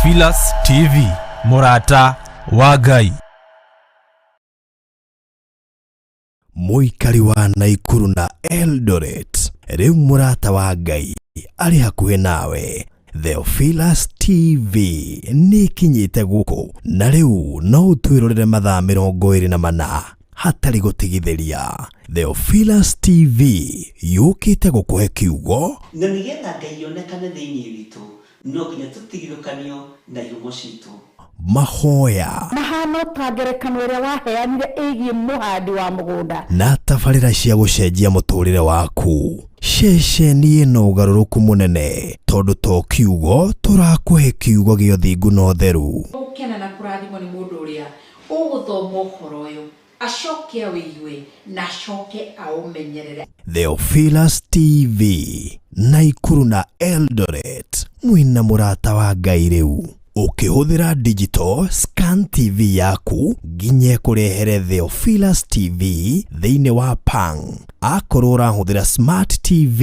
Theophilus TV, mũrata wa Ngai. Mũikari wa Naikuru na Eldoret, rĩu mũrata wa Ngai arĩ hakuhĩ nawe. Theophilus TV nĩ ĩkinyĩte gũkũ na rĩu no ũtwĩrorere mathaa 24 hatarĩ gũtigithĩria. Theophilus TV yũkĩte gũkũhe kiugo Na nĩgetha Ngai onekane thĩinĩ witũ, no nginya tũtigithũkanio na ihumo citũ. Mahoya Mahana ta ngerekano ĩrĩa waheanire ĩgiĩ mũhandi wa mũgũnda. Na tabarĩra cia gũcenjia mũtũrĩre waku. Ceceni ĩno ũgarũrũku mũnene tondũ to kiugo tũrakũhe kiugo gĩa ũthingu na ũtheru. Gũkena na kũrathimwo nĩ mũndũ ũrĩa ũgũthoma ũhoro ũyũ, acoke awĩigue na acoke aũmenyerere. Theophilus TV, Naikuru na Eldoret, mwĩna mũrata wa Ngai rĩu. Ũkĩhũthĩra digital scan TV yaku nginya ĩkũrehere Theophilus TV thĩinĩ wa Pang. Akorwo ũrahũthĩra smart TV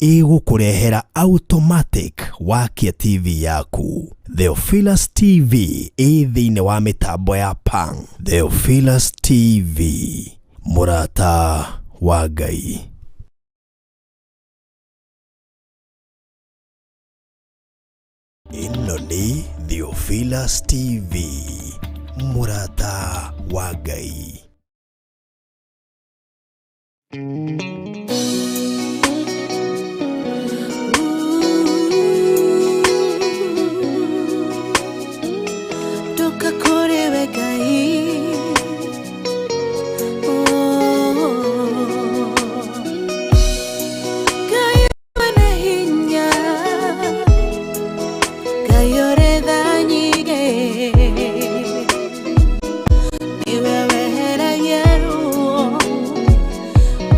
ĩgũkũrehera automatic wakia TV yaku. Theophilus TV ĩ thĩinĩ wa mĩtambo ya Pang. Theophilus TV, mũrata wa Ngai. Ĩno nĩ Theophilus TV, mũrata wa Ngai. Ndoka kũrĩ we Ngai. Oh. Ngai mwene hinya, Ngai ũrĩ tha nyingĩ, nĩwe weheragia ruo.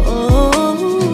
Oh.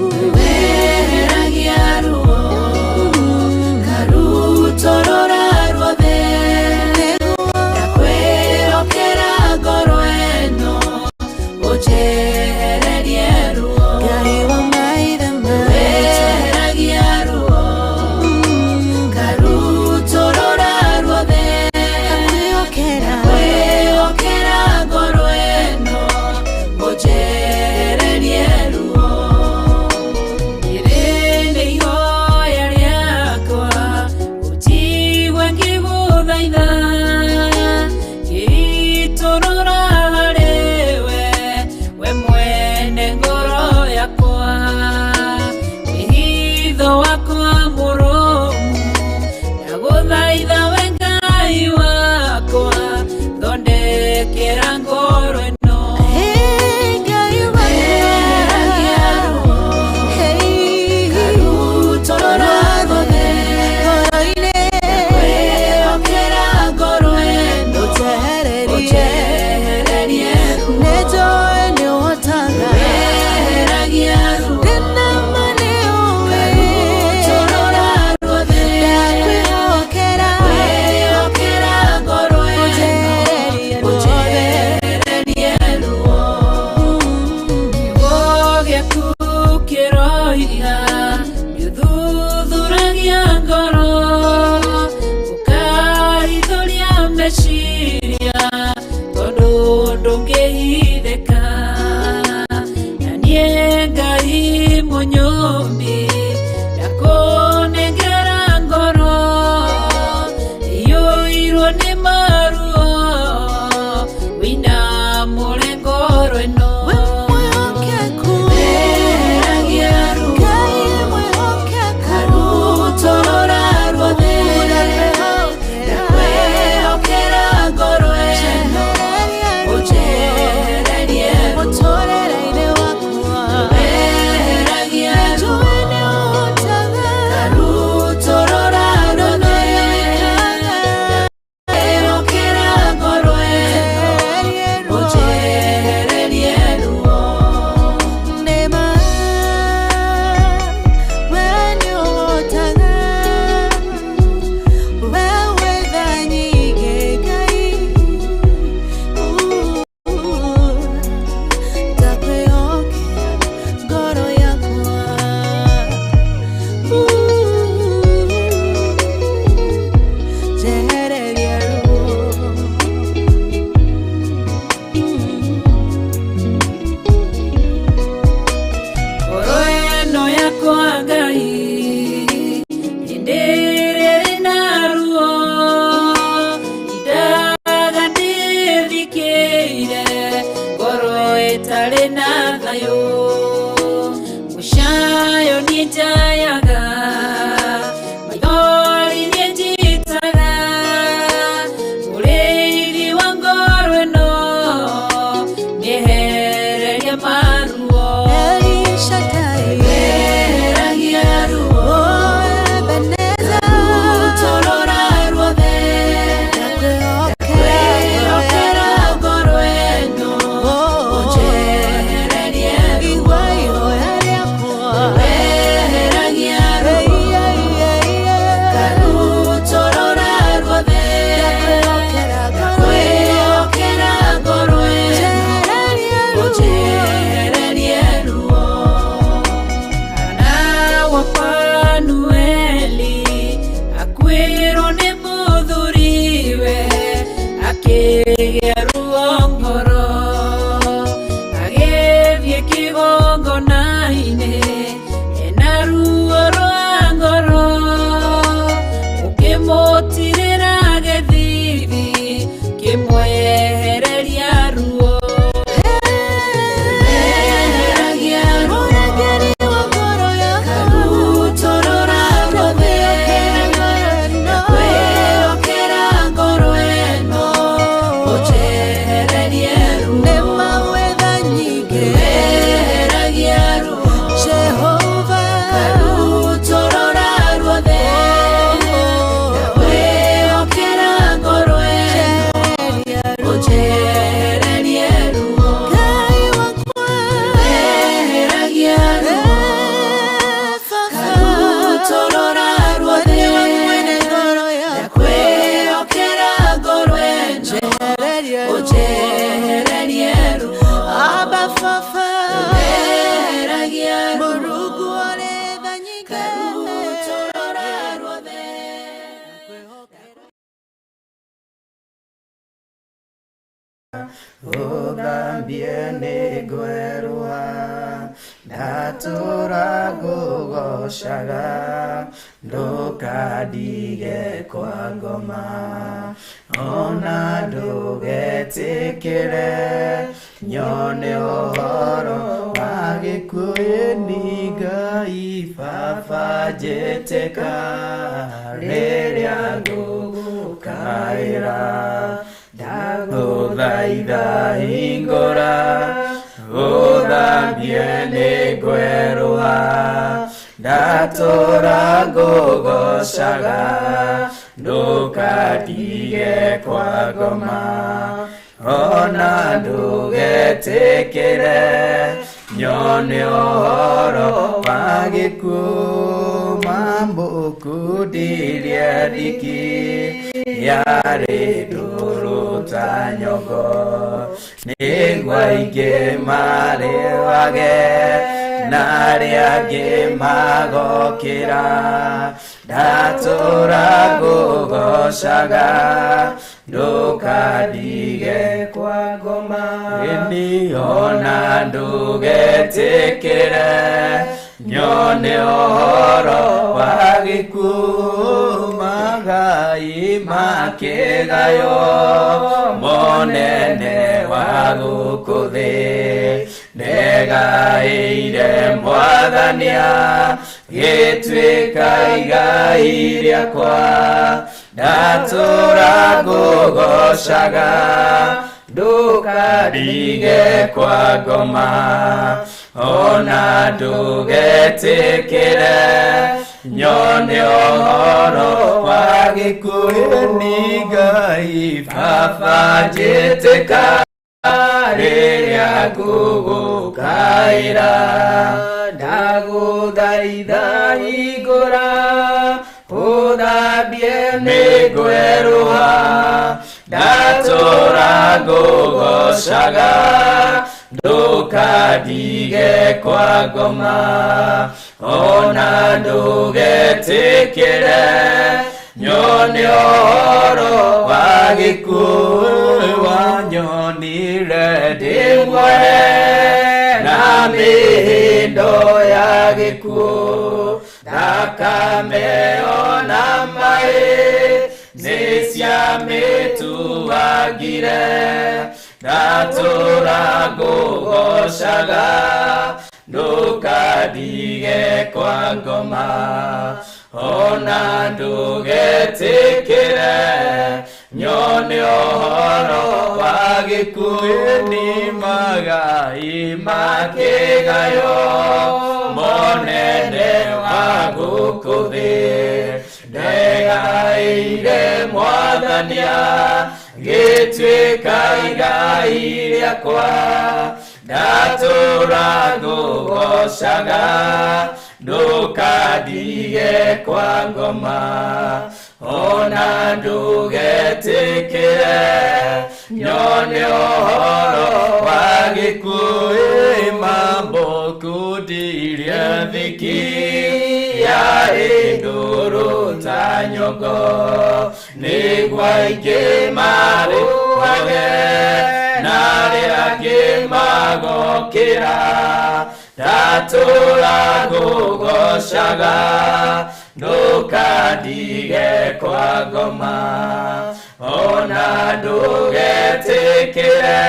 Agĩkuĩrwo nĩ mũthuriwe akĩgĩa ruo ngoro agĩthiĩ kĩgongona-inĩ ena ruo rwa ngoro ũkĩmũtirĩra gĩthithi kĩmwehereria ruo Eheragia ruo karutorora ruothe ndakwĩhokera ngoro ĩno ũnjehererie ruo Eheragia ruo karutorora ruothe ndakwĩhokera ngoro ĩno ũnjehererie ruo Eheragia ruo karutorora ruothe ndakwĩhokera ngoro ĩno ũnjehererie ruo Eheragia ruo karutorora ruothe. Ũthambie nĩ ngwerũha ndatũra ngũgocaga ndũkandige kwa ngoma ona ndũgetĩkĩre nyone ũhoro wa gĩkuũ-inĩ Ngai baba njĩtĩka rĩrĩa ngũgũkaĩra ndagũthaitha hingũra ũthambie nĩ ngwerũha ndatũra ngũgocaga ndũkandige kwa ngoma ona ndũgetĩkĩre nyone ũhoro wa gĩkuũ mamũkundirie ndiki yarĩ ndũrũ ta nyongo nĩguo aingĩ marĩwage na arĩa angĩ magokĩra ndatũra ngũgocaga ndũkandige kwa ngoma ĩni ona ndũgetĩkĩre nyone ũhoro wa gĩkuũ magai makĩgaywo monene wa gũkũ thĩ ndegaĩire mwathania gĩtuĩka igai rĩakwa ndatũra ngũgocaga ndũkandige kwa ngoma ona ndũgetĩkĩre nyone ũhoro wa gĩkuũ-inĩ Ngai baba njĩtĩka rĩrĩa ngũgũkaĩra ndagũthaitha hingũra ũthambie nĩ ngwerũha ndatũra ngũgocaga ndũkandige kwa ngoma ona ndũgetĩkĩre nyone ũhoro wa gĩkuũ wanyonire ndĩ muohe na mĩhĩndo ya gĩkuũ thakame ona maĩ nĩ ciamĩtuangire ndatũra ngũgocaga ndũkandige kwa ngoma ona ndũgetĩkĩre nyone ũhoro wa gĩkuũ-inĩ magai makĩgaywo monene wa gũkũ thĩ ndegaĩire mwathania gĩtuĩka igai rĩakwa ndatũra ngũgocaga ndũkandige kwa ngoma ona ndũgetĩkĩre nyone ũhoro wa gĩkuũ mamũkundirie thiki yarĩ ndũrũ ta nyongo. nyongo nĩguo aingĩ marũage na arĩa angĩ magokĩra ndatũra ngũgocaga ndũkandige kwa ngoma ona ndũgetĩkĩre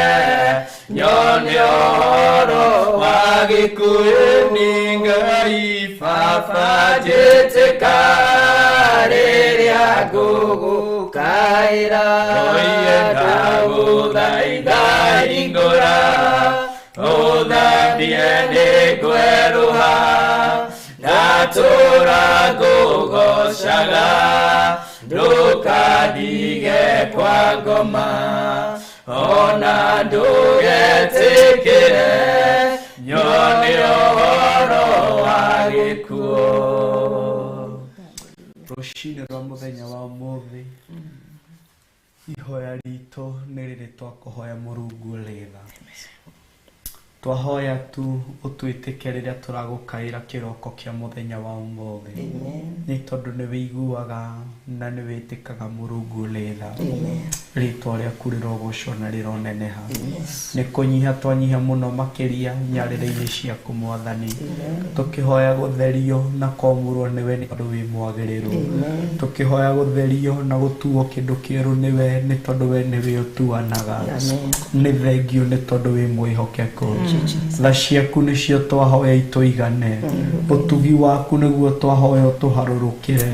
nyone ũhoro wa gĩkuũ nĩ Ngai baba njĩtĩka rĩrĩa ngũgũkaĩra oiye ndagũthaitha hingũra ũthambie nĩngwerũha ndatũra ngũgocaga ndũkandige kwa ngoma ona ndũgetĩkĩre nyone ũhoro wa gĩkuũ. Rũcinĩ rwa mũthenya wa ũmũthĩ ihoya ritũ nĩ rĩrĩ twakũhoya Mũrungu ũrĩ tha. Twahoya tu ũtwĩtĩke rĩrĩa tũragũkaĩra kĩroko kĩa mũthenya wa ũmũthĩ nĩ tondũ nĩ wĩiguaga na nĩ wĩtĩkaga Mũrungu ũrĩ tha. Rĩtwa rĩaku rĩrogocwo na rĩroneneha. Nĩ kũnyiha twanyiha mũno makĩria nyarĩrĩ-inĩ ciaku Mwathani, tũkĩhoya gũtherio na kwamũrwo nĩwe nĩ tondũ wĩ mwagĩrĩru, tũkĩhoya gũtherio na gũtuo kĩndũ kĩerũ nĩwe nĩ tondũ we nĩwe ũtuanaga. Nĩ thengio nĩ tondũ wĩ mwĩhokeku. Tha ciaku nĩcio twahoya itũigane, ũtugi waku nĩguo twahoya ũtũharũrũkĩre,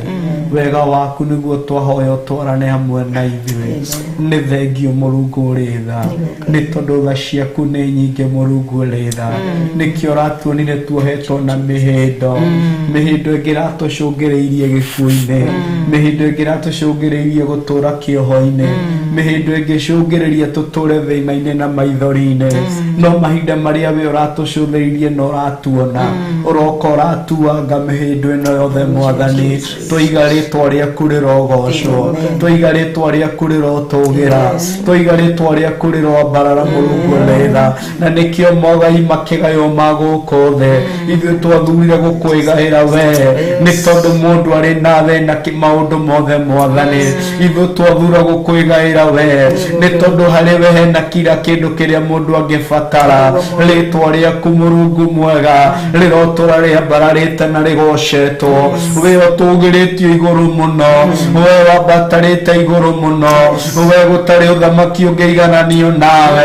wega waku nĩguo twahoya ũtwarane hamwe na ithuĩ. Nĩ thengio Mũrungu ũrĩ tha nĩ tondũ tha ciaku nĩ nyingĩ Mũrungu ũrĩ tha. Nĩkĩo ũratuonire tuohetwo na mĩhĩndo, mĩhĩndo ĩngĩ ĩratũcũngĩrĩirie gĩkuũ-inĩ, mĩhĩndo ĩngĩ ĩratũcũngĩrĩirie gũtũra kĩoho-inĩ, mĩhĩndo ĩngĩ ĩcũngĩrĩria tũtũre thĩna-inĩ na maithori-inĩ. No mahinda marĩa we ũratũcũthĩrĩirie na ũratuona ũroka ũratuanga mĩhĩndo ĩno yothe Mwathani. Twaiga rĩtwa rĩaku rĩrogocwo, twaiga rĩtwa rĩaku rĩrotũgĩra, twaiga rĩtwa rĩaku rĩroambarara Mũrungu ũrĩ tha. Na nĩkĩo mogai makĩgaywo ma gũkũ thĩ ithuĩ twathurire gũkwĩgaĩra we nĩ tondũ mũndũ arĩ na thĩna maũndũ mothe Mwathani. Ithuĩ twathura gũkwĩgaĩra we nĩ tondũ harĩ we hena kira kĩndũ kĩrĩa mũndũ angĩbatara. Rĩtwa rĩaku Mũrungu mwega rĩrotũra rĩambararĩte na rĩgocetwo. We ũtũgĩrĩtio igũrũ mũno, we wambatarĩte igũrũ mũno, we gũtarĩ ũthamaki ũngĩigananio nawe.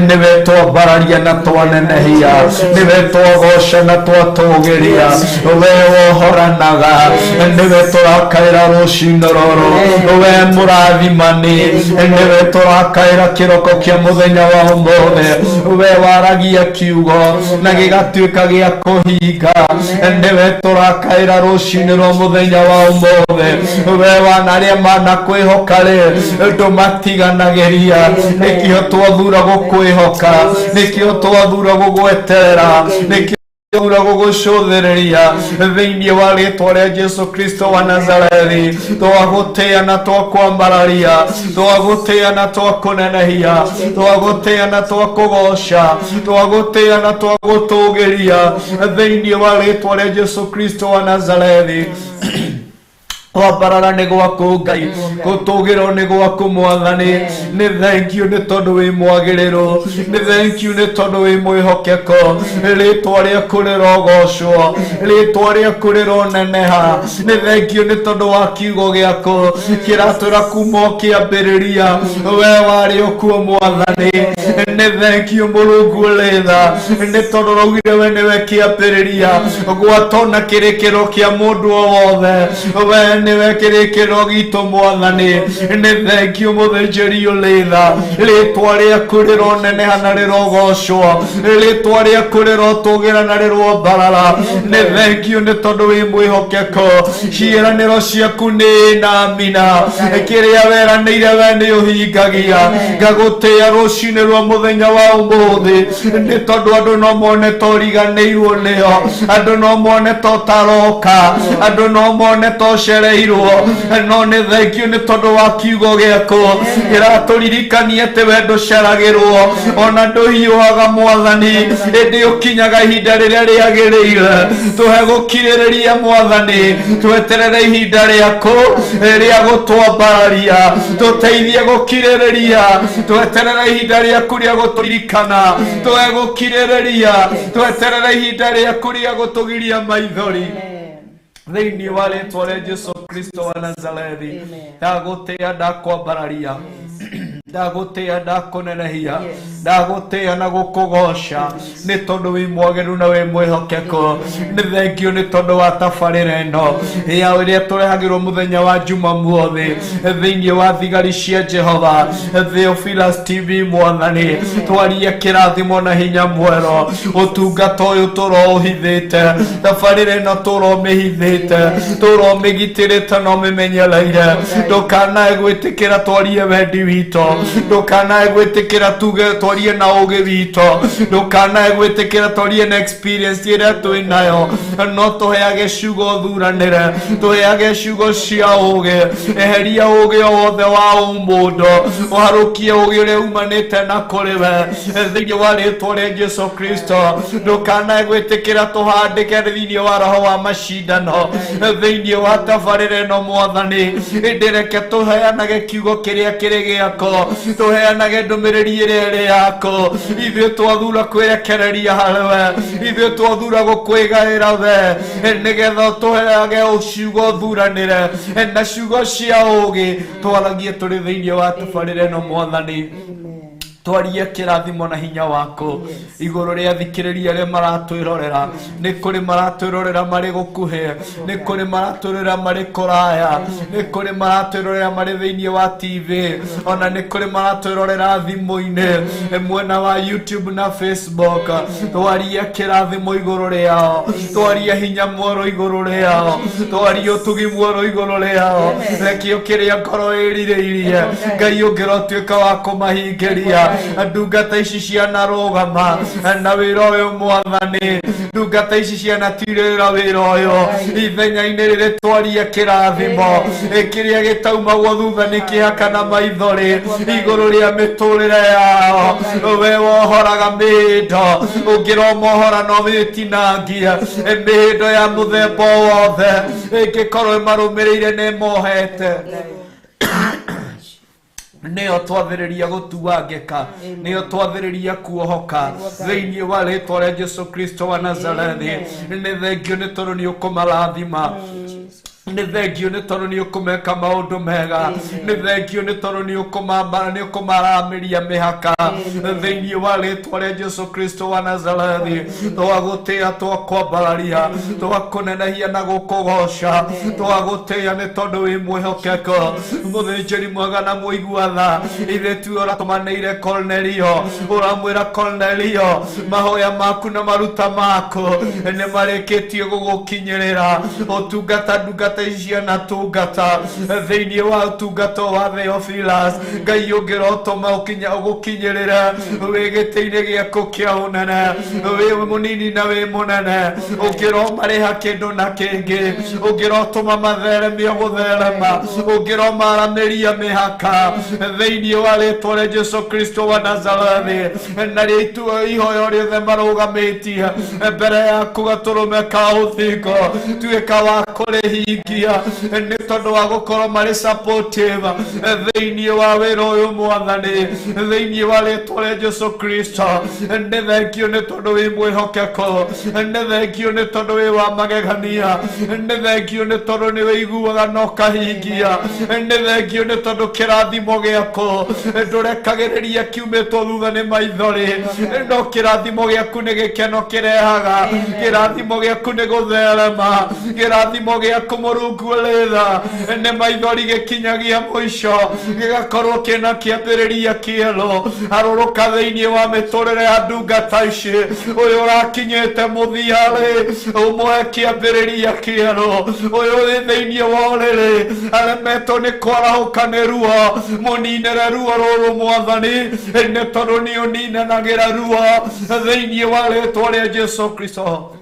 Nĩwe twambararia na twanenehia, nĩwe twagoca na twatũgĩria, we wohoranaga, nĩwe tũrakaĩra rũcinĩ rũrũ, we mũrathimani, nĩwe tũrakaĩra kĩroko kĩa mũthenya wa ũmũthĩ, we waragia kiugo na gĩgatuĩka gĩa kũhinga, nĩwe tũrakaĩra rũcinĩ rwa mũthenya wa ũmũthĩ, we wana arĩa manakwĩhoka rĩ ndũmatiganagĩria. Nĩkĩo twathura gũkwĩhoka, nĩkĩo twathura gũgweterera, nĩkĩo twathura gũgũcũthĩrĩria thĩinĩ wa rĩtwa rĩa Jesu Kristo wa Nazarethi. Twagũtĩĩa na twakwambararia, twagũtĩĩa na twakũnenehia, twagũtĩĩa na twakũgoca, twagũtĩĩa na twagũtũgĩria thĩinĩ wa rĩtwa rĩa Jesu Kristo wa Nazarethi. Kwambarara nĩ gwaku Ngai, gũtũgĩrwo nĩ gwaku Mwathani. Nĩ thengio nĩ tondũ wĩ mwagĩrĩru, nĩ thengio nĩ tondũ wĩ mwĩhokeko. Rĩtwa rĩaku rĩrogocwo, rĩtwa rĩaku rĩroneneha. Nĩ thengio nĩ tondũ wa kiugo gĩaku kĩratũra kuma o kĩambĩrĩria, we warĩ o kuo Mwathani. Nĩ thengio Mũrungu ũrĩ tha nĩ tondũ ũraugire we nĩwe kĩambĩrĩria gwatona kĩrĩkĩro kĩa mũndũ o wothe, we nĩwe kĩrĩkĩro gitũ Mwathani. Nĩ thengio mũthĩnjĩri ũrĩ tha, rĩtwa rĩaku rĩroneneha na rĩrogocwo, rĩtwa rĩaku rĩrotũgĩra na rĩrombarara. Nĩ thengio nĩ tondũ wĩ mwĩhokeko, ciĩranĩro ciaku nĩ na amina, kĩrĩa weranĩire we nĩ ũhingagia. Ngagũtĩĩa rũcinĩ rwa mũthenya wa ũmũthĩ nĩ tondũ andũ no mone ta ũriganĩirwo nĩo, andũ no mone ta ũtaroka, andũ no mone ta ũcereirwo Tũcereirwo no nĩ thengio nĩ tondũ wa kiugo gĩaku kĩratũririkania atĩ we ndũceragĩrwo ona ndũhiũhaga mwathani ĩndĩ ũkinyaga ihinda rĩrĩa rĩagĩrĩire. Tũhe gũkirĩrĩria mwathani, tweterere ihinda rĩaku rĩa gũtwambararia, tũteithie gũkirĩrĩria, tweterere ihinda rĩaku rĩa gũtũririkana, tũhe gũkirĩrĩria, tweterere ihinda rĩaku rĩa gũtũgiria maithori thĩinĩ wa rĩtwa rĩa Jesu Kristo wa Nazarethi. Ndagũtĩa, ndakwambararia, ndagũtĩa, ndakũnenehia, ndagũtĩa na gũkũgoca nĩ tondũ wĩ mwagĩrĩru na wĩ mwĩhokeku. Nĩ thengio nĩ tondũ wa tabarĩra ĩno ya ĩrĩa tũrehagĩrwo mũthenya wa Jumamothi thĩinĩ wa thigari cia Jehova Theophilus TV. Mwathani, twarie kĩrathimo na hinya mwerũ ũtungata ũyũ tũroũhithĩte, tabarĩra ĩno tũromĩhithĩte, tũromĩgitĩrĩte na ũmĩmenyereire. Ndũkanae gwĩtĩkĩra twarie wendi witũ, ndũkanae gwĩtĩkĩra tuge twarie na ũgĩ witũ, ndũkanae gwĩtĩkĩra twarie na experience ĩrĩa twĩ nayo, no tũheage ciugo thuranĩre, tũheage ciugo cia ũgĩ. Eheria ũgĩ o wothe wa ũmũndũ, ũharũkie ũgĩ ũrĩa umanĩte na kũrĩ we thĩinĩ wa rĩtwa rĩa Jesu Kristo. Ndũkanae gwĩtĩkĩra tũhandĩke thĩinĩ wa roho wa macindano thĩinĩ wa tabarĩra ĩno mwathani, ĩndĩ reke tũheanage kiugo kĩrĩa kĩrĩ gĩako, tũheanage ndũmĩrĩri ĩrĩa ĩrĩ yako. Ithuĩ twathura kwĩrekereria harĩ we, ithuĩ twathura gũkwĩgaĩra we, nĩgetha tũheage ciugo thuranĩre na ciugo cia ũgĩ twaragie tũrĩ thĩinĩ wa tabarĩra ĩno mwathani. Twarie kĩrathimo na hinya wako igũrũ rĩa thikĩrĩria arĩa maratwĩrorera. Nĩ kũrĩ maratwĩrorera marĩ gũkuhĩ, nĩ kũrĩ maratwĩrorera marĩ kũraya, nĩ kũrĩ maratwĩrorera marĩ thĩinĩ wa TV, ona nĩ kũrĩ maratwĩrorera thimũ-inĩ mwena wa YouTube na Facebook. Twarie kĩrathimo igũrũ rĩao, twarie hinya mwerũ igũrũ rĩao, twarie ũtugi mwerũ igũrũ rĩao. Rekio kĩrĩa ngoro ĩrirĩirie Ngai ũngĩrotuĩka wa kũmahingĩria. Ndungata ici cianarũgama na wĩra ũyũ mwathani, ndungata ici cianatirĩra wĩra ũyũ ithenya-inĩ rĩrĩ, twarie kĩrathimo kĩrĩa gĩtaumagwo thutha nĩ kĩhaka na maithori igũrũ rĩa mĩtũrĩre yao. We wohoraga mĩhĩndo, ũngĩromohora no wĩtinangia mĩhĩndo ya mũthemba o wothe ĩngĩkorwo ĩmarũmĩrĩire nĩ ĩmohete. Nĩyo twathĩrĩria gũtuangĩka, nĩyo twathĩrĩria kuohoka thĩinĩ wa rĩtwa rĩa Jesu Kristo wa Nazarethi. Nĩ thengio nĩ tondũ nĩ ũkũmarathima, nĩ thengio nĩ tondũ nĩ ũkũmeka maũndũ mega, nĩ thengio nĩ tondũ nĩ ũkũmaramĩria mĩhaka thĩinĩ wa rĩtwa rĩa Jesu Kristo wa Nazarethi. Twagũtĩa, twakwambararia, twakũnenehia na gũkũgoca, twagũtĩa nĩ tondũ wĩ mwĩhokeku, mũthĩnjĩri mwega na mũigua tha. Ithuĩ tuwe ũratũmanĩire Kornelio, ũramwĩra Kornelio, mahoya maku na maruta maku nĩ marĩkĩtie gũgũkinyĩrĩra. Ũtungata ndungata ici cianatungata thĩinĩ wa ũtungata wa Theophilus, Ngai ũngĩrotũma ũgũkinyĩrĩre wĩ gĩtĩ-inĩ gĩaku kĩa ũnene, wĩ mũnini na wĩ mũnene, ũngĩromarĩha kĩndũ na kĩngĩ, ũngĩrotũma matheremio gũtherema, ũngĩromaramĩria mĩhaka thĩinĩ wa rĩtwa rĩa Jesu Kristo wa Nazarethi. Na rĩu ihoya rĩothe marũgamĩtie mbere yaku gatũrũme ka ũthingo, tuĩka wa kũrĩhingia nĩ tondũ wa gũkorwo marĩ supportive thĩinĩ wa wĩra ũyũ mwathani, thĩinĩ wa rĩtwa rĩa Jesu Kristo. Nĩ thengio nĩ tondũ wĩ mwĩhokeku, nĩ thengio nĩ tondũ wĩ wa magegania, nĩ thengio nĩ tondũ nĩ wĩiguaga na ũkahingia, nĩ thengio nĩ tondũ kĩrathimo gĩaku ndũrekagĩrĩria kiumĩtwo thutha nĩ maithori, no kĩrathimo gĩaku nĩ gĩkeno kĩrehaga, kĩrathimo gĩaku nĩ gũtherema, kĩrathimo gĩaku Mũrungu ũrĩ tha nĩ maithori gĩkinyagia mũico, gĩgakorwo kĩna kĩambĩrĩria kĩerũ. Harũrũka thĩinĩ wa mĩtũrĩre ya ndungata ici, ũyũ ũrakinyĩte mũthia-rĩ, ũmũhe kĩambĩrĩria kĩerũ, ũyũ wĩ thĩinĩ wa ũrĩrĩ aremetwo nĩ kwarahũka nĩ ruo, mũninĩre ruo rũrũ mwathani, nĩ tondũ nĩ ũninanagĩra ruo thĩinĩ wa rĩtwa rĩa Jesu Kristo.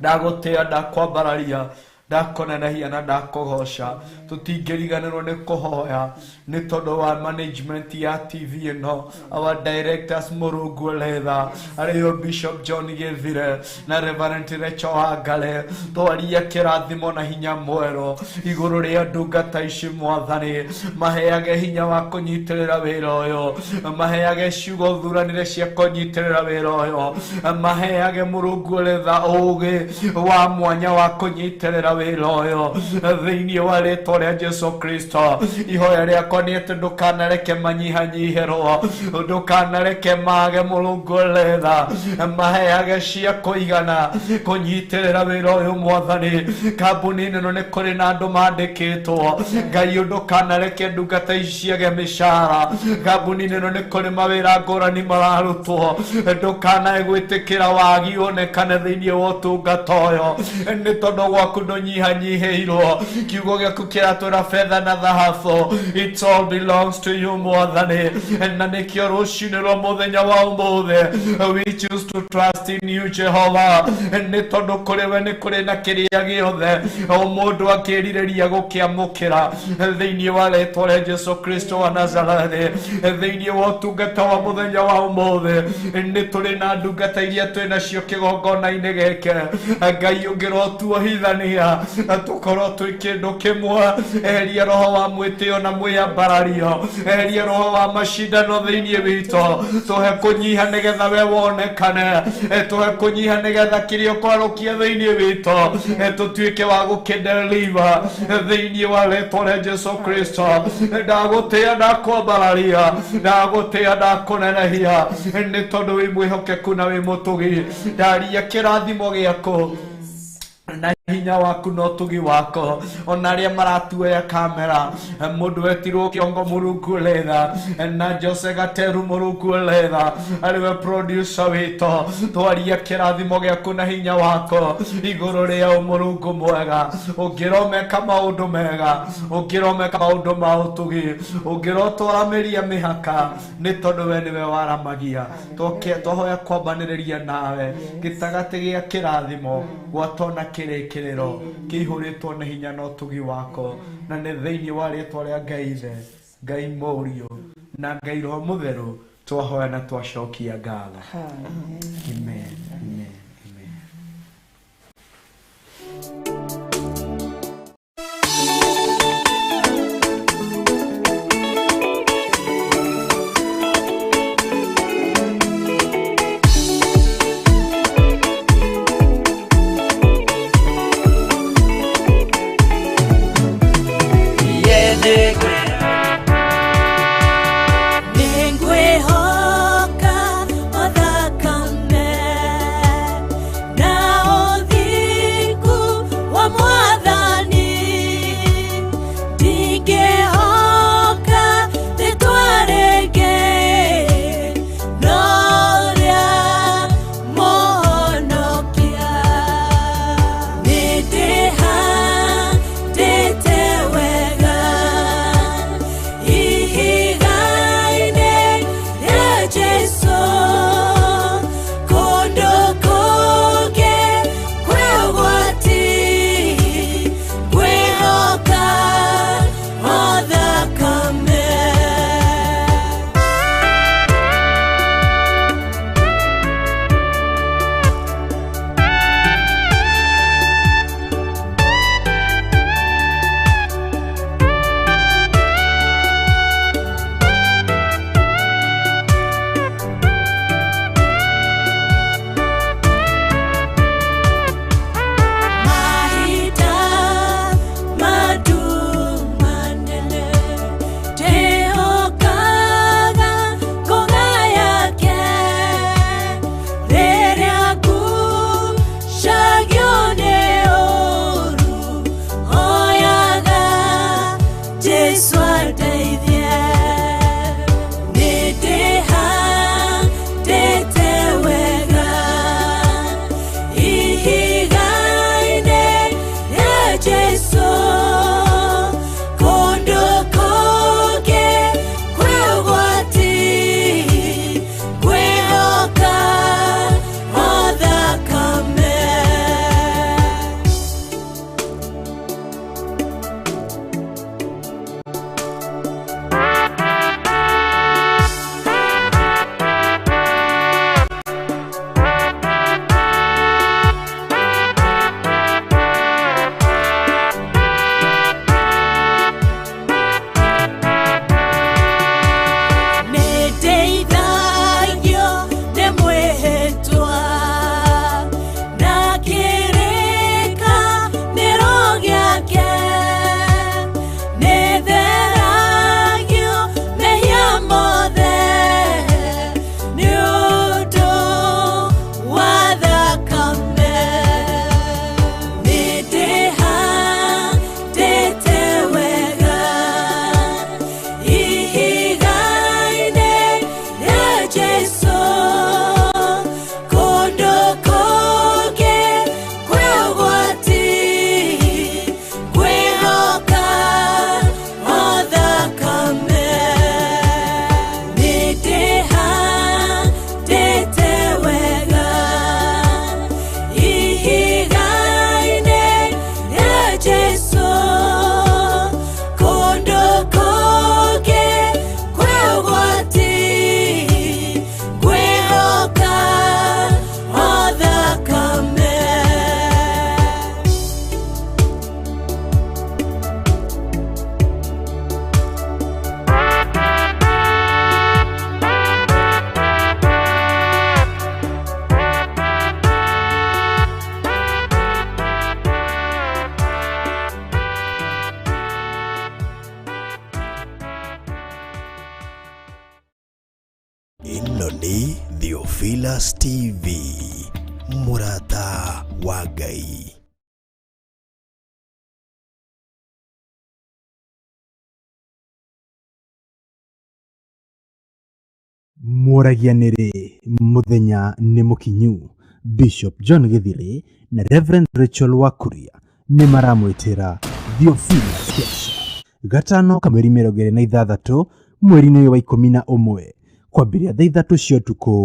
Ndagũtĩa, ndakwambararia, Ndakonenehia na ndakũgoca. Tũtingĩriganĩrwo nĩ kũhoya nĩ tondũ wa management ya TV ĩno, our directors Mũrungu Letha, arĩo Bishop John Gĩthire na Reverend Rachel Wangare. Twaria kĩrathimo na hinya mwerũ igũrũ rĩa ndungata ici Mwathani. Maheage hinya wa kũnyitĩrĩra wĩra ũyũ, maheage ciugo thuranĩre cia kũnyitĩrĩra wĩra ũyũ, maheage Mũrungu Letha ũũgĩ wa mwanya wa kũnyitĩrĩra wĩra ũyũ thĩinĩ wa rĩtwa rĩa Jesu Kristo. Ihoya rĩakwa nĩ atĩ ndũkanareke manyihanyihĩrwo, ndũkanareke mage Mũrungu Letha, maheage cia kũigana kũnyitĩrĩra wĩra ũyũ Mwathani. Kambuni-inĩ ĩno nĩ kũrĩ na andũ mandĩkĩtwo Ngai, ndũkanareke ndungata ici ciage mĩcara. Kambuni-inĩ ĩno nĩ kũrĩ mawĩra ngũrani mararutwo, ndũkanae gwĩtĩkĩra wagi wonekane thĩinĩ wa ũtungata ũyũ, nĩ tondũ gwaku ndũnyihanyihĩirwo. Kiugo gĩaku kĩratwĩra betha na thahabu, it all belongs to you Mwathani. Na nĩkĩo rũcinĩ rwa mũthenya wa ũmũthĩ we choose to trust in you Jehovah, nĩ tondũ kũrĩ we nĩ kũrĩ na kĩrĩa gĩothe o mũndũ akĩrirĩria gũkĩamũkĩra thĩinĩ wa rĩtwa rĩa Jesu Kristo wa Nazarethi. Thĩinĩ wa ũtungata wa mũthenya wa ũmũthĩ nĩ tũrĩ na ndungata iria twĩ nacio kĩgongona-inĩ gĩkĩ Ngai, ũngĩrotuohithania tũkorwo twĩ kĩndũ kĩmwe. Eheria roho wa mwĩtĩo na mwĩambarario, eheria roho wa macindano thĩinĩ witũ. Tũhe kũnyiha nĩgetha we wonekane, tũhe kũnyiha nĩgetha kĩrĩa ũkwarũkia thĩinĩ witũ tũtuĩke wa gũkĩdeliver thĩinĩ wa rĩtwa rĩa Jesu Kristo. Ndagũtĩa, ndakwambararia, ndagũtĩa, ndakũnenehia nĩ tondũ wĩ mwĩhokeku na wĩ mũtugi. Ndaria kĩrathimo gĩaku na hinya waku na ũtugi wako ona arĩa maratuoya kamera, mũndũ wetirwo Kĩongo Mũrungu Letha na Jose Gateru Mũrungu Letha arĩwe producer witũ. Twaria kĩrathimo gĩaku na hinya wako igũrũ rĩao Mũrungu mwega. Ũngĩromeka maũndũ mega, ũngĩromeka maũndũ ma ũtugi, ũngĩrotwaramĩria mĩhaka nĩ tondũ we nĩwe waramagia. Twahoya kwambanĩrĩria nawe gĩtagatĩ gĩa kĩrathimo gwatona kĩrĩkĩrĩro kĩihũrĩtwo nĩ hinya na ũtugi wako, na nĩ thĩinĩ wa rĩtwa rĩa Ngai Ithe, Ngai Mũriũ na Ngai Roho Mũtheru twahoya na twacokia ngatho. Amen. Amen. Amen. Nĩngwĩhoka o thakame na ũthingu wa Mwathani, ndingĩhoka rĩtwa rĩngĩ no rĩa Mũhonokia. Nĩndĩhandĩte wega. Ĩno nĩ Theophilus TV, mũrata wa Ngai. Mũragia nĩrĩ mũthenya nĩ mũkinyu. Bishop John Gĩthirĩ na Reverend Rachel Wakuria nĩ maramwĩtĩra Theophilus Kesha gatano kamweri 26 mweri-inĩ ũyũ wa 11 kwambĩrĩria thaa 3 cia ũtukũ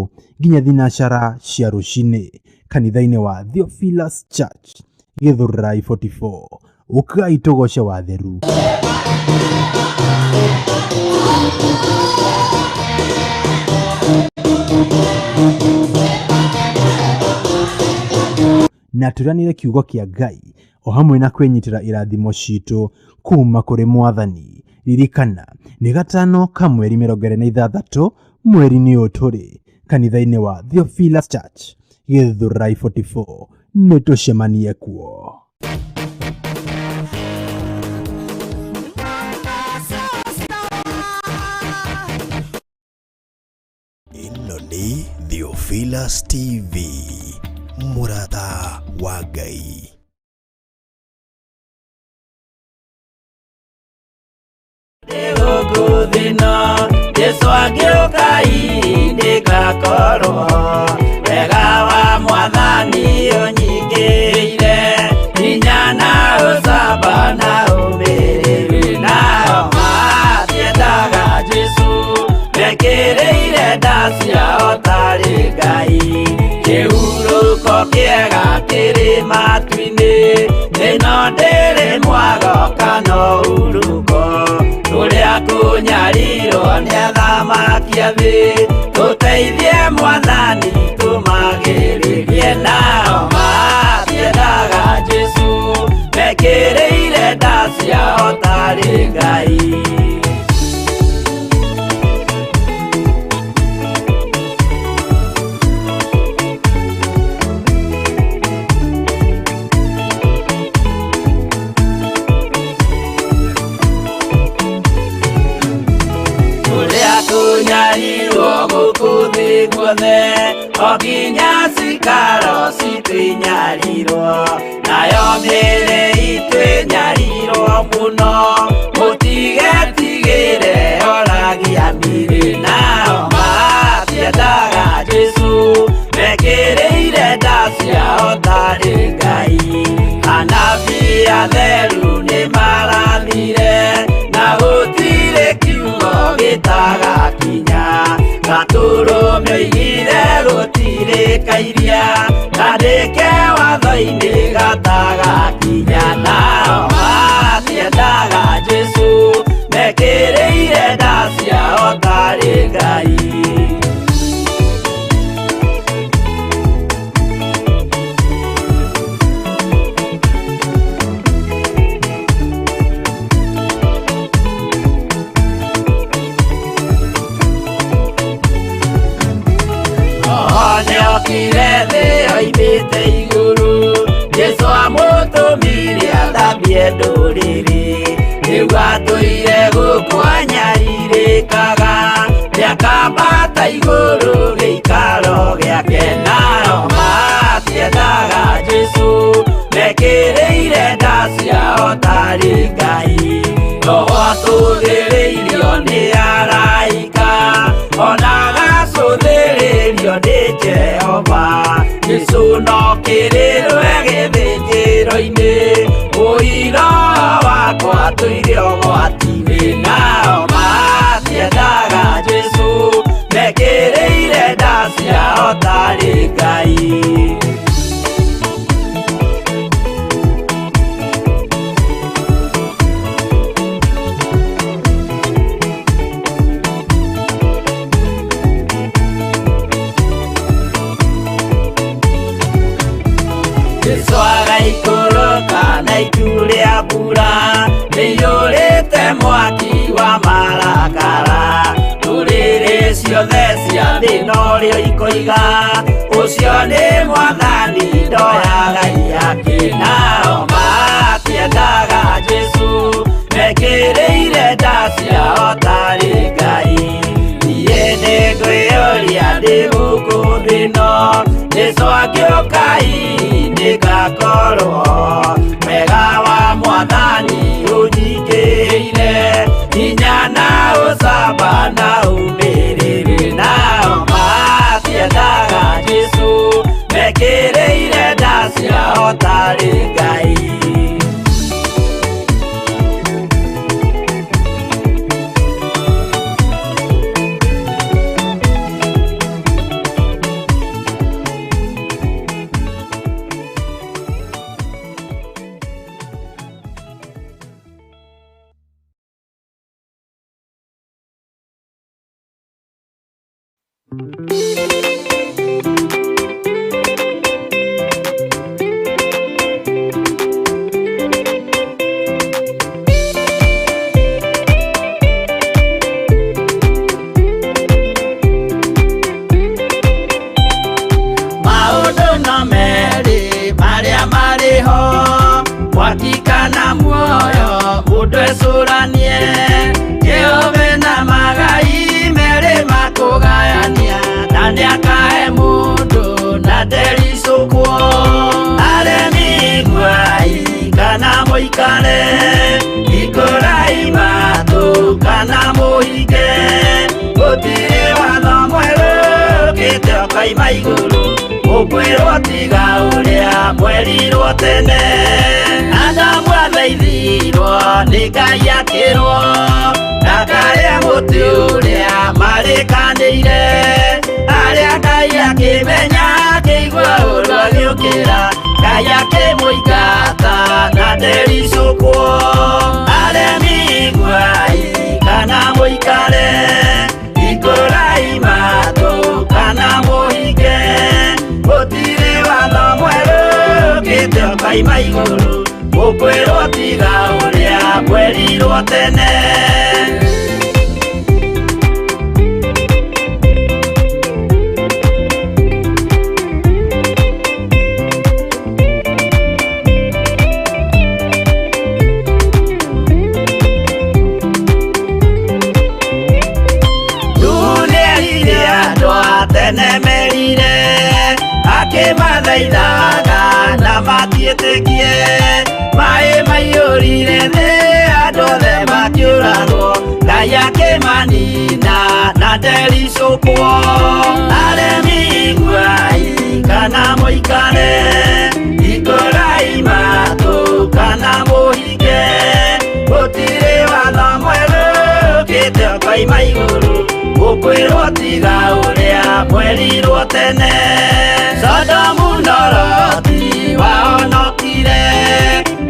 nginya 9 cia rũcinĩ kanitha-inĩ wa Theophilus Church Gĩthũrai 44. Ũkai tũgoce watheru. Na tũranĩre kiugo kĩa Ngai o hamwe na kwĩnyitĩra irathimo citũ kuma kũrĩ mwathani. Ririkana nĩ gatano ka mweri 26 mweri-inĩ ũyũ tũrĩ kanitha-inĩ wa Theophilus Church Gĩthũrai 44. Nĩ tũcemanie kuo. Ĩno nĩ Theophilus TV, mũrata wa Ngai. Thĩna Jesu angĩũka ndĩgakorwo wega wa mwathani ũnyingĩire hinya na ũcamba na ũmĩrĩru nao matiendaga Jesu mekĩrĩire nda ciao tarĩ Ngai kĩhurũko kĩega kĩrĩ matu-inĩ ĩno ndĩrĩ mwago kana ũhurũko tũrĩa kũnyarirwo nĩ athamaki a thĩ tũteithie mwathani tũmagĩrĩrie nao matiendaga Jesu mekĩrĩire nda ciao tarĩ Ngai. Ũrĩa kũnyarirwo gũkũ thĩ guothe o nginya cikaro citũ inyarirwo nayo mĩĩrĩ itũ ĩnyarirwo mũno mũtigetigĩre oragia mĩĩrĩ nao matiendaga Jesu mekĩrĩire nda ciao tarĩ Ngai anabii atheru nĩmarathire na gũtirĩ kiugo gĩtagakinya gatũrũme oigire gũtirĩ kairia kandĩke watho-inĩ gatagakinya nao matiendaga Jesu mekĩrĩire nda ciao tarĩ Ngai. Nĩokire thĩ oimĩte igũrũ Jesu amũtũmire athambie ndũrĩrĩ rĩu atũire gũkũ anyarirĩkaga nĩakambata igũrũ gĩikaro gĩake nao matiendaga Jesu mekĩrĩire nda ciao tarĩ Ngai roho atũthĩrĩirio nĩ araika ona gacũthĩrĩrio nĩ Jehova Jesu no kĩrĩrwe gĩthĩnjĩro-inĩ ũira wakwa tũire ũgwati-inĩ nao matiendaga Jesu mekĩrĩire nda ciao tarĩ Ngai. Jesu agaikũrũka na itu rĩa mbura rĩiyũrĩte mwaki wa marakara ndũrĩrĩ ciothe cia thĩ norĩo ikoiga ũcio nĩ mwathani ndoyaga iaki nao matiendaga Jesu mekĩrĩire nda ciao tarĩ Ngai niĩ nĩngwĩyũria Jesu agĩũka nĩngakorwo wega wa mwathani ũnyingĩire hinya na ũcamba na ũmĩrĩru nao matiendaga Jesu mekĩrĩire nda ciao tarĩ Ngai. Maũndũ no merĩ marĩa marĩ ho, mwaki kana muoyo, mũndũ ecũranie. Kĩũmbe na magai merĩ makũgayania, na nĩakahe mũndũ na ndericũkwo. Aremi iguai kana mũikare, hingũrai matũ kana mũhinge, gũtirĩ watho mwerũ ũkĩte ũkoima igũrũ, ũkwĩrwo tiga ũrĩa mwerirwo tene. Adamu athaithirwo nĩ Ngai akĩrwo ndakarĩe mũtĩ ũrĩa marĩkanĩire, arĩa Ngai akĩmenya akĩigua ũũru agĩũkĩra, Ngai akĩmũingata na ndericũkwo. Aremi iguai kana mũikare, hingũrai matũ kana mũhinge, gũtirĩ watho mwerũ ũkĩte ũkoima igũrũ, ũkwĩrwo tiga ũrĩa mwerirwo tene. Nĩerire andũ a tene merire, akĩmathaithaga na matiĩtĩkie. Maĩ maiyũrire thĩ andũ othe makĩũragwo, Ngai akĩmanina na ndericũkwo. Aremi iguai kana mũikare, hingũrai matũ kana mũhinge, gũtirĩ watho mwerũ ũkĩte ũkoima igũrũ, ũkwĩrwo tiga ũrĩa mwerirwo tene. Sodomu na Loti wahonokire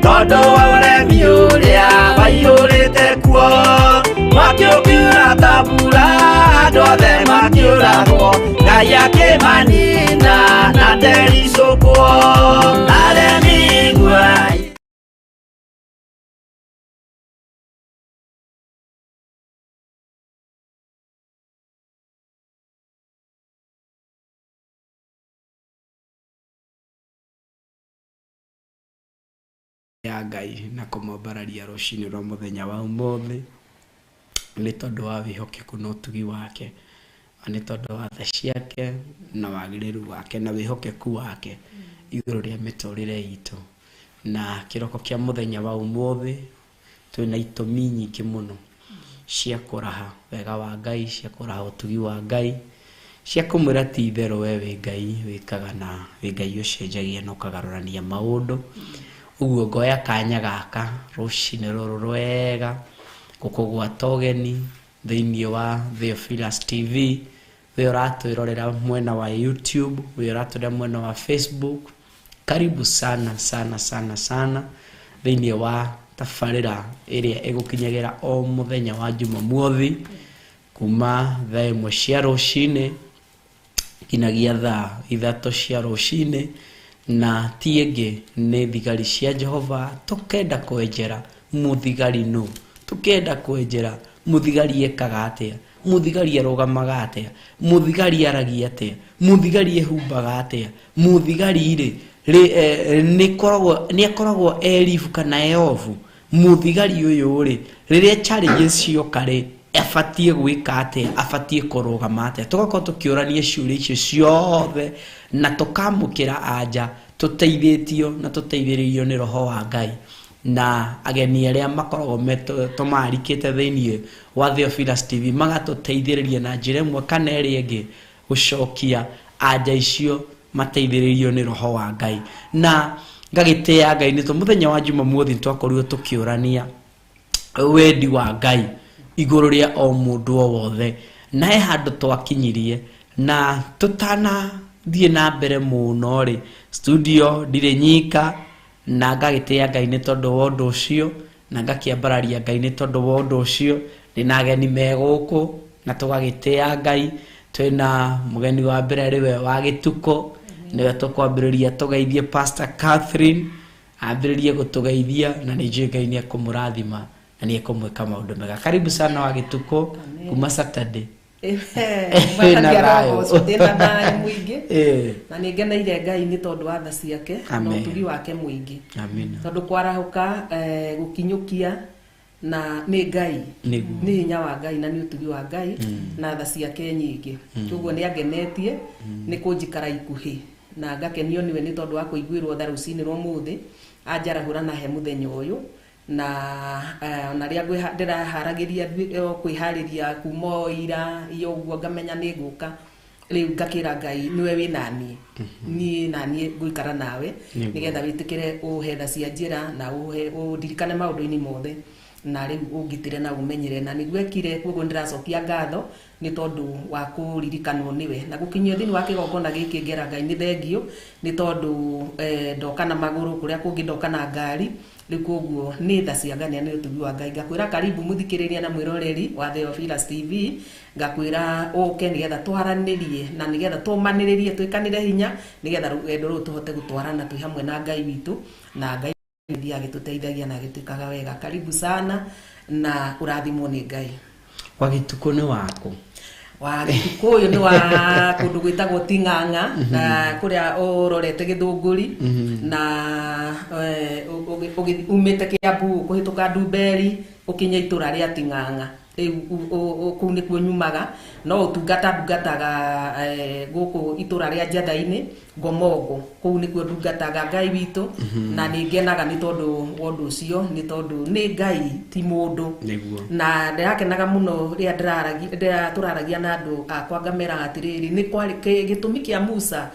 tondũ wa ũremi ũrĩa waiyũrĩte kuo, mwaki ũkiura ta mbura andũ othe makĩũragwo, Ngai akĩmanina na ndericũkwo. Aremi iguai ya Ngai na kũmwambararia rũcinĩ rwa mũthenya wa ũmũthĩ nĩ tondũ wa wĩhokeku na ũtugi wake, nĩ tondũ wa tha ciake na wagĩrĩru wake na wĩhokeku wake igũrũ rĩa mĩtũrĩre itũ. Na kĩroko kĩa mũthenya wa ũmũthĩ twĩna itũmi nyingĩ mũno cia kũraha wega wa Ngai, cia kũraha ũtugi wa Ngai, cia kũmwĩra ti itherũ we wĩ Ngai wĩkaga na wĩ Ngai ũcenjagia na ũkagarũrania maũndũ. Ũguo ngoya kanya gaka rũcinĩ rũrũ rwega gũkũgwata ũgeni thĩinĩ wa Theophilus TV, we ũratwĩrorera mwena wa YouTube, we ũratwĩrorera mwena wa Facebook. Karibu sana sana sana sana thĩinĩ wa tabarĩra ĩrĩa ĩgũkinyagĩra o mũthenya wa Jumamothi kuma thaa 1 cia rũcinĩ nginyagia thaa 3 cia rũcinĩ, na ti ĩngĩ nĩ thigari cia Jehova. Tũkenda kwenjera mũthigari nũ, tũkenda kwenjera mũthigari ekaga atĩa, mũthigari arũgamaga atĩa, mũthigari aragia atĩa, mũthigari ehumbaga atĩa, mũthigari rĩ nĩ akoragwo eribu kana eobu. Mũthigari ũyũ rĩ rĩrĩa challenges cioka rĩ abatie gwĩka atĩa, abatie kũrũgama atĩa. Tũgakorwo tũkĩũrania ciũria icio ciothe Na tũkamũkĩra anja tũteithĩtio na tũteithĩrĩirio nĩ roho wa Ngai na ageni arĩa makoragwo tũmarikĩte thĩinĩ wa Theophilus TV magatũteithĩrĩria na njĩra ĩmwe kana ĩrĩa ĩngĩ gũcokia anja icio mateithĩrĩirio nĩ roho wa Ngai. Na ngagĩtĩĩa Ngai nĩ tondũ mũthenya wa Jumamothi twakorirwo tũkĩũrania wendi wa Ngai igũrũ rĩa o mũndũ o wothe, na he handũ twakinyirie na tũtanathiĩ na mbere mũno rĩ, studio ndirĩ nyika, na ngagĩtĩĩa Ngai nĩ tondũ wa ũndũ ũcio, na ngakĩambararia Ngai nĩ tondũ wa ũndũ ũcio. Ndĩna ageni me gũkũ na tũgagĩtĩĩa Ngai. Twĩna mũgeni wa mbere arĩ we wa Gĩtukũ, nĩwe tũkwambĩrĩria tũgeithie Pastor Catherine, ambĩrĩrie gũtũgeithia, na nĩ njũĩ Ngai nĩ ekũmũrathima na nĩ ekũmwĩka maũndũ mega. Karibu sana wa Gĩtukũ kuma Saturday. Ndĩna thayũ mũingĩ na nĩ ngeneire Ngai nĩ tondũ wa tha ciake na ũtugi wake mũingĩ, tondũ kwarahũka gũkinyũkia na nĩ Ngai, nĩ hinya wa Ngai na nĩ ũtugi wa Ngai na tha ciake nyingĩ. Koguo nĩ angenetie nĩ kũnjikara ikuhĩ na ngakenio nĩwe nĩ tondũ wa kũiguĩrwo tha rũcinĩ rwa ũmũthĩ, anjarahũra na he mũthenya ũyũ. Na ona rĩrĩa ndĩraharagĩria kwĩharĩria kuma o ira iyo ũguo ngamenya nĩ ngũka, rĩu ngakĩra Ngai nĩwe wĩ naniĩ, niĩ naniĩ ngũikara nawe nĩgetha wĩtĩkĩre ũhe tha cia njĩra na ũhe ũndirikane maũndũ-inĩ mothe, na rĩu ũngitĩre na ũmenyere, na nĩguo ekire. Koguo ndĩracokia ngatho nĩ tondũ wa kũririkanwo nĩwe na gũkinyio thĩinĩ wa kĩgongona gĩkĩ. Ngera Ngai nĩ thengio nĩ tondũ ndoka na magũrũ, kũrĩa kũngĩ ndoka na ngari. Rĩu koguo nĩ tha cia Ngai na nĩ ũtugi wa Ngai. Ngakwĩra karibu mũthikĩrĩria na mwĩroreri wa Theophilus TV, ngakwĩra ũke nĩgetha twaranĩrie na nĩgetha tũmanĩrĩrie, twĩkanĩre hinya nĩgetha rũgendo rũrũ tũhote gũtwarana twĩ hamwe na Ngai witũ, na Ngai nĩ agĩtũteithagia na agĩtwĩkaga wega. Karibu sana na ũrathimwo nĩ Ngai. Wa Gĩtukũ nĩ waku? Wa Gĩtukũ ũyũ nĩ wa kũndũ gwĩtagwo Ting'ang'a, na kũrĩa ũrorete Gĩthũngũri na umĩte Kĩambu kũhĩtũka Ndumberi ũkinye itũra rĩa Ting'ang'a. Rĩu kũu nĩkuo nyumaga, no ũtungata ndungataga gũkũ itũra rĩa Njatha-inĩ Ngomongo, kũu nĩkuo ndungataga Ngai witũ, na nĩ ngenaga nĩ tondũ wa ũndũ ũcio, nĩ tondũ nĩ Ngai ti mũndũ. Na ndĩrakenaga mũno rĩrĩa tũraragia na andũ akwa ngameraga atĩrĩrĩ, nĩ kwarĩ gĩtũmi kĩa Musa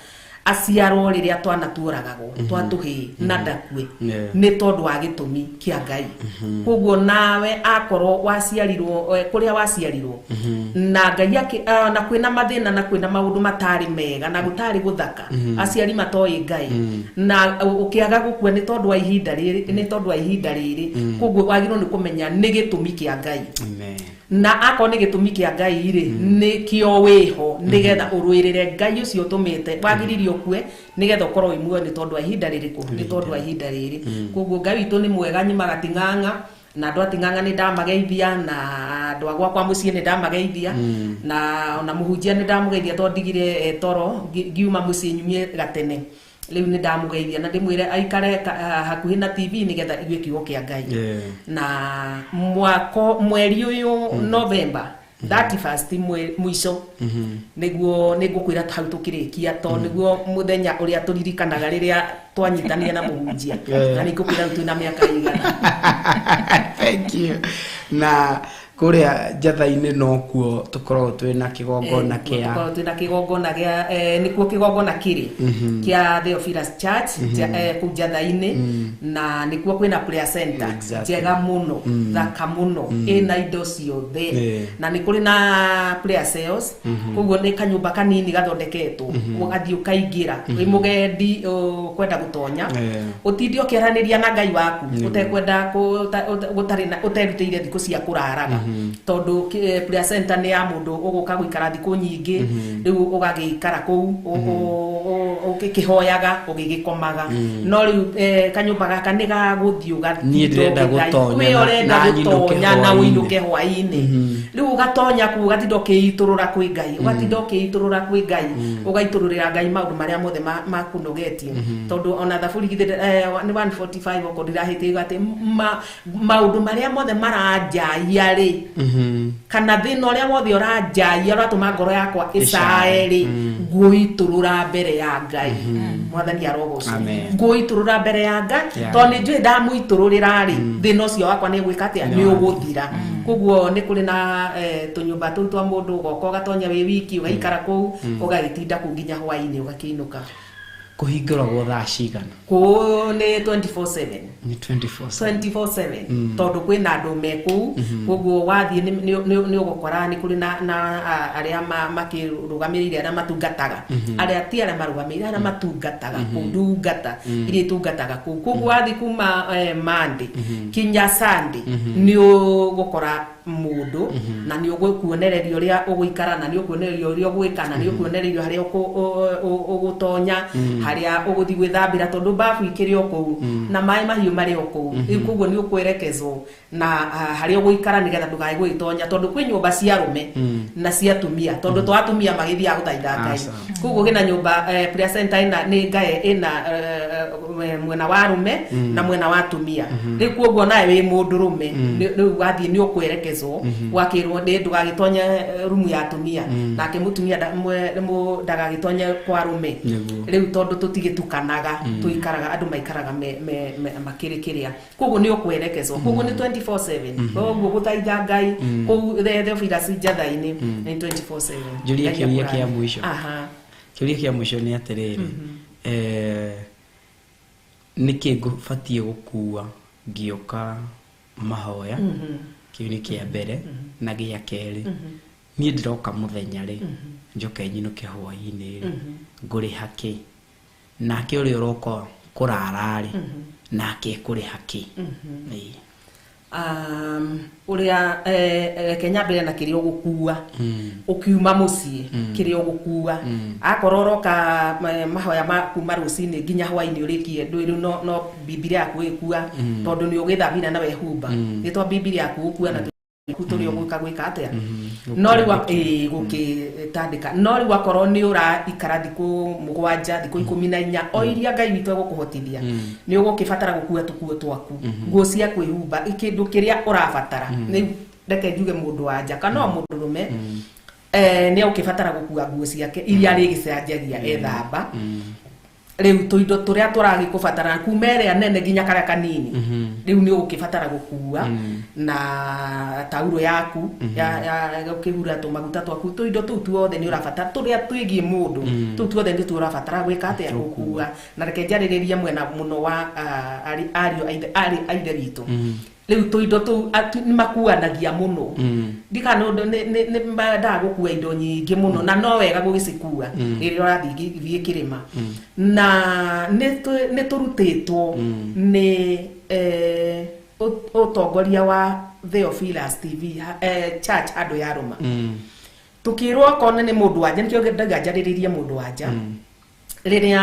aciarwo rĩrĩa twana tuoragagwo twatũhĩĩ na ndakue nĩ tondũ wa gĩtũmi kĩa Ngai. Koguo nawe akorwo waciarirwo kũrĩa waciarirwo na Ngai na kwĩna mathĩna na kwĩna maũndũ matarĩ mega na gũtarĩ gũthaka, aciari matoĩ Ngai na ũkĩaga gũkua nĩ tondũ wa ihinda rĩrĩ, nĩ tondũ wa ihinda rĩrĩ. Koguo wagĩrĩirwo nĩ kũmenya nĩ gĩtũmi kĩa Ngai, na akorwo nĩ gĩtũmi kĩa Ngai rĩ, nĩkĩo wĩho nĩgetha ũrũĩrĩre Ngai ũcio ũtũmĩte wagĩrĩire ũkue nĩgetha ũkorwo wĩ muoyo nĩ tondũ wa ihinda rĩrĩkũ, nĩ tondũ wa ihinda rĩrĩ. Koguo Ngai witũ nĩ mwega, nyumaga Ting'ang'a na andũ a Ting'ang'a nĩ ndamageithia, na andũ a gwakwa mũciĩ nĩ ndamageithia, na ona mũhunjia nĩ ndamũgeithia tondũ ndigire toro ngiuma mũciĩ nyumie gatene. Rĩu nĩ ndamũgeithia na ndĩmwĩre aikare hakuhĩ na TV nĩgetha igue kiugo kĩa Ngai. Na mwako mweri ũyũ November 31st mũico nĩguo nĩngũkwĩra hau tũkĩrĩkia, tondũ nĩguo mũthenya ũrĩa tũririkanaga rĩrĩa twanyitanire na mũhunjia, na nĩngũkwĩra rĩu twĩna mĩaka ĩigana. Thank you. Na kũrĩa Njatha-inĩ nokuo tũkoragwo twĩna kĩgongona kĩa, tũkoragwo twĩna kĩgongona gĩa nĩkuo kĩgongona kĩrĩ kĩa Theophilus Church kũu Njatha-inĩ, na nĩkuo kwĩna prayer center njega mũno, thaka mũno, ĩna indo ciothe, na nĩ kũrĩ na prayer cells. Koguo nĩ kanyũmba kanini gathondeketwo, ũgathiĩ ũkaingĩra wĩ mũgendi ũkwenda gũtonya, ũtinde ũkĩaranĩria na Ngai waku ũtekwenda ũterutĩire thikũ cia kũraraga, tondũ prayer center nĩ ya mũndũ ũgũka gũikara thikũ nyingĩ, rĩu ũgagĩikara kũu ũkĩhoyaga ũgĩgĩkomaga. No rĩu kanyũmba gaka nĩ gagũthiĩ ũgatinda gũtonya na ũinũke hwaĩ-inĩ. Rĩu ũgatonya kũu ũgatinda ũkĩitũrũra kwĩ Ngai, ũgatinda ũkĩitũrũra kwĩ Ngai, ũgaitũrũrĩra Ngai maũndũ marĩa mothe makũnogetie, tondũ ona thaburi githĩ nĩ 145 okorwo ndirahĩtia atĩ maũndũ marĩa mothe maranjaia rĩ Kana thĩna ũrĩa wothe ũranjaia ũratũma ngoro yakwa ĩcae rĩ, ngũitũrũra mbere ya Ngai. Mwathani arogocwo. Ngũitũrũra mbere ya Ngai tondũ nĩ njũĩ ndamũitũrũrĩra rĩ, thĩna ũcio wakwa nĩ gwĩka atĩa, nĩ ũgũthira. Koguo nĩ kũrĩ na tũnyũmba tũu twa mũndũ ũgoka ũgatonya wĩ wiki ũgaikara kũu ũgagĩtinda kũu nginya hwaĩ-inĩ ũgakĩinũka. Kũhingũragwo thaa cigana? Kũu nĩ 24/7. Nĩ 24/7. 24/7 tondũ kwĩna andũ me kũu, koguo wathiĩ nĩ ũgũkora nĩ kũrĩ na arĩa makĩrũgamĩrĩire arĩa matungataga, arĩa ti arĩa marũgamĩrĩire, arĩa matungataga kũu, ndungata iria itungataga kũu. Koguo wathiĩ kuma Monday kinya Sunday nĩ ũgũkora mũndũ na nĩ ũgũkuonereria ũrĩa ũgũikara, na nĩ ũkuonereria ũrĩa ũgwĩka, na nĩ ũkuonererio harĩa ũgũtonya, harĩa ũgũthiĩ gwĩthambĩra tondũ bafu ikĩrĩ o kũu na maĩ mahiũ marĩ o kũu. Rĩu koguo nĩ ũkwerekezwo na harĩa ũgũikara nĩgetha ndũkae gwĩtonya tondũ kwĩ nyũmba cia arũme na cia atumia, tondũ to atumia magĩthiaga gũthaitha Ngai. Koguo kwĩna nyũmba prayer center ĩna nĩ ngae ĩna mwena wa arũme na mwena wa atumia. Rĩu koguo nawe wĩ mũndũrũme rĩu wathiĩ nĩ ũkwerekezwo wakĩrwo nĩ ndũgagĩtonye rumu ya atumia, nake mũtumia ndagagĩtonye kwa arũme. Rĩu tondũ tũtigĩtukanaga, tũikaraga andũ maikaraga makĩrĩ kĩrĩa, koguo nĩ ũkwerekezwo. Koguo nĩ 24/7. Koguo gũthaitha Ngai kũu Theophilus Njatha-inĩ nĩ 24/7. Njũrie kĩũria kĩa mũico. Kĩũria kĩa mũico nĩ atĩrĩrĩ, nĩkĩ ngũbatiĩ gũkua ngĩũka mahoya? Kĩu nĩ kĩa mbere. Na gĩa kerĩ, niĩ ndĩroka mũthenya rĩ, njoke nyinũke hwaĩ-inĩ rĩ, ngũrĩha kĩ? Nake ũrĩa ũroka kũrara rĩ, nake ekũrĩha kĩ? Ũrĩa reke nyambĩre na kĩrĩa ũgũkua ũkiuma mũciĩ, kĩrĩa ũgũkua akorwo ũroka mahoya ma kuma rũcinĩ nginya hwaĩ-inĩ ũrĩkie, ndũĩ rĩu no Bibilia yaku ĩgĩkua tondũ nĩ ũgĩthambire na wehumba, nĩ to Bibilia yaku gũkua na tũrĩa ũgũka gwĩka atĩa, no rĩu gũkĩtandĩka. No rĩu akorwo nĩ ũraikara thikũ 7, thikũ 14, o iria Ngai witũ egũkũhotithia, nĩ ũgũkĩbatara gũkua tũkuo twaku, nguo cia kwĩhumba, kĩndũ kĩrĩa ũrabatara. Rĩu reke njuge mũndũ wa nja kana o mũndũrũme nĩ egũkĩbatara gũkua nguo ciake iria arĩgĩcenjagia ethamba. Rĩu tũindo tũrĩa tũragĩkũbatara kuma ĩrĩa nene nginya karĩa kanini, rĩu nĩ ũgũkĩbatara gũkua na tauro yaku ya gũkĩhura tũmaguta twaku, tũindo tũu tuothe nĩ ũrabatara, tũrĩa twĩgiĩ mũndũ tũu tuothe nĩ tũrabatara gwĩka atĩa, gũkua. Na reke njarĩrĩrie mwena mũno wa ariũ a ithe witũ. Rĩu tũindo tũu nĩ makuanagia mũno, ndikana nĩ mendaga gũkua indo nyingĩ mũno, na no wega gũgĩcikua rĩrĩa ũrathiĩ kĩrĩma. Na nĩ tũrutĩtwo nĩ ũtongoria wa Theophilus TV Church andũ ya Roma, tũkĩrwo okorwo nĩ mũndũ wa nja, nĩkĩo ndauga njarĩrĩrie mũndũ wa nja, rĩrĩa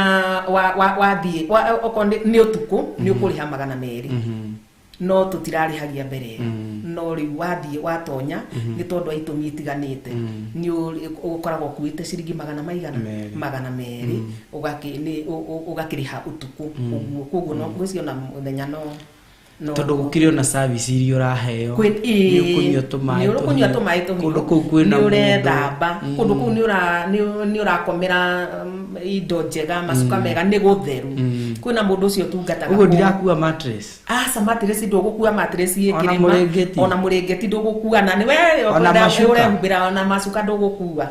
wathiĩ okorwo nĩ ũtukũ nĩ ũkũrĩha 200, no tũtirarĩhagia mbere, no rĩu wathiĩ watonya nĩ tondũ wa itũmi itiganĩte, nĩ ũkoragwo ũkuĩte ciringi 200 200 ũgakĩrĩha ũtukũ ũguo. Koguo no ngwĩciria ona mũthenya no tondũ gũkĩrĩ ona service iria ũraheo, nĩ ũkũnyua tũmaĩ tũhiũ, kũndũ kũu kwĩna nĩ ũrethamba, kũndũ kũu nĩ ũrakomera indo njega, macuka mega, nĩ gũtheru, kwĩna mũndũ ũcio ũtungataga. Ũguo ndirakua mattress? Aca, mattress ndũgũkua, mattress ĩ kĩrĩma, ona mũrĩngĩti ndũgũkua, na nĩwe ũrehumbĩra, ona macuka ndũgũkua.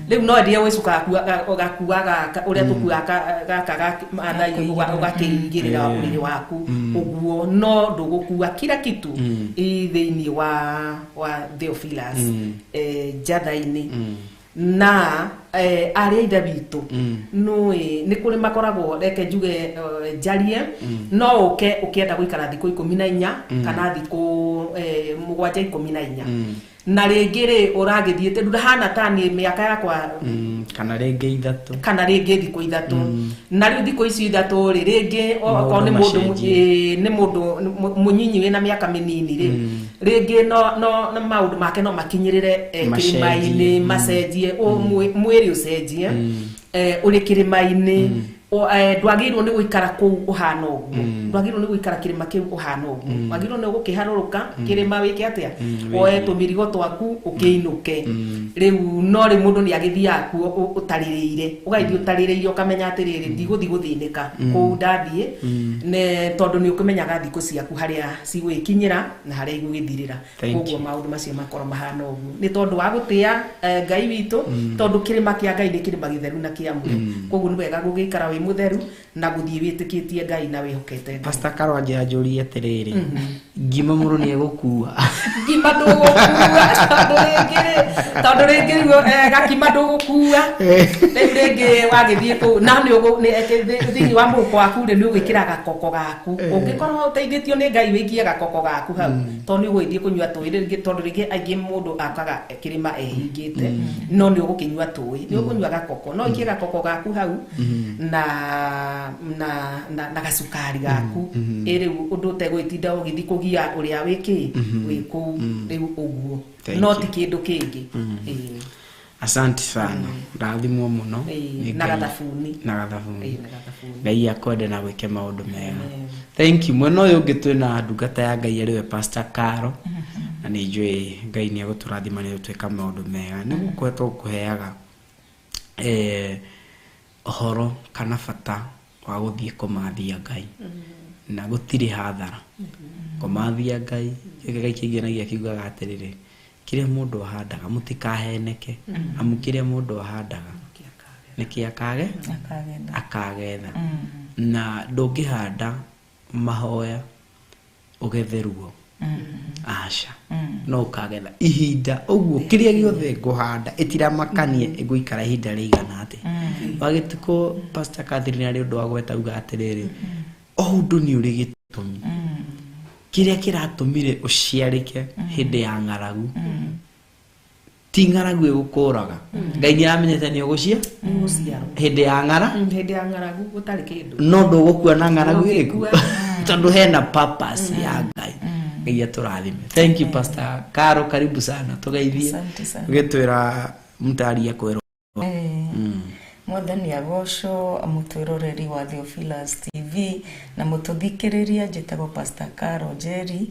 Rĩu no endia gwĩcuka ũgakua gaka ũrĩa tũkuaga gaka ga Maathai, ũgakĩigĩrĩra ũrĩrĩ waku ũguo, no ndũgũkua kila kitu ĩ thĩinĩ wa Theophilus Njatha-inĩ. Na arĩa ithe witũ nũĩ nĩ kũrĩ makoragwo, reke njuge njarie, no ũke ũkĩenda gũikara thikũ 14 kana thikũ 7 14, na rĩngĩ rĩ ũragĩthiĩte ndũhana ta niĩ mĩaka yakwa, kana rĩngĩ 3, kana rĩngĩ thikũ 3, na rĩu thikũ ici 3 rĩ rĩngĩ okorwo nĩ mũndũ nĩ mũndũ mũnyinyi wĩna mĩaka mĩnini rĩ, rĩngĩ no maũndũ make no makinyĩrĩre kĩrĩma-inĩ, macenjie, mwĩrĩ ũcenjie ũrĩ kĩrĩma-inĩ, Ndwagĩrĩirwo nĩ gũikara kũu ũhana ũguo, ndwagĩrĩirwo nĩ gũikara kĩrĩma kĩu ũhana ũguo, wagĩrĩirwo nĩ gũkĩharũrũka kĩrĩma wĩke atĩa, woe tũmĩrigo twaku ũkĩinũke. Rĩu no rĩ mũndũ nĩ agĩthiaga kuo ũtarĩrĩire, ũgagĩthiĩ ũtarĩrĩire ũkamenya atĩrĩrĩ, ndigũthiĩ gũthĩnĩka kũu ndathiĩ, ne tondũ nĩ ũkĩmenyaga thikũ ciaku harĩa cigũgĩkinyĩra na harĩa igũgĩthirĩra. Koguo maũndũ macio makorwo mahana ũguo nĩ tondũ wa gũtĩa Ngai witũ, tondũ kĩrĩma kĩa Ngai nĩ kĩrĩma gĩtheru na kĩamũre. Koguo nĩ wega gũgĩikara wĩ mũtheru na gũthiĩ wĩtĩkĩtie Ngai na wĩhokete Ngai. Pastor Carol anjĩra atĩrĩrĩ, ngima mũndũ nĩ egũkua. Ngima ndũgũkua, tondũ rĩngĩ rĩu gakima ndũgũkua, rĩu rĩngĩ wagĩthiĩ kũu na nĩ thĩinĩ wa mũhuko waku rĩ, nĩ ũgwĩkĩra gakoko gaku. Ũngĩkorwo ũteithĩtio nĩ Ngai wĩikie gakoko gaku hau, tondũ nĩ ũgũgĩthiĩ kũnyua tũĩ rĩngĩ, tondũ rĩngĩ aingĩ mũndũ akaga kĩrĩma ehingĩte, no nĩ ũgũkĩnyua tũĩ, nĩ ũkũnyua gakoko, no ũikie gakoko gaku hau na gacukari gaku, rĩu ũndũ ũtegũgĩtinda ũgĩthiĩ kũgia ũrĩa wĩkĩ wĩ kũu rĩu ũguo, no ti kĩndũ kĩngĩ. Asante sana, ndathimwo mũno na gathabuni, na gathabuni. Ngai akwende na gwĩke maũndũ mega. Thank you. Mwena ũyũ ũngĩ twĩna ndungata ya Ngai arĩ we Pastor Caro, na nĩ njũĩ Ngai nĩ egũtũrathima nĩ gũtwĩka maũndũ mega. Nĩ gũkũhe tũkũheaga ũhoro kana bata wa gũthiĩ kũmathia Ngai, na gũtirĩ hathara kũmathia Ngai. Gĩkĩ kĩngenagia kiugaga atĩrĩrĩ, kĩrĩa mũndũ ahandaga mũtikaheneke, amu kĩrĩa mũndũ ahandaga nĩkĩ akagetha. Na ndũngĩhanda mahoya ũgethe ruo, aca, no ũkagetha ihinda ũguo. Kĩrĩa gĩothe ngũhanda ĩtiramakanie ĩgũikara ihinda rĩigana atĩa. Wagĩtukũ Pastor Catherine arĩ ũndũ wa gweta uga atĩrĩrĩ, o ũndũ nĩ ũrĩ gĩtũmi. Kĩrĩa kĩratũmire ũciarĩke hĩndĩ ya ng'aragu, ti ng'aragu ĩgũkũraga. Ngai nĩ aramenyete nĩ ũgũcia hĩndĩ ya ng'aragu gũtarĩ kĩndũ, no ndũgũkua na ng'aragu ĩrĩkũ, tondũ hena purpose ya Ngai. Ngai atũrathime. Thank you Pastor Caro, karibu sana, tũgeithie ũgĩtwĩra mũtaria kwĩrwo. Mwathani agocwo, mũtwĩroreri wa Theophilus TV na mũtũthikĩrĩria. Njĩtagwo Pastor Caro Njeri,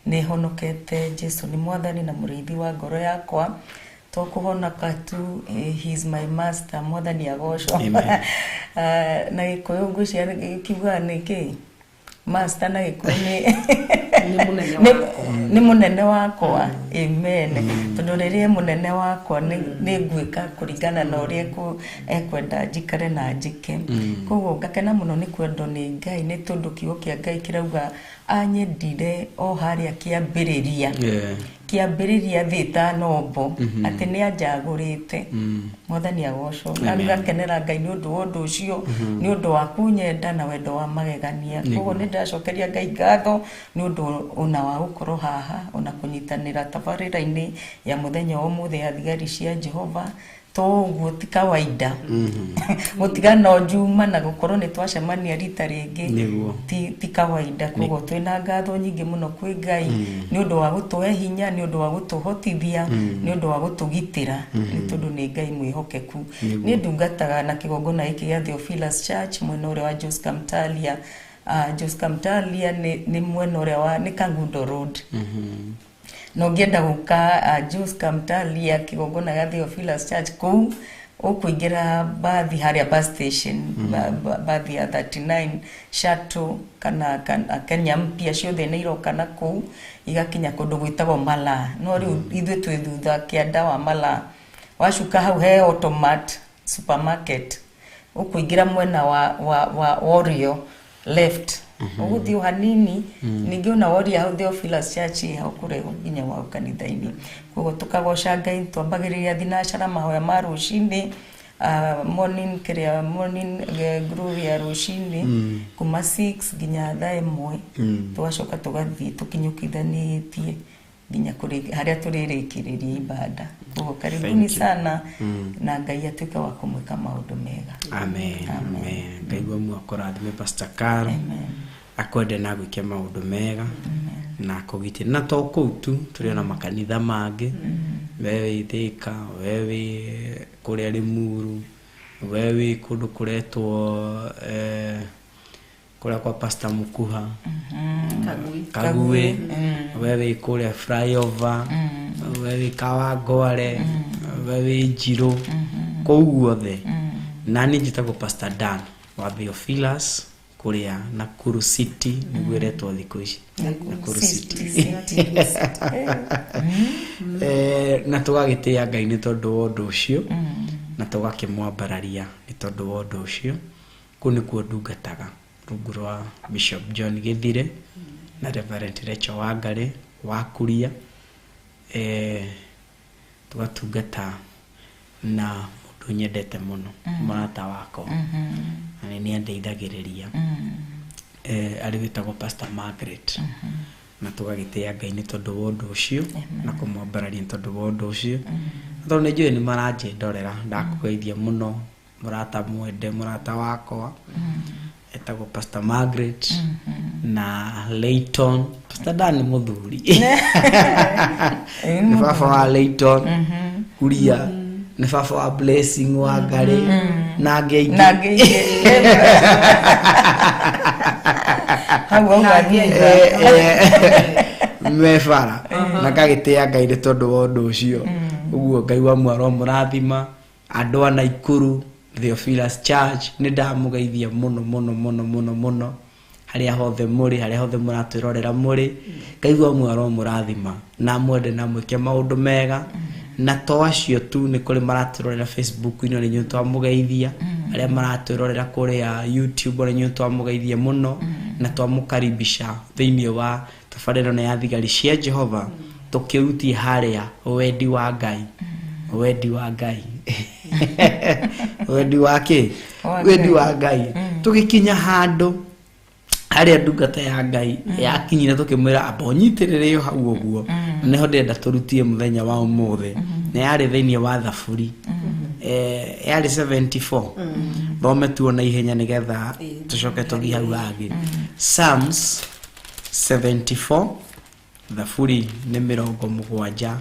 nĩ honokete. Jesu nĩ mwathani na mũrĩithi wa ngoro yakwa, to kũhonoka tu, he is my master. Mwathani agocwo. Na Gĩkũyũ ngwĩciria kiugaga nĩ kĩ master na Gĩkũyũ nĩ mũnene wakwa. Amen. Tondũ rĩrĩa mũnene wakwa nĩ ngwĩka kũringana na ũrĩa ekwenda njikare na njĩke. Koguo ngakena mũno nĩ kwendwo nĩ Ngai, nĩ tondũ kiugo kĩa Ngai kĩrauga anyendire o harĩa kĩambĩrĩria, kĩambĩrĩria thĩ ĩtanombo, atĩ nĩ anjagũrĩte. Mwathani agocwo. Na ngakenera Ngai nĩ ũndũ wa ũndũ ũcio, nĩ ũndũ wa kũnyenda na wendo wa magegania. Koguo nĩ ndacokeria Ngai ngatho nĩ ũndũ ona wa gũkorwo haha, ona kũnyitanĩra tabarĩra-inĩ ya mũthenya wa ũmũthĩ ya thigari cia Jehova. To ũguo ti kawaida gũtiga no njuma na gũkorwo nĩ twacemania rita rĩngĩ, ti kawaida. Koguo twĩna ngatho nyingĩ mũno kwĩ Ngai nĩ ũndũ wa gũtũhe hinya, nĩ ũndũ wa gũtũhotithia, nĩ ũndũ wa gũtũgitĩra, nĩ tondũ nĩ Ngai mwĩhokeku. Nĩ ndungataga na kĩgongona gĩkĩ gĩa Theophilus Church mwena ũrĩa wa Josca Mtalia. Josca Mtalia nĩ mwena ũrĩa wa nĩ Kangundo Road. Na ũngĩenda gũka Josca Mtalia kĩgongona gĩa Theophilus Church kũu, ũkũingĩra bathi harĩa bus station, bathi ya 39 Shuttle kana Kenya Mpya, ciothe nĩ iroka na kũu igakinya kũndũ gwĩtagwo Malaa. No rĩu ithuĩ twĩ thutha kĩanda wa Malaa. Wacuka hau he Automat supermarket, ũkũingĩra mwena wa Warrior left, ũgũthiĩ hanini, ningĩ ona woria hau Theophilus Church ĩ hau kũraihu nginya wa kanitha-inĩ. Koguo tũkagoca Ngai, twambagĩrĩria thinacara mahoya ma rũcinĩ, morning kĩrĩa morning glory ya rũcinĩ kuma 6 nginya thaa 1, tũgacoka tũgathiĩ tũkinyũkithanĩtie nginya harĩa tũrĩrĩkĩrĩria ibada. Koguo karibuni sana, na Ngai atuĩke wa kũmwĩka maũndũ mega. Amen. Amen. Ngai wa mwakũrathime Pastor Caro, akwende na gwĩke maũndũ mega na kũgitĩra. Na to kũu tu, tũrĩ na makanitha mangĩ, we wĩ Thĩka, we wĩ kũrĩa Limuru, We wĩ kũndũ kũretwo kũrĩa kwa Pastor Mukuha Kagui, we wĩ kũrĩa flyover, we wĩ Kawangware, we wĩ Njirũ, kũu guothe. Na niĩ njĩtagwo Pastor Dan wa Theophilus kũrĩa Nakuru City, nĩguo ĩretwo thikũ ici Nakuru City. Na tũgagĩtĩĩa Ngai nĩ tondũ wa ũndũ ũcio, na tũgakĩmwambararia nĩ tondũ wa ũndũ ũcio. Kũu nĩkuo ndungataga rungu rwa Bishop John Githire na Reverend Rachel Wangari wa Kuria. Tũgatungata na mũndũ nyendete mũno, mũrata wakwa, na nĩ nĩandeithagĩrĩria, arĩ wĩtagwo Pastor Margaret. Na tũgagĩtĩĩa Ngai nĩ tondũ wa ũndũ ũcio na kũmwambararia nĩ tondũ wa ũndũ ũcio, na tondũ nĩ njũĩ nĩ maranjĩndorera. Ndakũgeithia mũno mũrata mwende, mũrata wakwa etagwo Pastor Margaret na Layton. Pastor Dan nĩ mũthuri, nĩ baba wa Layton Kuria, nĩ baba wa Blessing wa Ngarĩ na angĩ aingĩ. Na angĩ aingĩ. Hau auga niĩ. Me bara na ngagĩtĩĩa Ngai nĩ tondũ wa ũndũ ũcio. Ũguo Ngai wa mwaro mũrathima andũ a Naikuru Theophilus Church, nĩ ndamũgeithia mũno mũno mũno mũno mũno harĩa hothe mũrĩ, harĩa hothe mũratwĩrorera mũrĩ. Ngai wa mwaro mũrathima na mwende na mwĩke maũndũ mega. Na to acio tu, nĩ kũrĩ maratwĩrorera Facebook-inĩ, nĩ inyuĩ twamũgeithia, arĩa maratwĩrorera kũrĩa YouTube, nĩ inyuĩ twamũgeithia mũno na twamũkaribisha thĩinĩ wa tabarĩra ĩno ya Thigari cia Jehova, tũkĩrutie harĩa wendi wa Ngai, wendi wa Ngai, wendi wa kĩ, wendi wa Ngai. Tũgĩkinya handũ harĩa ndungata ya Ngai yakinyire, tũkĩmwĩra amba ũnyitĩrĩre hau ũguo, na nĩho ndĩrenda tũrutie mũthenya wa ũmũthĩ. Na yarĩ thĩinĩ wa Thaburi, yarĩ 74. Thome tuo na ihenya nĩgetha tũcoke tũthiĩ hau hangĩ. Psalms 74, Thaburi nĩ 74,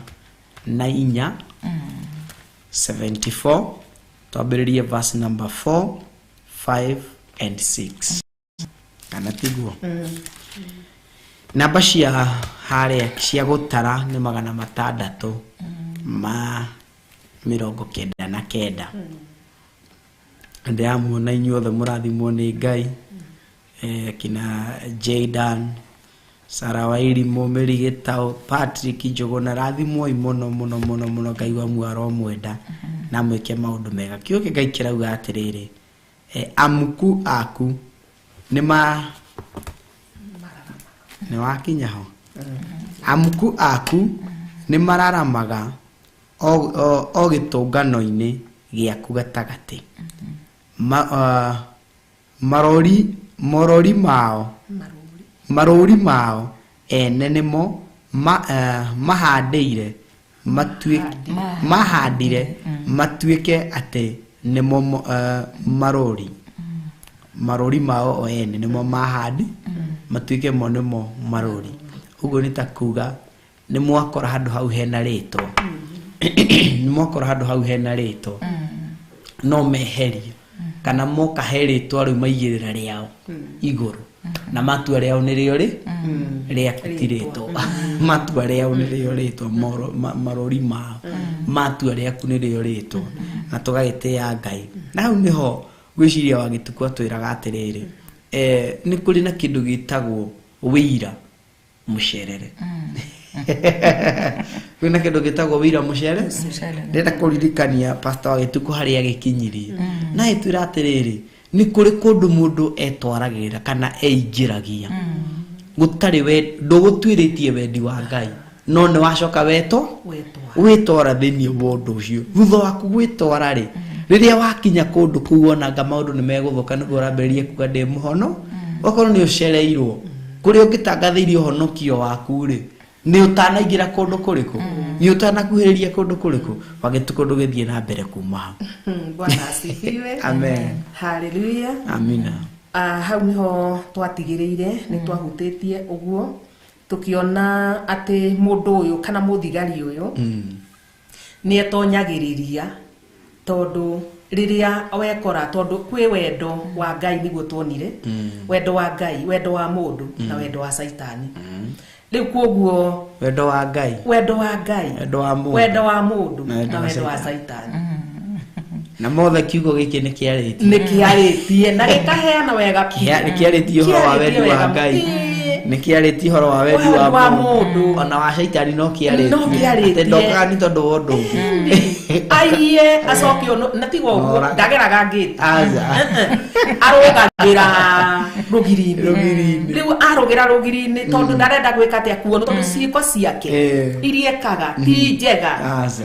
74, twambĩrĩrie verse number 4, 5 and 6, kana tiguo? Namba cia harĩa cia gũtara nĩ 699. Ndĩramuona inyuothe mũrathimwo nĩ Ngai, kina Jaydan, Sara Wairimu, Mary Gĩtaũ, Patrick Njũgũna, rathimwoi mũno mũno mũno mũno. Ngai wa muaro mwenda na mwĩke maũndũ mega. Kiugo kĩa Ngai kĩrauga atĩrĩrĩ, amuku aku nĩ ma nĩ wakinya ho, amuku aku nĩ mararamaga o gĩtũngano-inĩ gĩaku gatagatĩ. Marori morori mao marũri mao ene nĩmo mahandĩire mahandire matuĩke atĩ nĩmo marũri marũri mao o ene nĩmo mahandi matuĩke mo nĩmo marũri. Ũguo nĩ ta kuga nĩ mwakora handũ hau hena rĩtwa, nĩ mwakora handũ hau hena rĩtwa, no meherie kana moka he rĩtwa rĩu maigĩrĩra rĩao igũrũ, na matua rĩao nĩrĩo rĩ rĩaku ti rĩtwa, matua rĩao nĩrĩo rĩtwa, marũri mao matua rĩaku nĩrĩo rĩtwa. Na tũgagĩtĩĩa Ngai. Na hau nĩho ngwĩciria wa Gĩtukũ atwĩraga atĩrĩrĩ, nĩ kũrĩ na kĩndũ gĩtagwo wĩira mũcerere. Kwĩna kĩndũ gĩtagwo wĩira mũcere. Ndĩrenda kũririkania Pastor wa Gĩtukũ harĩa agĩkinyirie, na ĩtwĩra atĩrĩrĩ, nĩ kũrĩ kũndũ mũndũ etwaragĩrĩra kana eingĩragia gũtarĩ we ndũgũtuĩrĩtie wendi wa Ngai, no nĩ wacoka wetwo wĩtwara thĩinĩ wa ũndũ ũcio. Thutha waku gwĩtwara rĩ, rĩrĩa wakinya kũndũ kũu wonanga maũndũ nĩ megũthũka, nĩguo ũrambĩrĩria kuga ndĩ mũhono. Okorwo nĩ ũcereirwo kũrĩa ũngĩtangathĩirie ũhonokio waku rĩ, nĩ ũtanaingĩra kũndũ kũrĩkũ, nĩ ũtanakuhĩrĩria kũndũ kũrĩkũ, Wagĩtukũ ndũgĩthiĩ na mbere kuma hau. Bwana asifiwe. Amen. Haleluya. Amina. Hau niho twatigĩrĩire, nĩ twahutĩtie ũguo tũkĩona atĩ mũndũ ũyũ kana mũthigari ũyũ nĩ etonyagĩrĩria tondũ Rĩrĩa wekora tondũ kwĩ wendo wa Ngai nĩguo tuonire, wendo wa Ngai, wendo wa mũndũ na wendo wa Caitani. Rĩu koguo wendo wa Ngai, wendo wa Ngai, wendo wa mũndũ, wendo wa mũndũ na wendo wa Caitani. Na mothe kiugo gĩkĩ nĩ kĩarĩtie, nĩ kĩarĩtie na gĩkaheana wega biũ. Nĩ kĩarĩtie ũhoro wa wendi wa Ngai, nĩ kĩarĩtie ũhoro wa wendi wa mũndũ, ona wa Caitani no kĩarĩtie. Atĩ ndokaga nĩ tondũ wa ũndũ ũngĩ. Aiye acoke na tiga ũguo ndageraga ngĩti, arũgagĩra rũgiri-inĩ. Rĩu arũgĩra rũgiri-inĩ tondũ ndarenda gwĩka atĩa kuonwo, tondũ ciĩko ciake iria ekaga ti njega.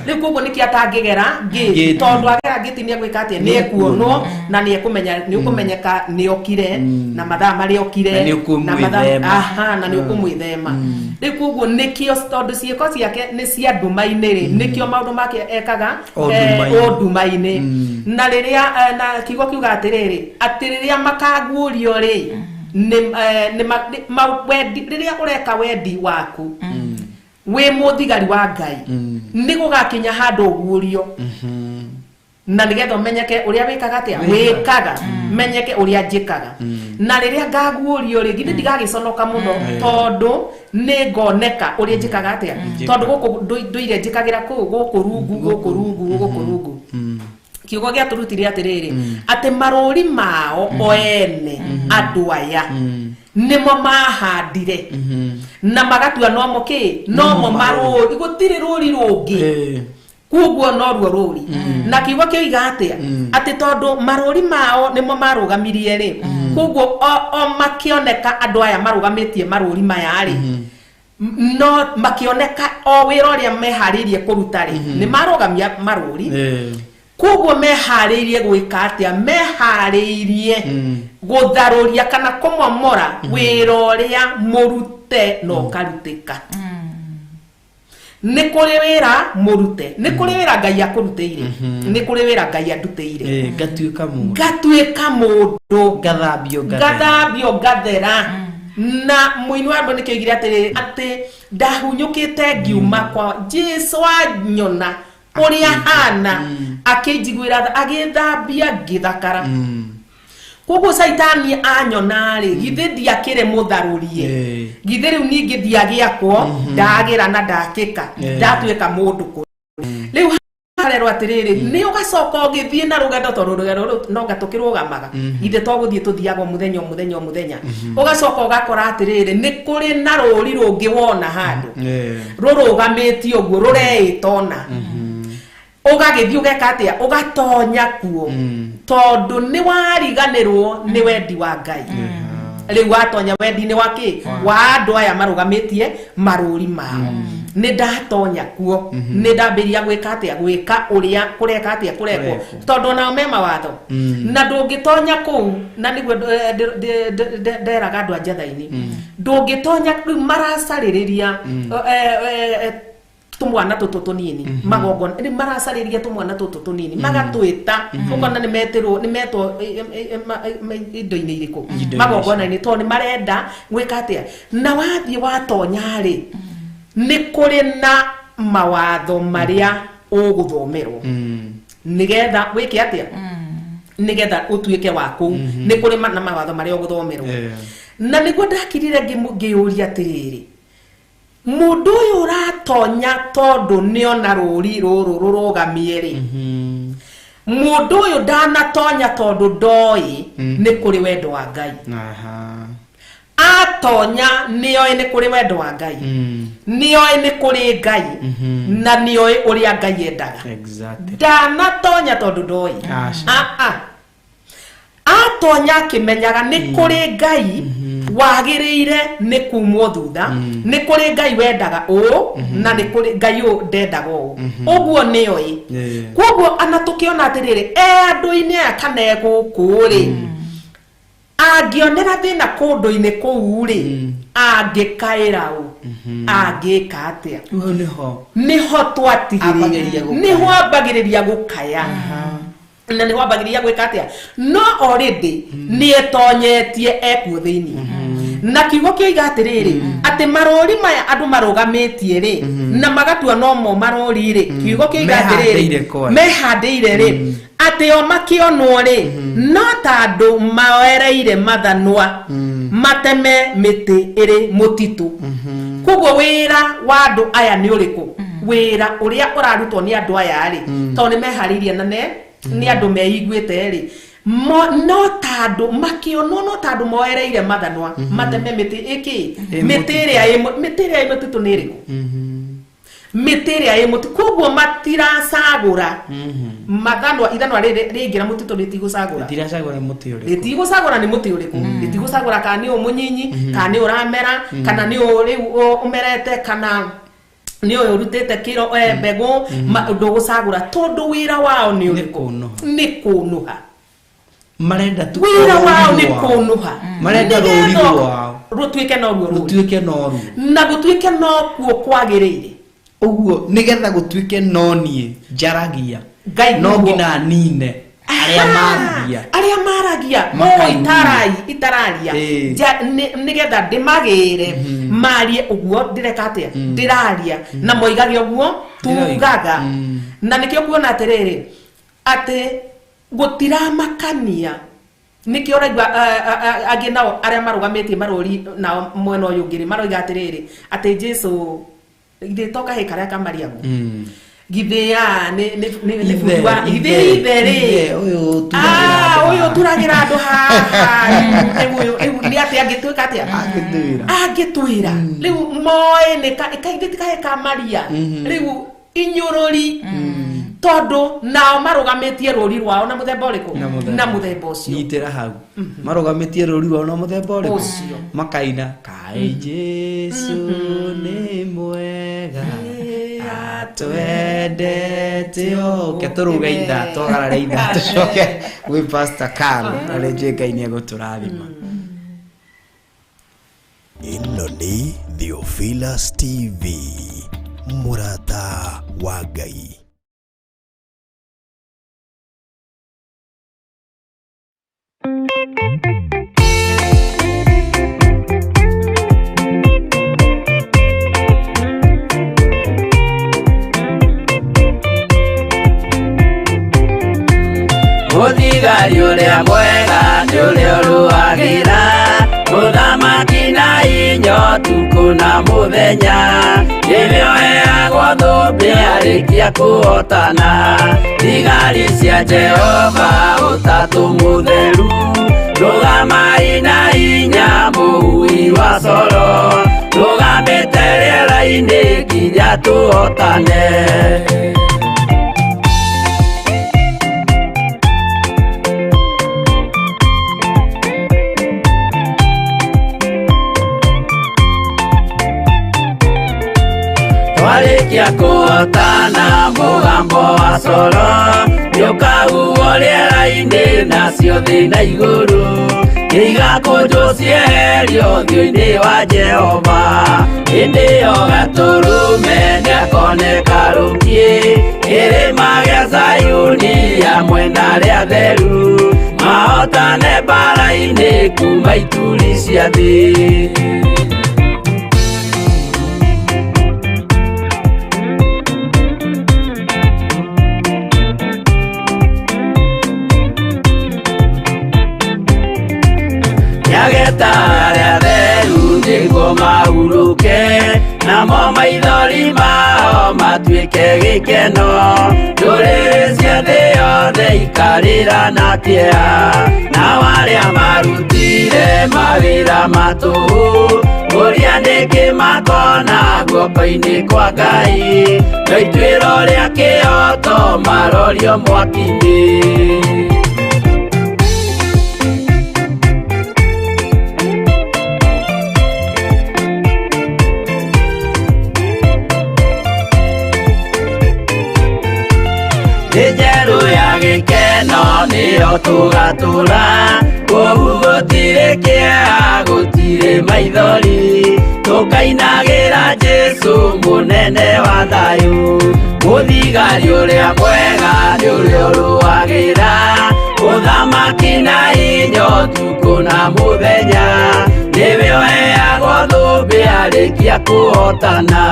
Rĩu koguo nĩkĩo atangĩgera ngĩti, tondũ agera ngĩti nĩ egwĩka atĩa, nĩ ekuonwo na nĩ ekũmenya, nĩ ũkũmenyeka nĩ okire na mathaa marĩa okire na mathaa, aha, na nĩ ũkũmwĩthema. Rĩu koguo nĩkĩo tondũ ciĩko ciake nĩ cia nduma-inĩ rĩ, nĩkĩo maũndũ make ekaga o nduma-inĩ. Na rĩrĩa na kiugo kiuga atĩrĩrĩ, atĩ rĩrĩa makaguũrio rĩ, rĩrĩa ũreka wendi waku wĩ mũthigari wa Ngai, nĩ gũgakinya handũ ũguũrio, na nĩgetha ũmenyeke ũrĩa wĩkaga atĩa, wĩkaga, menyeke ũrĩa njĩkaga. Na rĩrĩa ngaguũrio rĩ, githĩ ndigagĩconoka mũno, tondũ nĩ ngoneka ũrĩa njĩkaga atĩa, tondũ gũkũ ndũire njĩkagĩra kũu, gũkũ rungu, gũkũ rungu, gũkũ rungu. Kiugo gĩatũrutire atĩrĩrĩ, atĩ marũri mao o ene andũ aya nĩmo mahandire na magatua nomo kĩ, nomo marũri, gũtirĩ rũri rũngĩ, koguo noruo rũri. Na kiugo kĩoiga atĩa, atĩ tondũ marũri mao nĩmo marũgamirie rĩ, koguo o makĩoneka andũ aya marũgamĩtie marũri maya rĩ, no makĩoneka o wĩra ũrĩa meharĩirie kũruta rĩ, nĩ marũgamia marũri. Koguo meharĩirie gwĩka atĩa, meharĩirie gũtharũria kana kũmomora wĩra ũrĩa mũrute na ũkarutĩka. Nĩ kũrĩ wĩra mũrute, nĩ kũrĩ wĩra Ngai akũrutĩire, nĩ kũrĩ wĩra Ngai andutĩire. Ngatuĩka mũndũ, ngatuĩka mũndũ, ngathambio, ngathambio, ngathera. Na mũini wa rwĩmbo nĩkĩo oigire atĩrĩrĩ, atĩ ndahunyũkĩte ngiuma kwa Jesũ anyona ũrĩa hana, akĩnjiguĩra tha, agĩthambia ngĩthakara. Koguo Caitani anyona rĩ, githĩ ndiakĩrĩ mũtharũrie, githĩ rĩu ningĩ ndiagĩakwo, ndagĩra na ndakĩka, ndatuĩka mũndũ kũrĩ. Rĩu harerwo atĩrĩrĩ, nĩ ũgacoka ũgĩthiĩ na rũgendo, tondũ rũgendo rũu no nga tũkĩrũgamaga, ithe to gũthiĩ tũthiaga o mũthenya o mũthenya o mũthenya. Ũgacoka ũgakora atĩrĩrĩ, nĩ kũrĩ na rũri rũngĩ wona handũ rũrũgamĩtie ũguo, rũreĩta ona, ũgagĩthiĩ ũgeka atĩa, ũgatonya kuo, tondũ nĩ wariganĩrwo nĩ wendi wa Ngai. Rĩu watonya wendi-inĩ wa kĩ, wa andũ aya marũgamĩtie marũri mao. Nĩ ndatonya kuo, nĩ ndambĩrĩria gwĩka atĩa, gwĩka ũrĩa kũreka atĩa, kũrekwo, tondũ onao me mawatho. Na ndũngĩtonya kũu, na nĩguo nderaga andũ a Njetha-inĩ, ndũngĩtonya rĩu maracarĩrĩria tũmwana tũtũ tũnini magongona, nĩ maracarĩria tũmwana tũtũ tũnini magatwĩta, ũkona nĩ metĩrwo, nĩ metwo indo-inĩ irĩkũ, magongona-inĩ, tondũ nĩ marenda gwĩka atĩa. Na wathiĩ watonya rĩ, nĩ kũrĩ na mawatho marĩa ũgũthomerwo nĩgetha wĩke atĩa, nĩgetha ũtuĩke wa kũu. Nĩ kũrĩ na mawatho marĩa ũgũthomerwo. Na nĩguo ndakirire ngĩũria atĩrĩrĩ, mũndũ ũyũ ũratonya tondũ nĩona rũri rũrũ rũrũgamie rĩ, mũndũ ũyũ ndanatonya tondũ ndoĩ nĩ kũrĩ wendo wa Ngai. Atonya nĩoĩ nĩ kũrĩ wendo wa Ngai, nĩoĩ nĩ kũrĩ Ngai, na nĩoĩ ũrĩa Ngai endaga. Ndanatonya tondũ ndoĩ. Atonya akĩmenyaga nĩ kũrĩ Ngai wagĩrĩire nĩ kumwo thutha, nĩ kũrĩ Ngai wendaga ũũ, na nĩ kũrĩ Ngai ũũ ndendaga ũũ. Ũguo nĩoĩ. Koguo ana tũkĩona atĩrĩrĩ, e andũ-inĩ aya kana e gũkũ rĩ, angĩonera thĩna kũndũ-inĩ kũu rĩ, angĩkaĩra ũ, angĩka atĩa? Nĩho twatigĩrĩire, nĩho ambagĩrĩria gũkaya, na nĩho ambagĩrĩria gwĩka atĩa. No already nĩ etonyetie ekuo thĩinĩ. Na kiugo kĩoiga atĩrĩrĩ, atĩ marũri maya andũ marũgamĩtie rĩ, na magatua nomo marũri rĩ, kiugo kĩoiga Mehandĩire atĩrĩrĩ, kware. mehandĩire rĩ, atĩ o makĩonwo rĩ, no ta andũ moereire mathanwa mateme mĩtĩ ĩrĩ mũtitũ. Koguo wĩra wa andũ aya nĩ ũrĩkũ? Wĩra ũrĩa ũrarutwo nĩ andũ aya rĩ, tondũ nĩ meharĩirie na ne nĩ andũ meiguĩte rĩ, no ta andũ makĩonwo, no ta andũ moereire mathanwa mateme mĩtĩ ĩkĩ, Ĩ mĩtĩ ĩrĩa ĩ mĩtĩ ĩrĩa ĩ mũtitũ nĩ ĩrĩkũ? Mĩtĩ ĩrĩa ĩ mũtitũ. Koguo matiracagũra mathanwa, ithanwa rĩrĩ rĩingĩra mũtitũ rĩtigũcagũra. Rĩtiracagũra mũtĩ ũrĩkũ. Rĩtigũcagũra nĩ mũtĩ ũrĩkũ, rĩtigũcagũra kana nĩ ũyũ mũnyinyi, kana nĩ ũramera, kana nĩ ũyũ rĩu ũmerete, kana nĩ ũyũ ũrutĩte kĩro, mbegũ, ndũgũcagũra, tondũ wĩra wao nĩ Nĩ ũrĩkũ? kũnũha. Nĩ kũnũha. Marenda tu Wĩra wao rũri nĩ rwao. kũnũha. Marenda rũri Nĩgetha rwao rũtuĩke noruo rũri, rũtuĩke noruo, na gũtuĩke nokuo kwagĩrĩire. Ũguo nĩgetha gũtuĩke no niĩ njaragia, Ngai no nĩguo. nginya nine arĩa maragia. Arĩa maragia Makainina. o itarai itararia. Nĩgetha ndĩmagĩre marie ũguo ndĩreka atĩa, ndĩraria na moigage ũguo Ndĩroiga. tugaga. Na nĩkĩo kuona atĩrĩrĩ, atĩ gũtiramakania, nĩkĩo ũraigua angĩ nao arĩa marũgamĩtie marũri nao mwena ũyũ ũngĩ rĩ, maroiga atĩrĩrĩ, atĩ Jesu githĩ to kahĩ karĩa ka Mariamu, githĩ ya nĩ bundi wa githĩ ithe rĩ, ithe, ũyũ ũturagĩra Ah, andũ ũyũ haha. ũturagĩra andũ haha rĩu ũyũ rĩu nĩ atĩ angĩtuĩka atĩa, Angĩtwĩra. Angĩtwĩra rĩu moĩ nĩ kaithĩ ti kahĩ ka Maria. Rĩu inyũrũri, tondũ nao marũgamĩtie rũri rwao na mũthemba ũrĩkũ? Na mũthemba. Na mũthemba ũcio. Nyitĩra hau, marũgamĩtie rũri rwao na mũthemba ũrĩkũ? Ũcio. Makaina kaĩ Jesu nĩ mwega, atwendete o ke tũrũge ithaa, twagarare ithaa, tũcoke gwĩ Pastor Carol, na rĩ njũĩ Ngai nĩ egũtũrathima. Ĩno nĩ Theophilus TV, mũrata wa Ngai. Mũthigari ũrĩa mwega nĩ ũrĩa ũrũagĩra mũthamaki na inyo tukũ na mũthenya, nĩwe ũheagwo thũmbĩ arĩkia kũhotana. Thigari cia Jehova ũtatũ mũtheru, rũgamai na hinya mũhui wa coro, rũgamĩte rĩera-inĩ nginya tũhotane. Twarĩkia kũhotana mũgambo wa coro nĩũkahuhwo rĩera-inĩ, nacio thĩ na igũrũ nĩigakũnjwo cieherio ũthiũ-inĩ wa Jehova. Hĩndĩ ĩyo Gatũrũme nĩakoneka rũkiĩ kĩrĩma gĩa Zayuni hamwe na arĩa atheru, mahotane mbara-inĩ kuma ituri cia thĩ. Nĩageta arĩa atheru nĩguo mahurũke, namo maithori mao matuĩke gĩkeno. Ndũrĩrĩ cia thĩ yothe ikarĩra na kĩeha, nao arĩa marutire mawĩra ma tũhũ ũrĩa nĩkĩ makona guoko-inĩ kwa Ngai, no ituĩro rĩa kĩhooto marorio mwaki-inĩ. Thĩ njerũ ya gĩkeno nĩyo tũgatũra, kũu gũtirĩ kĩeha, gũtirĩ maithori, tũkainagĩra Jesũ mũnene wa thayũ. Mũthigari ũrĩa mwega nĩ ũrĩa ũrũagĩra Ũthamaki na hinya ũtukũ na mũthenya nĩwe ũheagwo thũmbĩ arĩkia kũhotana.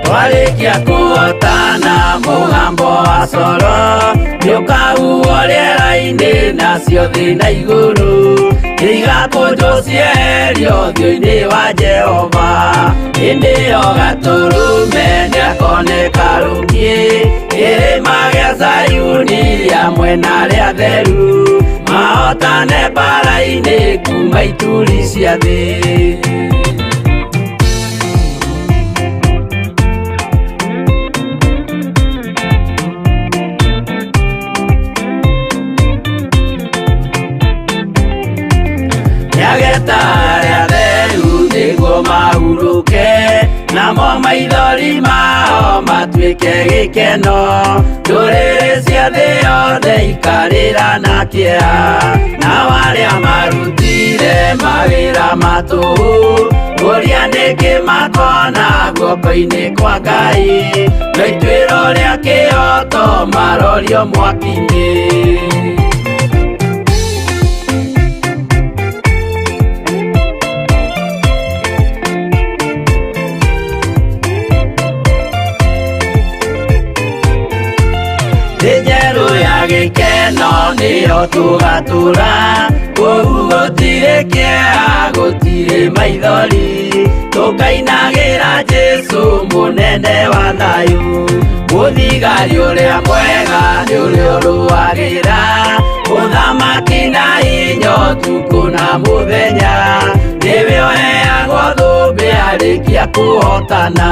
Twarĩkia kũhotana mũgambo wa coro nĩũkahuhwo rĩera-inĩ nacio thĩ na igũrũ igakũnjwo cieherio ũthiũ-inĩ wa Jehova. Hĩndĩ ĩyo Gatũrũme nĩakoneka rũngĩ kĩrĩma gĩa Zayuni hamwe na arĩa atheru mahotane mbara-inĩ kuma ituri cia thĩ. Nĩageta arĩa atheru nĩguo mahurũke namo maithori mao matuĩke gĩkeno. Ndũrĩrĩ cia thĩ yothe ikarĩra na kĩeha nao arĩa marutire mawĩra ma tũhũ kũria nĩkĩ makona guoko-inĩ kwa Ngai no ituĩro rĩa kĩhooto marorio mwaki-inĩ. Thĩ njerũ ya gĩkeno nĩyo tũgatũra kũu gũtirĩ kĩeha gũtirĩ maithori tũkainagĩra Jesũ mũnene wa thayũ. Mũthigari ũrĩa mwega nĩ ũrĩa ũrũagĩra ũthamaki na hinya ũtukũ na mũthenya nĩwe ũheagwo thũmbĩ arĩkia kũhotana.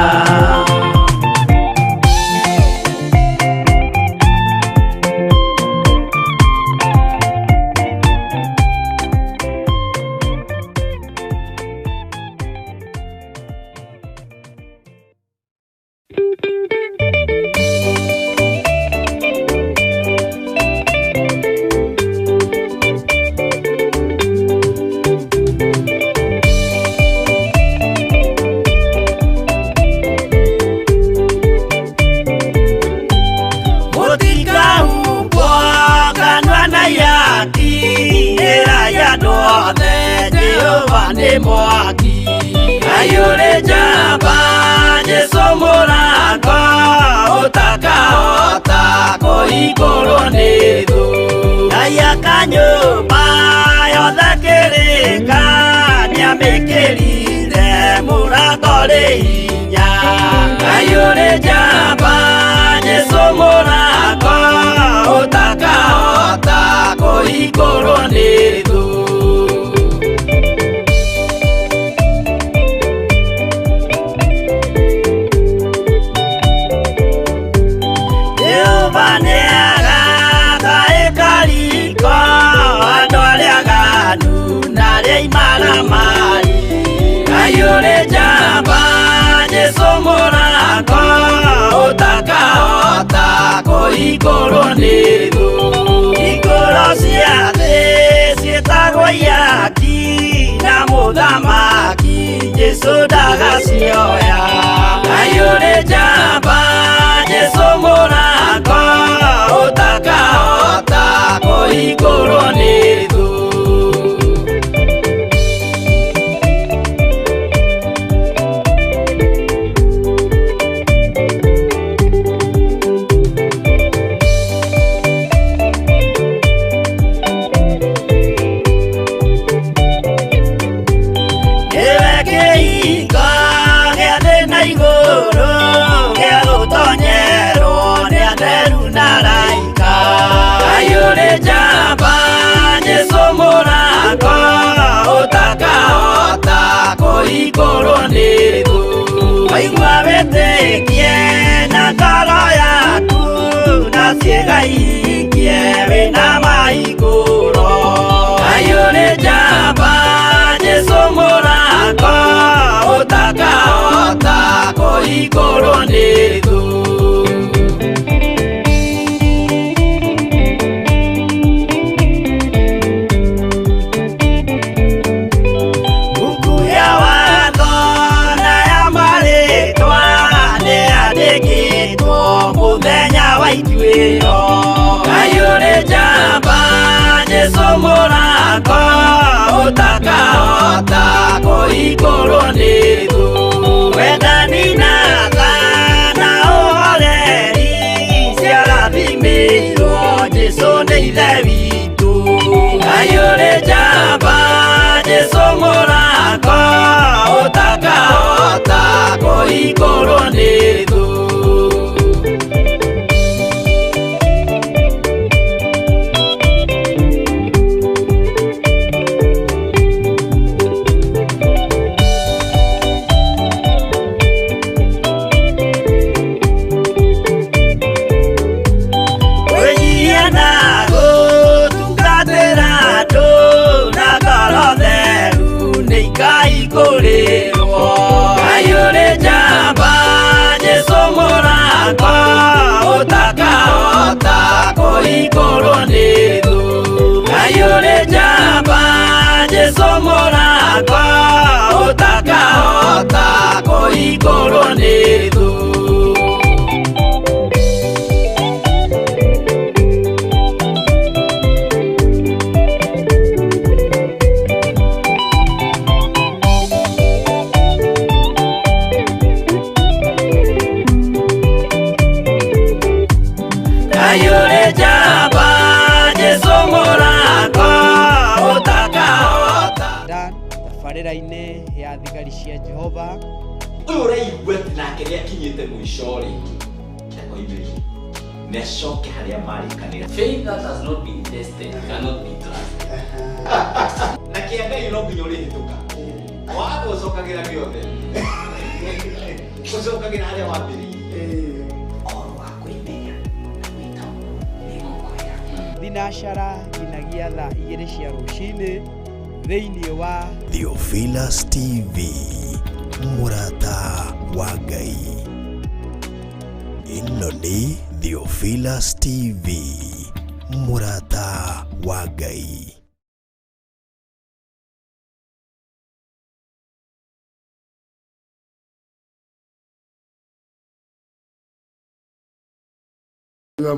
Jesu mũrango ũtakahota kũhingũrwo nĩ thũ. Wendani na tha na ũhoreri ciarathimĩirwo Jesu nĩ Ithe witũ. Ngai ũrĩ njamba, Jesu mũrango ũtakahota kũhingũrwo nĩ thũ. Wĩnyihia na gũtungatĩra andũ na ngoro theru nĩ ikaihingũrĩrwo. Ngai ũrĩ njamba, Jesu mũrango ũtakahota kũhingũrwo nĩ thũ. Ngai ũrĩ njamba, Jesu mũrango ũtakahota kũhingũrwo nĩ thũ. Ngai ũrĩ njamba, Jesu mũrango ũtakahota. Tabarĩra-inĩ ya thigari cia Jehova. Ũyũ ũraigua atĩ nake nĩakinyĩte mũico rĩ, akoimĩrie nĩacoke harĩa marĩkanĩra. Faith that has not been tested cannot be trusted. Na kĩa Ngai no nginya ũrĩhĩtũka. Watho ũcokagĩra gĩothe, ũcokagĩra harĩa wambĩrĩirie. Ũhoro wa kwĩmenya na gwĩtaũkwo nĩngũkwĩra. Thinacara nginyagia thaa 2 cia rũcinĩ thĩinĩ wa Theophilus TV, mũrata wa Ngai. Ĩno nĩ Theophilus TV, mũrata wa Ngai.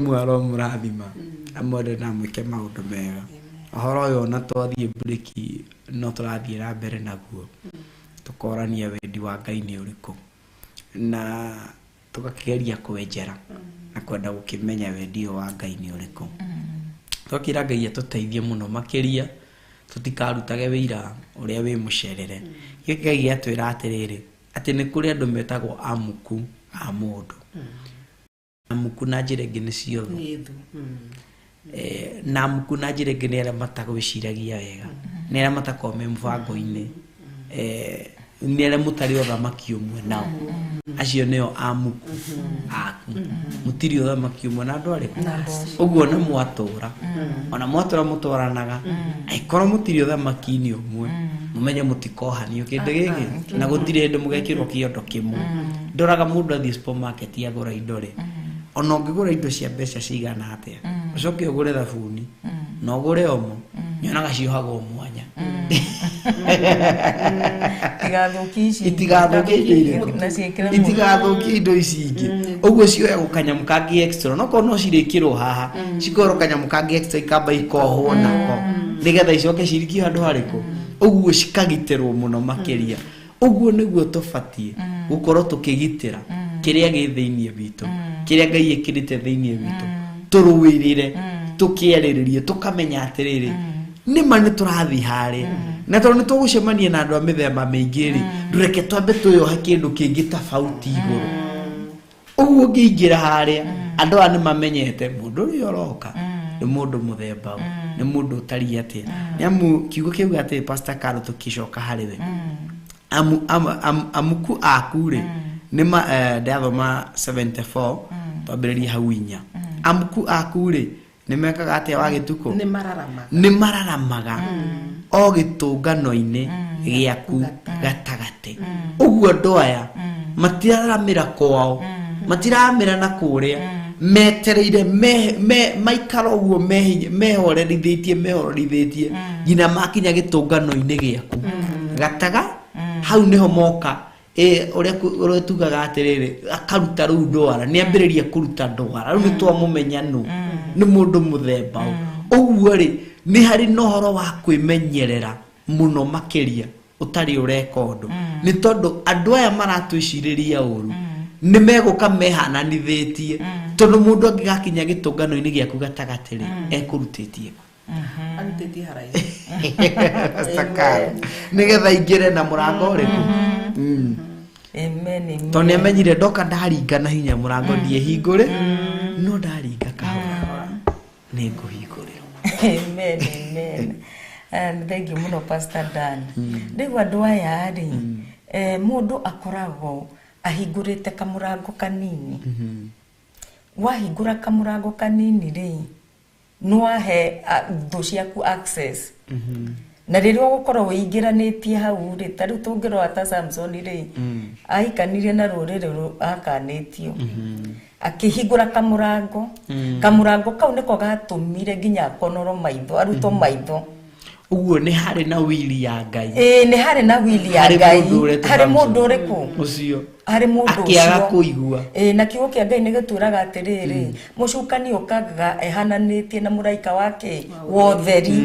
Mwaro mũrathima amwende na mwĩke maũndũ mega. Ũhoro ũyũ ona twathiĩ mburĩki no tũrathiĩ na mbere naguo, tũkorania wendi wa Ngai nĩ ũrĩkũ, na tũgakĩgeria kwenjera na kwenda gũkĩmenya wendi ũyũ wa Ngai nĩ ũrĩkũ. Twakĩra Ngai atũteithie mũno makĩria tũtikarutage wĩira ũrĩa wĩ mũcerere. Gĩkĩ Ngai gĩatwĩra atĩrĩrĩ, atĩ nĩ kũrĩ andũ metagwo amuku a mũndũ. Amuku na njĩra ĩngĩ nĩ ciothe. Na amuku na njĩra ĩngĩ nĩ arĩa matagwĩciragia wega, nĩ arĩa matakoragwo me mũbango-inĩ, nĩ arĩa mũtarĩ ũthamaki ũmwe nao. Acio nĩo amuku aku. Mũtirĩ ũthamaki ũmwe na andũ arĩkũ? Ũguo ona mwatũra, ona mwatũra mũtwaranaga, angĩkorwo mũtirĩ ũthamaki-inĩ ũmwe, mũmenye mũtikohanio kĩndũ gĩkĩ, na gũtirĩ hĩndĩ mũgekĩrwo kĩondo kĩmwe. Ndoraga mũndũ athiĩ supermarket agũra indo rĩ, ona ũngĩgũra indo cia mbeca cigana atĩa, ũcoke ũgũre thabuni na ũgũre omo, nyonaga ciohagwo mwanya. Itigathũkie indo irĩkũ? Itigathũkie indo ici ingĩ. Ũguo cioyagwo kanyamũ kangĩ extra, no korwo no cirĩkĩrwo haha, cikoerwo kanyamũ kangĩ extra ikamba ikohwo nako, nĩgetha icoke cirikio handũ harĩkũ. Ũguo cikagitĩrwo mũno makĩria. Ũguo nĩguo tũbatiĩ gũkorwo tũkĩgitĩra kĩrĩa gĩ thĩinĩ witũ, kĩrĩa Ngai ĩkĩrĩte thĩinĩ witũ, tũrũĩrĩre, tũkĩarĩrĩrie, tũkamenya atĩrĩrĩ, nĩma nĩ tũrathiĩ harĩa, na tondũ nĩ tũgũcemania na andũ a mĩthemba mĩingĩ rĩ, ndũreke twambe twĩyohe kĩndũ kĩngĩ tofauti igũrũ. Ũguo ũngĩingĩra harĩa, andũ aya nĩ mamenyete mũndũ ũrĩa ũroka nĩ mũndũ mũthemba ũyũ, nĩ mũndũ ũtariĩ atĩa. Nĩ amu kiugo kĩuga atĩ Pastor Carol tũkĩcoka harĩ we, amuku aku rĩ, nĩ ma ndathoma 74 twambĩrĩrie hau 4. Amuku aku rĩ, nĩ mekaga atĩa wa gĩtukũ? Nĩ mararamaga o gĩtũngano-inĩ gĩaku gatagatĩ. Ũguo andũ aya matiraramĩra kwao, matiraramĩra na kũrĩa, metereire maikara ũguo mehorerithĩtie nginya makinya gĩtũngano-inĩ gĩaku gataga. Hau nĩho moka ũrĩa tugaga atĩrĩrĩ, akaruta rĩu ndwara, nĩ ambĩrĩria kũruta ndwara, rĩu nĩ twamũmenya nũ, nĩ mũndũ mũthemba ũũ. Ũguo rĩ, Nĩ harĩ na ũhoro wa kwĩmenyerera mũno makĩria ũtarĩ ũreka ũndũ. Nĩ tondũ andũ aya maratwĩcirĩria ũru nĩ megũka mehananithĩtie, tondũ mũndũ angĩgakinya gĩtũngano-inĩ gĩaku gatagatĩ rĩ, ekũrutĩtie arutĩtie haraihu nĩgetha aingĩre na mũrango ũrĩkũ. Amen, amen. Tondũ nĩ amenyire ndoka ndaringa na hinya mũrango ndiĩhingũre, no ndaringa kahora nĩ ngũhingũrĩrwo. Amen, amen. And thank you muno Pastor Dan. Rĩu andũ aya rĩ, mũndũ akoragwo ahingũrĩte kamũrango kanini. Wahingũra kamũrango kanini rĩ, nĩwahe thũ ciaku access. Na rĩrĩa ũgũkorwo wĩingĩranĩtie hau rĩ, ta rĩu tũngĩrora ta Samson rĩ, ahikanirie na rũrĩrĩ akanĩtio, akĩhingũra kamũrango. Kamũrango kau nĩko gatũmire nginya akonoro maitho, arutwo maitho. Ũguo nĩ harĩ na wili ya Ngai. Ĩĩ, nĩ harĩ na wili ya Ngai. Harĩ mũndũ ũrĩkũ? Ũcio. Harĩ mũndũ ũcio. Akĩaga kũigua. Ĩĩ, na kiugo kĩa Ngai nĩ gĩtwĩraga atĩrĩrĩ, mũcukani ũkaga ehananĩtie na mũraika wake wa ũtheri.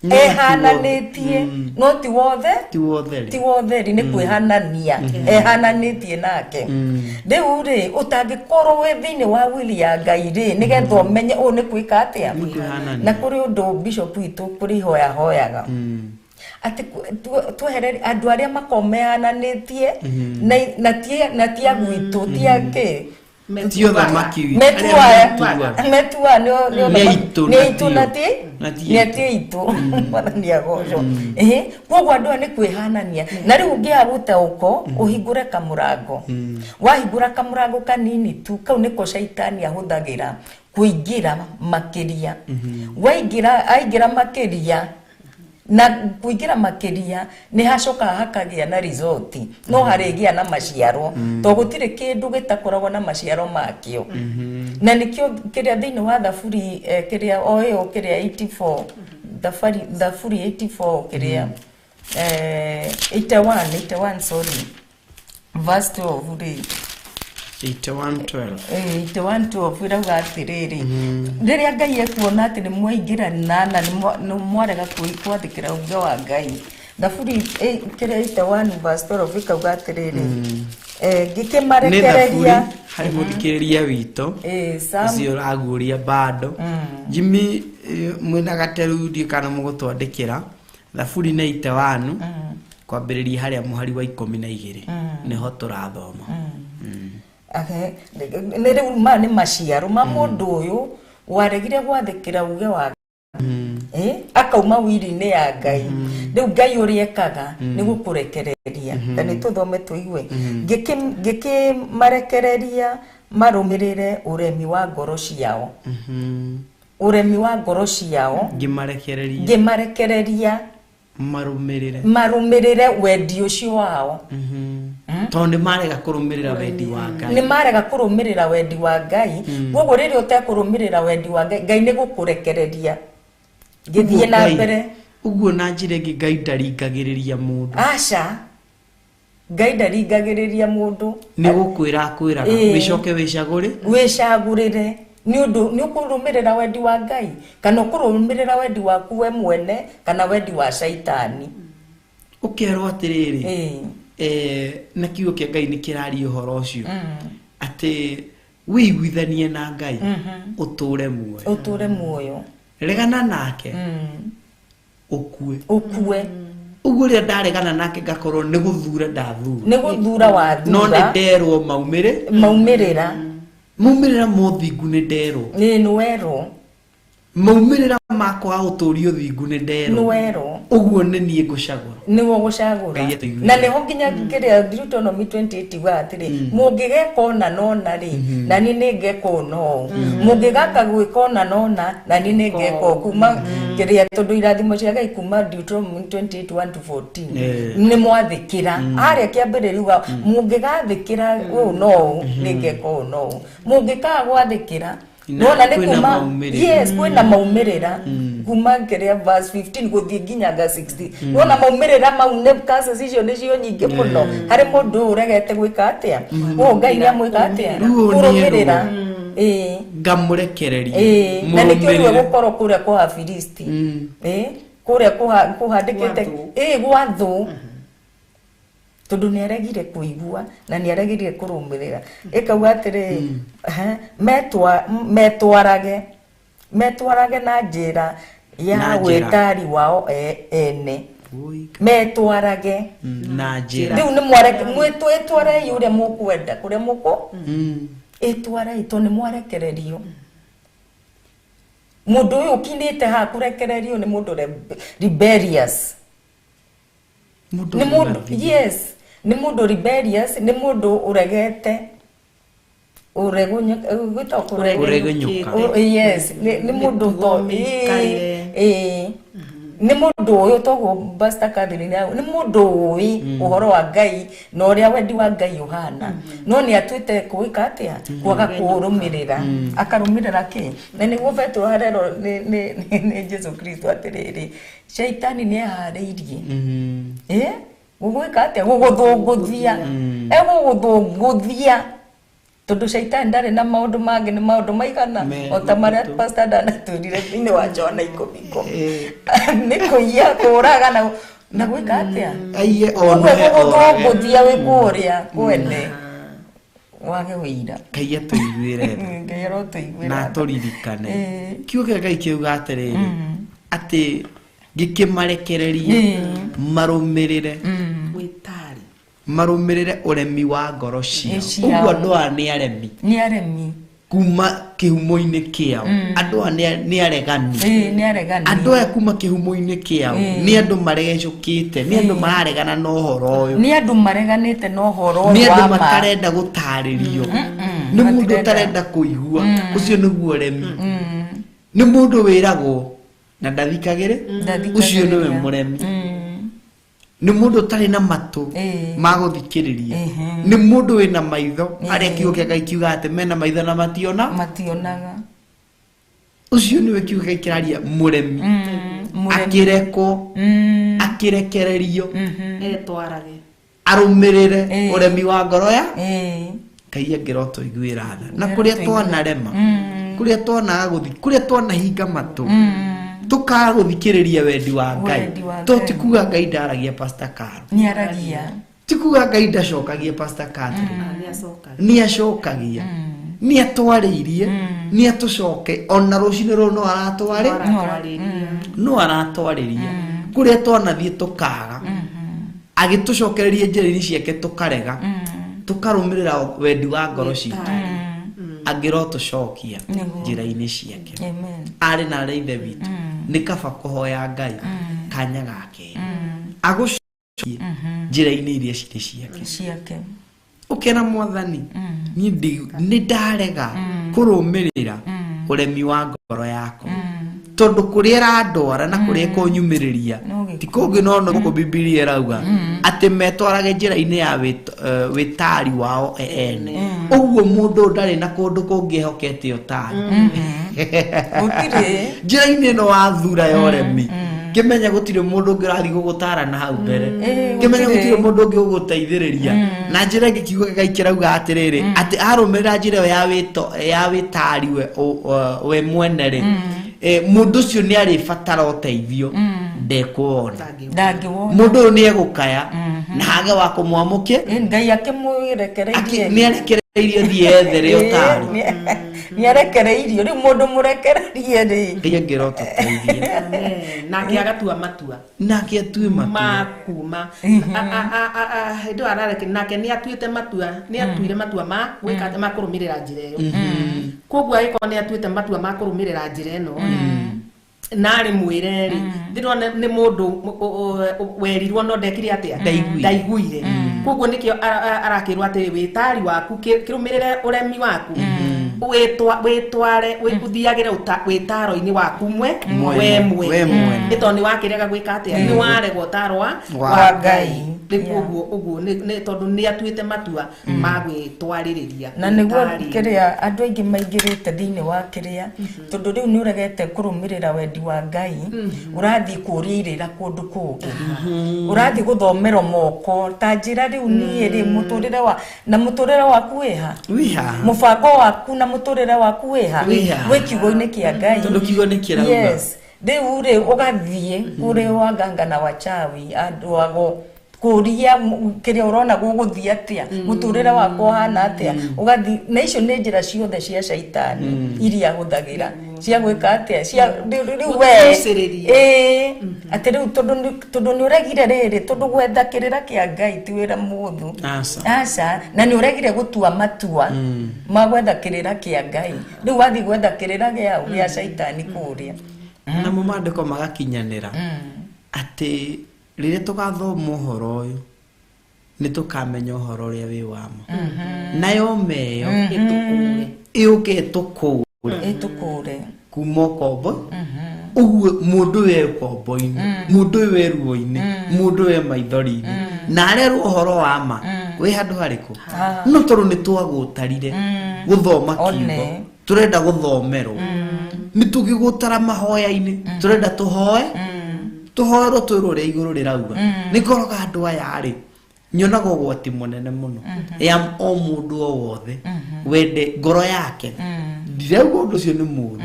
Ehananĩtie, no ti wothe, ti wotheri, nĩ kwĩhanania ehananĩtie nake. Rĩu rĩ, ũtangĩkorwo wĩ thĩinĩ wa wili ya Ngai rĩ, nĩgetha ũmenye ũũ nĩ kwĩka atĩa. Na kũrĩ ũndũ bishop witũ kũrĩ ihoya hoyaga atĩ tweherere andũ arĩa makoragwo mehananĩtie na ti a gwitũ, ti a kĩ, ti ũthamaki witũ. Metua nĩ aitũ na ti nĩ aitũ. Mwathani agocwo. Koguo andũ aya nĩ kwĩhanania. Na rĩu ũngĩaga gũtaũkwo, ũhingũre kamũrango. Wahingũra kamũrango kanini tu, kau nĩko caitani ahũthagĩra kũingĩra makĩria. Waingĩra, aingĩra makĩria, na kuingira makiria ni hacokaga hakagĩa na result, no harĩgĩa na maciaro, to gũtirĩ kĩndũ gĩtakoragwo na maciaro makĩo. Na nĩkĩo kĩrĩa thĩinĩ wa Thaburi kĩrĩa o ĩyo kĩrĩa 84 Thaburi 84 kĩrĩa 81 sorry verse 12 rĩ, 81:12 81:12 irauga atĩrĩrĩ, rĩrĩa Ngai ekuona atĩ nĩ mwaingĩra na nĩ mwarega kwathĩkĩra uge wa Ngai. Thaburi kĩrĩa 81 verse 12 ĩkauga atĩrĩrĩ, ngĩkĩmarekereria harĩ mũthikĩrĩria witũ ũcio ũraguũria bado Jimmy, mwĩna gaterundi kana mũgũtwandĩkĩra Thaburi nĩ 81 kwambĩrĩria harĩa mũhari wa 12 nĩho tũrathoma. Nĩ rĩu ma nĩ maciaro ma mũndũ ũyũ waregire gwathĩkĩra uge wa akauma wili-inĩ ya Ngai. Rĩu Ngai ũrĩa ekaga nĩ gũkũrekereria. Na nĩ tũthome tũigue. Ngĩkĩmarekereria marũmĩrĩre ũremi wa ngoro ciao. Ũremi wa ngoro ciao. Ngĩmarekereria marũmĩrĩre wendi ũcio wao. Tondũ nĩ marega kũrũmĩrĩra wendi wa Ngai. Nĩ marega kũrũmĩrĩra wendi wa Ngai. Koguo rĩrĩa ũtekũrũmĩrĩra wendi wa Ngai, Ngai nĩ gũkũrekereria. Gĩthiĩ na mbere. Ũguo na njĩra ĩngĩ Ngai ndaringagĩrĩria mũndũ. Aca. Ngai ndaringagĩrĩria mũndũ. Nĩ gũkwĩra akwĩraga wĩcoke wĩcagũre. Wĩcagũrĩre. Nĩ ũndũ nĩ ũkũrũmĩrĩra wendi wa Ngai kana ũkũrũmĩrĩra wendi waku we mwene kana wendi wa caitani. Ũkerwo atĩrĩrĩ, na kiugo kĩa Ngai nĩ kĩraria ũhoro ũcio atĩ wĩiguithanie na Ngai ũtũre muoyo. Ũtũre muoyo. Regana nake ũkue. Ũkue. Ũguo rĩrĩa ndaregana nake ngakorwo nĩ gũthura ndathura. Nĩ gũthura wathura. No nĩ nderwo maumĩrĩra. Maumĩrĩra mothingu nĩ nderwo. Nĩ nĩwerwo. Maumĩrĩra makwa ũtũri ũthingu nĩ nderwo. Nĩwerwo. Ũguo nĩ niĩ ngũcagũra. Nĩwe ũgũcagũra. Na nĩho nginya kĩrĩa Deuteronomy 28 yugaga atĩrĩ, mũngĩgeka ũna na ũna rĩ, na niĩ nĩngeka ũũ na ũũ. Mũngĩgaka gwĩka ũna na ũna, na niĩ nĩngeka ũũ. Kuma kĩrĩa tondũ irathimo cia Ngai kuma Deuteronomy 28 1 to 14 nĩ mwathĩkĩra. Harĩa kĩambĩrĩria yugaga mũngĩgathĩkĩra ũũ na ũũ, nĩngeka ũũ na ũũ. Mũngĩkaga gwathĩkĩra, nona nĩ kuma yes kwĩna maumĩrĩra kuma kĩrĩa verse 15 gũthiĩ nginya ga 60. Nona maumĩrĩra mau nĩ curses icio nĩcio nyingĩ mũno harĩ mũndũ ũregete gwĩka atĩa. Ũũ Ngai nĩamwĩka atĩa? Kũrũmĩrĩra. Ngamũrekererie. Na nĩkĩo rĩu gũkorwo kũrĩa kwa Afilisti. Kũrĩa kũhandĩkĩte gwa thũ. Tondũ nĩ aregire kũigua na nĩ aregire kũrũmĩrĩra. Ĩkauga atĩrĩ, metwarage na njĩra ya wĩtari wao ene. Metwarage na njĩra. Rĩu nĩ mwareke mwĩtwarei ũrĩa mũkwenda kũrĩa mũkũ ĩtwarei tondũ nĩ mwarekererio. Mũndũ ũyũ ũkinyĩte haha kũrekererio nĩ mũndũ rebellious. Nĩ mũndũ, yes, nĩ mũndũ rebellious, nĩ mũndũ ũregete ũregunyũka. Yes, nĩ mũndũ nĩ mũndũ ũyũ toguo Pastor Catherine nĩ mũndũ ũĩ ũhoro wa Ngai na ũrĩa wendi wa Ngai ũhana, no nĩ atuĩte gwĩka atĩa, kwaga kũrũmĩrĩra, akarũmĩrĩra kĩ? Na nĩguo Petero harerwo nĩ Jesu Kristo atĩrĩrĩ, Shaitani nĩ eharĩirie gũgwĩka atĩa, gũgũthũngũthia, egũgũthũngũthia tondũ Shaitani ndarĩ na maũndũ mangĩ, nĩ maũndũ maigana o ta marĩa Pastor ndanatwĩrire thĩinĩ wa Johana 10:10 nĩ kũiya, kũũraga na gwĩka atĩa, gũgũthũngũthia wĩ kũrĩa kwene wage wĩira. Ngai atũiguĩre tha. Ngai arotũiguĩra na atũririkane. Kiugo kĩa Ngai kiuga atĩrĩrĩ, atĩ ngĩkĩmarekererie marũmĩrĩre marũmĩrĩre ũremi wa ngoro ciao. Ũguo andũ aya nĩ aremi. Nĩ aremi. Kuma kĩhumo-inĩ kĩao. Andũ aya nĩ aregani. Nĩ aregani. Andũ aya kuma kĩhumo-inĩ kĩao nĩ andũ maregecũkĩte, nĩ andũ mararegana na ũhoro ũyũ. Nĩ andũ mareganĩte na ũhoro ũyũ. Nĩ andũ matarenda gũtarĩrio. Nĩ mũndũ ũtarenda kũigua. Ũcio nĩguo ũremi. Nĩ mũndũ wĩragwo na ndathikagĩrĩ. Ũcio nĩwe mũremi. Nĩ mũndũ ũtarĩ na matũ ma gũthikĩrĩria. Nĩ mũndũ wĩna maitho arĩa kiugo kĩa Ngai kiuga atĩ mena maitho na mationa. Mationaga. Ũcio nĩwe kiugo kĩa Ngai kĩraria mũremi. Akĩrekwo, akĩrekererio, etwarage, arũmĩrĩre ũremi wa ngoro ya Ngai angĩrotũiguĩra tha. Na kũrĩa twanarema, kũrĩa twanaga gũthi, kũrĩa twanahinga matũ, tukaga gũthikĩrĩria wendi wa Ngai. To ti kuga Ngai ndaragia Pastor Caro. Nĩ aragia. Ti kuga Ngai ndacokagia Pastor Catherine. Nĩ acokagia. Nĩ atwarĩirie, nĩ atũcoke ona rũcinĩ rũrũ no aratwarĩ. No aratwarĩria. Kũrĩa twanathiĩ tũkaga. Agĩtũcokereria njĩra-inĩ ciake tũkarega. Tũkarũmĩrĩra wendi wa ngoro citũ. Angĩrotũcokia njĩra-inĩ ciake. Arĩ na arĩa ithe witũ nĩ kaba kũhoya Ngai kanya gake agũcokie njĩra-inĩ iria cirĩ ciake. Ũkera Mwathani, niĩ nĩ ndarega kũrũmĩrĩra ũremi wa ngoro yakwa, tondũ kũrĩa ĩrandwara na kũrĩa ĩkũnyumĩrĩria ti kũngĩ no no gũkũ Bibilia ĩrauga atĩ metwarage njĩra-inĩ ya wĩtari wao ene. Ũguo mũndũ ndarĩ na kũndũ kũngĩ ehokete ũtari. Gũtirĩ. Njĩra-inĩ ĩno wathura ya ũremi, kĩmenya gũtirĩ mũndũ ũngĩ ũrathiĩ gũgũtara na hau mbere, kĩmenya gũtirĩ mũndũ ũngĩ ũgũteithĩrĩria. Na njĩra ĩngĩ kiugo kĩa Ngai kĩrauga atĩrĩrĩ, atĩ arũmĩrĩra njĩra ĩyo ya wĩtari we mwene rĩ, mũndũ ũcio nĩ arĩbatara ũteithio, ndekuona. Ndangĩwona. Mũndũ ũyũ nĩ egũkaya na hage wa kũmwamũkĩ. Ngai akĩmũrekereirie. Nĩ arekereirio thiĩ ethere ũtari. Nĩ arekereirio. Rĩu mũndũ mũrekererie rĩ, Ngai angĩrotũteithia. Nake agatua matua. Nake atue matua. Makuma. Hĩndĩ ĩyo arareke nake nĩ atuĩte matua, nĩ atuire matua ma gwĩka atĩ ma kũrũmĩrĩra njĩra ĩyo. Koguo angĩkorwo nĩ atuĩte matua ma kũrũmĩrĩra njĩra ĩno, narĩ mwĩre rĩ, ndĩrona nĩ mũndũ werirwo no ndekire atĩa, ndaiguire. Koguo nĩkĩo arakĩrwo atĩ wĩtari waku kĩrũmĩrĩre ũremi waku, wĩtware, ũthiagĩre wĩtaro-inĩ waku we mwene. Nĩ tondũ nĩ wakĩrega gwĩka atĩa, nĩ warega ũtaro wa Ngai. Rĩu ũguo ũguo nĩ tondũ nĩ atuĩte matua ma gwĩtwarĩrĩria. Na nĩguo kĩrĩa andũ aingĩ maingĩrĩte thĩinĩ wa kĩrĩa, tondũ rĩu nĩ ũregete kũrũmĩrĩra wendi wa Ngai, ũrathiĩ kũũria irĩra kũndũ kũngĩ, ũrathiĩ gũthomera moko ta njĩra rĩu niĩ rĩ mũtũrĩre wa na mũtũrĩre waku wĩha, mũbango waku na mũtũrĩre waku wĩha Wĩha. Wĩ kiugo-inĩ kĩa Ngai. Tondũ kiugo nĩ kĩrauga. Yes, rĩu rĩ ũgathiĩ kũrĩ waganga na wachawi andũ ago kũria kĩrĩa ũrona gũgũthiĩ atĩa, mũtũrĩre wakwa ũhana atĩa, ũgathiĩ na icio nĩ njĩra ciothe cia caitani iria ahũthagĩra cia gwĩka atĩa, cia rĩu we Gũkũgucĩrĩria. Ĩĩ, atĩ rĩu tondũ nĩ ũregire rĩrĩ, tondũ gwetha kĩrĩra kĩa Ngai ti wĩra mũhũthũ. Aca. Aca, na nĩ ũregire gũtua matua ma gwetha kĩrĩra kĩa Ngai, rĩu wathiĩ gwetha kĩrĩra gĩa caitani kũrĩa. Namo maandĩko magakinyanĩra atĩ rĩrĩa tũgathoma ũhoro ũyũ nĩ tũkamenya ũhoro ũrĩa wĩ wa ma, nayo meyo Ĩtũkũũre. Ĩũke ĩtũkũũre. Ĩtũkũũre. Kuma ũkombo ũguo mũndũ wĩ ũkombo-inĩ, mũndũ ũyũ wĩ ruo-inĩ, mũndũ wĩ maithori-inĩ na arerwo ũhoro wa ma wĩ handũ harĩkũ, no tondũ nĩ twagũtarire gũthoma One. kiugo, tũrenda gũthomerwo, nĩ tũgĩgũtara mahoya-inĩ, tũrenda tũhoe tũhoerwo twĩrwo ũrĩa igũrũ rĩrauga. Nĩ ngoroga andũ aya rĩ, nyonaga ũgwati mũnene mũno ya o mũndũ o wothe wende ngoro yake. Ndirauga ũndũ ũcio nĩ mũũru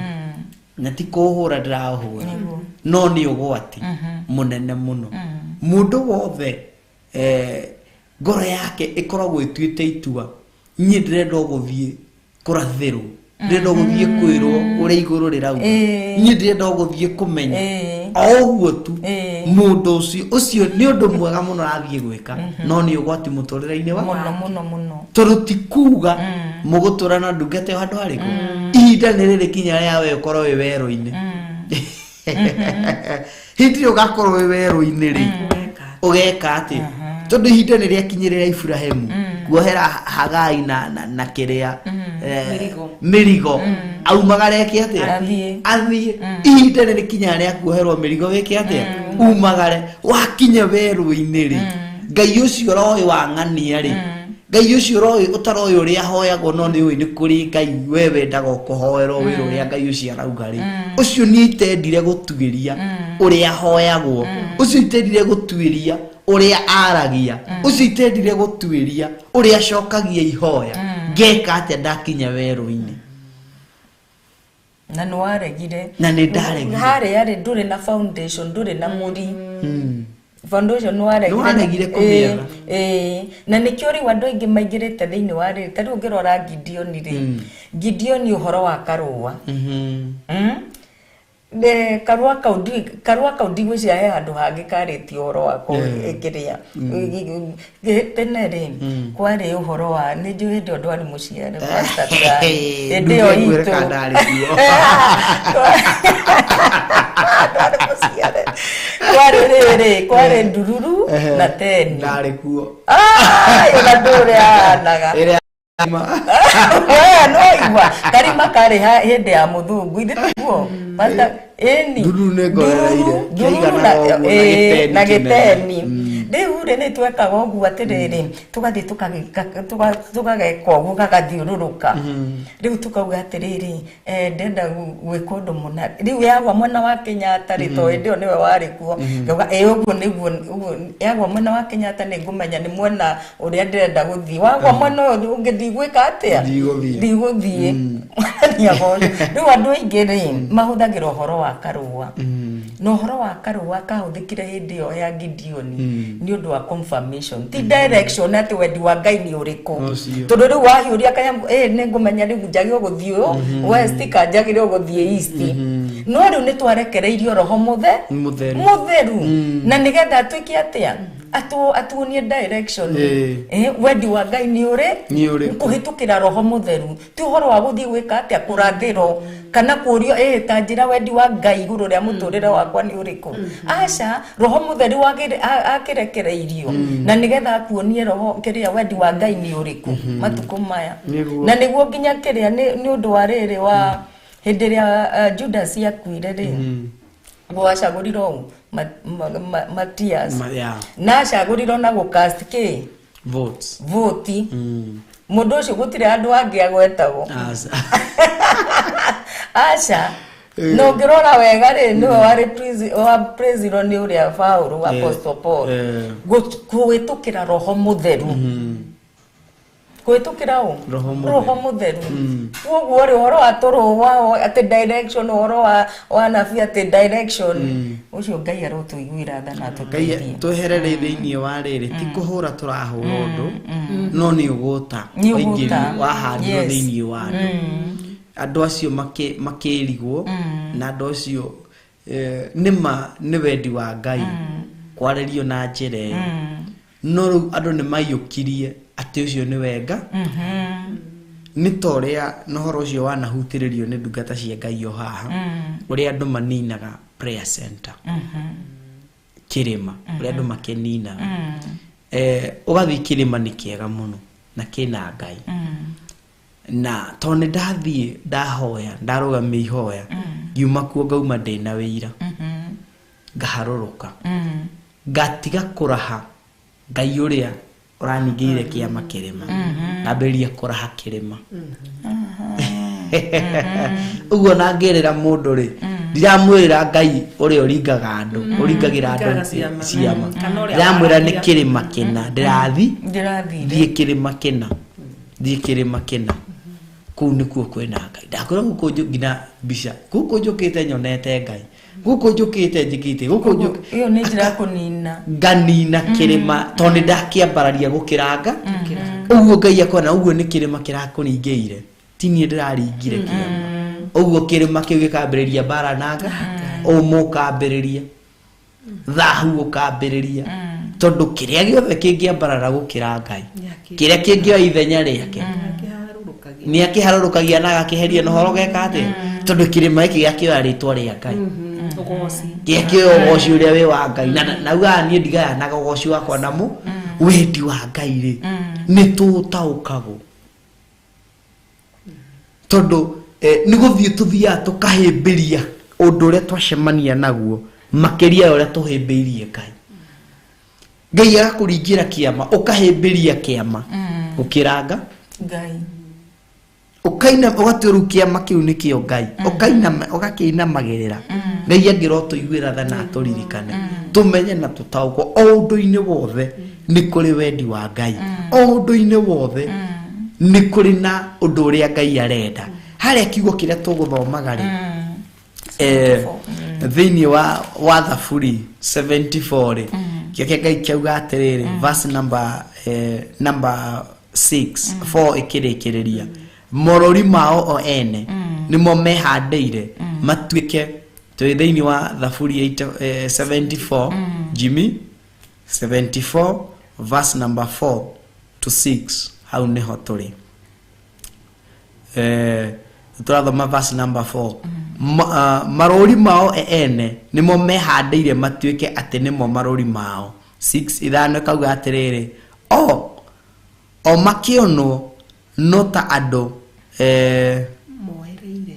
na ti kũũhũra ndĩraũhũra, no nĩ ũgwati mũnene mũno. Mũndũ wothe ngoro yake ĩkoragwo ĩtuĩte itua, niĩ ndĩrenda o gũthiĩ kũrathĩrwo, ndĩrenda o gũthiĩ kwĩrwo ũrĩa igũrũ rĩrauga, niĩ ndĩrenda o gũthiĩ kũmenya o ũguo tu. Mũndũ ũcio nĩ ũndũ mwega mũno arathiĩ gwĩka, no nĩ ũgwati mũtũrĩre-inĩ wa Mũno mũno mũno. Tondũ ti kuga mũgũtũra na ndungata ĩyo handũ harĩkũ, ihinda nĩ rĩrĩ kinya rĩa we ũkorwo wĩ werũ-inĩ. Hĩndĩ ĩrĩa ũgakorwo wĩ werũ-inĩ rĩ, ũgeka atĩa? Tondũ ihinda nĩ rĩakinyĩrĩra Iburahĩmu kuohera Hagai na kĩrĩa Mĩrigo. Mĩrigo aumagare eke atĩa? Athiĩ. Athiĩ. Ihinda nĩ rĩkinya rĩa kuoherwo mĩrigo, wĩke atĩa? Umagare. Wakinya werũ-inĩ rĩ, Ngai ũcio ũroĩ wang'ania rĩ, Ngai ũcio ũroĩ ũtaroĩ ũrĩa ahoyagwo, no nĩ ũĩ nĩ kũrĩ Ngai we wendaga ũkũhoerwo wĩra ũrĩa Ngai ũcio arauga rĩ, ũcio niĩ itendire gũtuĩria ũrĩa ahoyagwo, ũcio itendire gũtuĩria ũrĩa aragia, ũcio itendire gũtuĩria ũrĩa acokagia ihoya, ngeka atĩa ndakinya werũ-inĩ? Na nĩ waregire. Na nĩ ndaregire. Harĩa rĩ, ndũrĩ na foundation, ndũrĩ na mũri. Foundation nĩ waregire. Nĩ waregire kũmĩetha. Ĩĩ, na nĩkĩo rĩu andũ aingĩ maingĩrĩte thĩinĩ wa rĩrĩ. Ta rĩu ũngĩrora Gideoni rĩ, Gideoni ũhoro wa karũa. Ne karũa kau karũa kau ndigwĩciria he handũ hangĩ karĩtie ũhoro wako kĩrĩa tene rĩ kwarĩ ũhoro wa nĩ njũĩ hĩndĩ ĩyo ndwarĩ mũciare, Pastor Brian. Hĩndĩ ĩyo Ndungĩkwĩra itũ kana ndarĩ kuo. Ndwarĩ mũciare. Kwarĩ rĩrĩ, kwarĩ ndururu na teni. Ndarĩ kuo. Ai, ona ndũrĩ ahanaga. Ĩrĩa We, no igua karima karĩ hĩndĩ ya mũthungu ithe tiguo? Pastor, ĩni. Ndururu nĩ ngorereire. Ndururu Kĩaiganaga na ũguo na ĩĩ, na gĩteni kĩnene. gĩteni. Rĩu rĩ, nĩ twekaga ũguo atĩrĩrĩ, tũgathiĩ tũgageka ũguo gagathiũrũrũka. Rĩu tukauga atĩrĩrĩ, ndĩrenda gwĩka ũndũ mũna, rĩu yagwa mwena wa Kenyatta rĩ, tondũ hĩndĩ ĩyo nĩwe warĩ kuo, ngauga ĩ ũguo nĩguo ũguo yagwa mwena wa Kenyatta nĩ ngũmenya nĩ mwena ũrĩa ndĩrenda gũthiĩ, wagwa mwena ũyũ ũngĩ ndigwĩka atĩa? Ndigũthiĩ. Ndigũthiĩ. Rĩu andũ aingĩ rĩ, mahũthagĩra ũhoro wa karũa, na ũhoro wa karũa kahũthĩkire hĩndĩ ĩyo ya Gideoni nĩ ũndũ wa confirmation, ti direction atĩ wendi wa Ngai nĩ ũrĩkũ. Ũcio. Tondũ rĩu wahiũria kanyamũ, ĩ nĩ ngũmenya rĩu njagĩrĩirwo gũthiĩ ũũ west ka njagĩrĩirwo gũthiĩ east, no rĩu nĩ twarekereirio roho Mũtheru. mũtheru na nĩgetha atuĩke atĩa, atuonie direction. Wendi wa Ngai nĩ ũrĩ Nĩ ũrĩkũ? Kũhĩtũkĩra roho mũtheru, ti ũhoro wa gũthiĩ gwĩka atĩa, kũrathĩrwo kana kũũrio ĩ ta njĩra wendi wa Ngai igũrũ rĩa mũtũrĩre wakwa nĩ ũrĩkũ. Aca, roho mũtheru akĩrekereirio na nĩgetha akuonie roho kĩrĩa wendi wa Ngai nĩ ũrĩkũ matukũ maya. Nĩguo. Na nĩguo nginya kĩrĩa nĩ ũndũ wa rĩrĩ wa hĩndĩ ĩrĩa Judas akuire rĩ, gwacagũrirwo ũ? Matias. Yeah. Na acagũrirwo na gũcast kĩ? Votes. Voti. Mũndũ ũcio gũtirĩ andũ angĩ agwetagwo. Aca. Aca, na ũngĩrora wega rĩ, nĩwe warĩ wa president nĩ ũrĩa Paul, Apostle Paul, kũhĩtũkĩra roho mũtheru. Kũhĩtũkĩra ũ? Roho Mũtheru. Roho Mũtheru. Koguo rĩ, ũhoro wa tũrũa atĩ direction, ũhoro wa nabii atĩ direction, ũcio Ngai arotũiguĩra tha na Ngai atũteithie. tweherere thĩinĩ wa rĩrĩ, ti kũhũra tũrahũra ũndũ, no nĩ ũgũta Nĩ ũgũta. waingĩrio, wahandirwo Yes. thĩinĩ wa andũ. Andũ acio makĩrigwo, na andũ acio nĩma nĩ wendi wa Ngai kwarĩrio na njĩra ĩyo, no rĩu andũ nĩ maiyũkirie atĩ ũcio nĩ wenga. Nĩ ta ũrĩa na ũhoro ũcio wanahutĩrĩrio nĩ ndungata cia Ngai o haha, ũrĩa andũ maninaga prayer center kĩrĩma, ũrĩa andũ makĩninaga. Ũgathiĩ kĩrĩma nĩ kĩega mũno na kĩna Ngai, na tondũ nĩ ndathiĩ ndahoya, ndarũgamia ihoya, ngiuma kuo ngauma ndĩna wĩira, ngaharũrũka, ngatiga kũraha Ngai ũrĩa ũraningĩire kĩama kĩrĩma, ngambĩrĩria kũraha kĩrĩma. Ũguo na ngĩrĩra mũndũ rĩ, ndiramwĩrĩra Ngai ũrĩa ũringaga andũ, ũringagĩra andũ Ũringaga ciama. ciama. Kana ũrĩa Ndĩramwĩra nĩ waragia. kĩrĩma kĩna ndĩrathi, Ndĩrathire. thiĩ kĩrĩma kĩna, thiĩ kĩrĩma kĩna, kũu nĩkuo kwĩna Ngai. Ndakwĩra gũkũ nginya mbica gũkũ njũkĩte nyonete Ngai, gũkũ njũkĩte njĩkĩte gũkũ Ĩyo nĩ njĩra ya kũnina. Nganina kĩrĩma tondũ nĩ ndakĩambararia gũkĩranga ũguo Ngai akona ũguo nĩ kĩrĩma kĩrakũringĩire, ti niĩ ndĩraringire kĩama. Ũguo kĩrĩma kĩu gĩkambĩrĩria mbara nanga, ũmũ ũkambĩrĩria, thahu ũkambĩrĩria, tondũ kĩrĩa gĩothe kĩngĩambarara gũkĩra Ngai, kĩrĩa kĩngĩoya ithenya rĩake, nĩ akĩharũrũkagia na agakĩheria, na ũhoro ũgeka atĩa? Tondũ kĩrĩma gĩkĩ gĩakĩoya rĩtwa rĩa Ngai, Ũgoci. Gĩakĩoya ũgoci ũrĩa wĩ wa Ngai, na naugaga niĩ ndigayanaga ũgoci wakwa namo. Wendi wa Ngai rĩ, nĩ tũũtaũkagwo, tondũ nĩ gũthiĩ tũthiaga tũkahĩmbĩria ũndũ ũrĩa twacemania naguo makĩria ya ũrĩa tũhĩmbĩirie Ngai. Ngai agakũringĩra kĩama, ũkahĩmbĩria kĩama gũkĩranga Ngai. Ũkaina ũgatua rĩu kĩama kĩu nĩkĩo Ngai, ũkainama ũgakĩinamagĩrĩra. Ngai angĩrotũiguĩra tha na atũririkane, tũmenye na tũtaũkwo o ũndũ-inĩ wothe nĩ kũrĩ wendi wa Ngai, o ũndũ-inĩ wothe nĩ kũrĩ na ũndũ ũrĩa Ngai arenda. Harĩa kiugo kĩrĩa tũgũthomaga rĩ, thĩinĩ wa Thaburi 74 rĩ, kĩo kĩa Ngai kĩauga atĩrĩrĩ, verse number 6 4 ĩkĩrĩkĩrĩria, morũri mao o ene nĩmo mehandĩire matuĩke. Twĩ thĩinĩ wa Thaburi 74, Jimmy, 74 verse number 4 to 6, hau nĩho tũrĩ. Tũrathoma verse number 4. Marũri mao ene nĩmo mehandĩire matuĩke atĩ nĩmo marũri mao. 6 ithano ĩkauga atĩrĩrĩ, o makĩonwo no ta andũ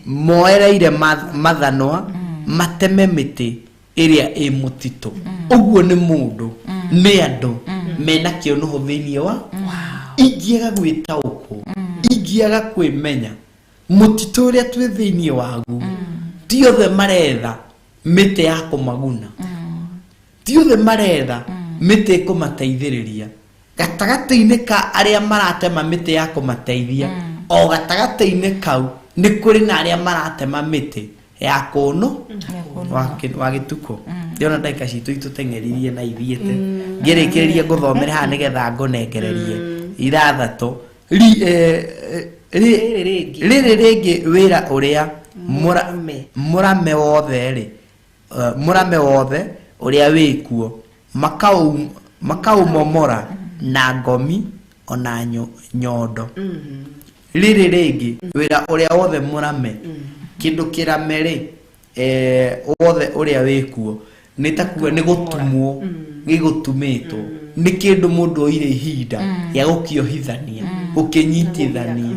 moereire mathanwa mateme mĩtĩ ĩrĩa ĩ mũtitũ. Ũguo nĩ mũndũ, nĩ andũ mena kĩũnũhũ thĩinĩ wa ingĩaga gwĩtaũkwo, ingĩaga kwĩmenya mũtitũ ũrĩa twĩ thĩinĩ waguo. Ti othe maretha mĩtĩ ya kũmaguna, ti othe maretha mĩtĩ ĩkũmateithĩrĩria. Gatagatĩ-inĩ ka arĩa maratema mĩtĩ ya kũmateithia, o gatagatĩ-inĩ kau nĩ kũrĩ na arĩa maratema mĩtĩ ya kũnũ wa gĩtukũ. Ndĩrona ndagĩka citũ itũteng'eririe na ithiĩte. Ngĩrĩkĩrĩria ngũthomere haha nĩgetha ngũnengererie 6. Rĩrĩ rĩngĩ wĩra ũrĩa mũrame wothe rĩ, mũrame wothe ũrĩa wĩkuo makaumomora na ngomi ona nyondo. Rĩrĩ rĩngĩ wĩra ũrĩa wothe mũrame, kĩndũ kĩrame rĩ, wothe ũrĩa wĩkuo nĩ ta kuga nĩ gũtumwo, gĩgũtumĩtwo nĩ kĩndũ mũndũ oire ihinda gĩa gũkĩohithania, gũkĩnyitithania,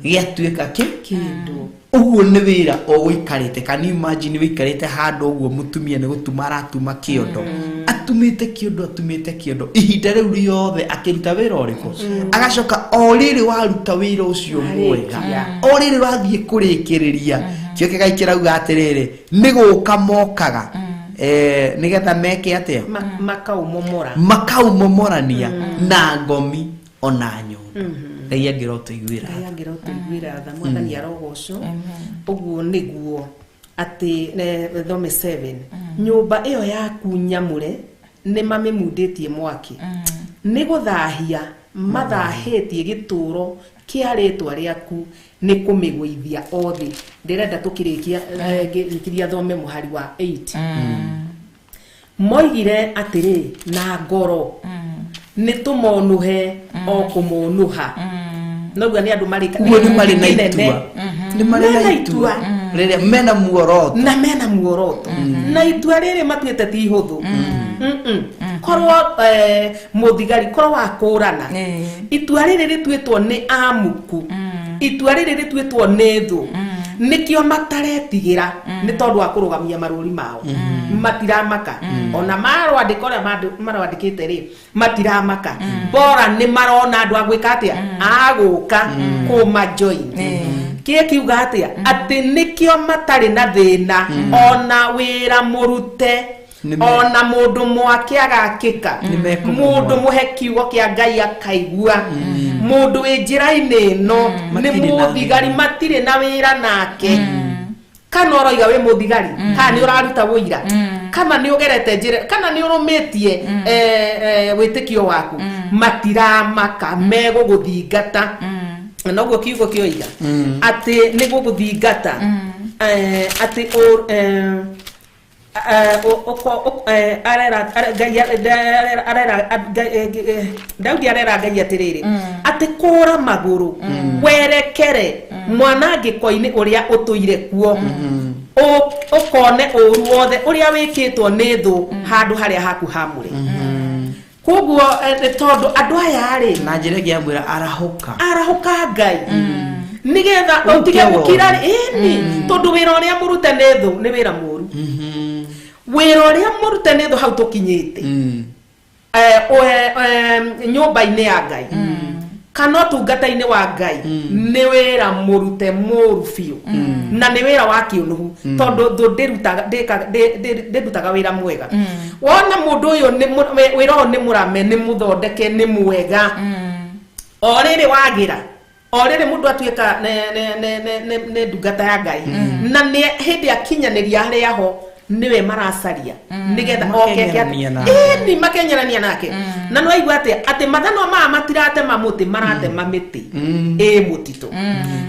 gĩatuĩka kĩndũ. Ũguo nĩ wĩra ũgũikarĩte. Can you imagine wĩikarĩte handũ ũguo, mũtumia nĩ gũtuma aratuma kĩondo, atumĩte kĩondo, atumĩte kĩondo ihinda rĩu rĩothe akĩruta wĩra ũrĩkũ, agacoka o rĩrĩ waruta wĩra ũcio mwega, o rĩrĩ wathiĩ kũrĩkĩrĩria, kĩo kĩgai kĩrauga atĩrĩrĩ, nĩ gũka mokaga nĩgetha meke atĩa? Makaumomora. Makaumomorania na ngomi ona nyondo. Ngai angĩrotũiguĩra. Ngai angĩrotũiguĩra tha, Mwathani arogocwo. Ũguo nĩguo atĩ thome 7 nyũmba ĩyo yaku nyamũre nĩ mamĩmundĩtie mwaki, nĩ gũthahia mathahĩtie gĩtũũro kĩa rĩtwa rĩaku, nĩ kũmĩgũithia othe. Ndĩrenda tũkĩrĩkia ngĩrĩkĩria thome mũhari wa 8. Moigire atĩrĩ na ngoro, nĩ tũmonũhe o kũmonũha. Noguo nĩ andũ marĩ Ũguo nĩ marĩ na itua, nĩ marĩ na itua rĩrĩa mena muoroto, na mena muoroto na itua rĩrĩ matuĩte ti ihũthũ. Korwo mũthigari korwo wakũrana, itua rĩrĩ rĩtuĩtwo nĩ amuku, itua rĩrĩ rĩtuĩtwo nĩ thũ, nĩkĩo mataretigĩra nĩ tondũ wa kũrũgamia marũri mao. Matiramaka ona marwandĩka ũrĩa marwandĩkĩte rĩ, matiramaka. Bora nĩ marona andũ a gwĩka atĩa, agũka kũma join. Kĩĩ kiuga atĩa? Atĩ nĩkĩo matarĩ na thĩna ona wĩra mũrute, ona mũndũ mwake agakĩka, mũndũ mũhe kiugo kĩa Ngai akaigua, mũndũ wĩ njĩra-inĩ ĩno nĩ mũthigari, matirĩ na wĩra nake. Kana ũroiga wĩ mũthigari, kana nĩ ũraruta wũira, kana nĩ ũgerete njĩra, kana nĩ ũrũmĩtie wĩtĩkio waku, matiramaka, megũgũthingata. Noguo kiugo kĩoiga atĩ nĩ gũgũthingata, atĩ Daudi arera Ngai atĩrĩrĩ, atĩ kũra magũrũ werekere mwanangĩko-inĩ ũrĩa ũtũire kuo, ũkone ũru wothe ũrĩa wĩkĩtwo nĩ thũ handũ harĩa haku hamũre. Koguo tondũ andũ aya rĩ, na njĩra ĩngĩ amwĩra arahũka, arahũka Ngai, nĩgetha ũtige gũkira ĩni, tondũ wĩra ũrĩa mũrute nĩ thũ nĩ wĩra mũru. Wĩra ũrĩa mũrute nĩ thũ hau tũkinyĩte nyũmba-inĩ ya Ngai kana ũtungata-inĩ wa Ngai nĩ wĩra mũrute mũru biũ, na nĩ wĩra wa kĩũnũhu, tondũ thũ ndĩrutaga wĩra mwega. Wona mũndũ ũyũ wĩra ũyũ nĩ mũrame, nĩ mũthondeke, nĩ mwega, o rĩrĩ wagĩra, o rĩrĩ mũndũ atuĩka nĩ ndungata ya Ngai, na nĩ hĩndĩ akinyanĩria harĩa ho niwe maracaria nigetha oke ĩni makenyerania nake. Na nĩ waigua atĩa atĩ mathanwa maya matiratema mũtĩ, maratema mĩtĩ ĩ mũtitũ.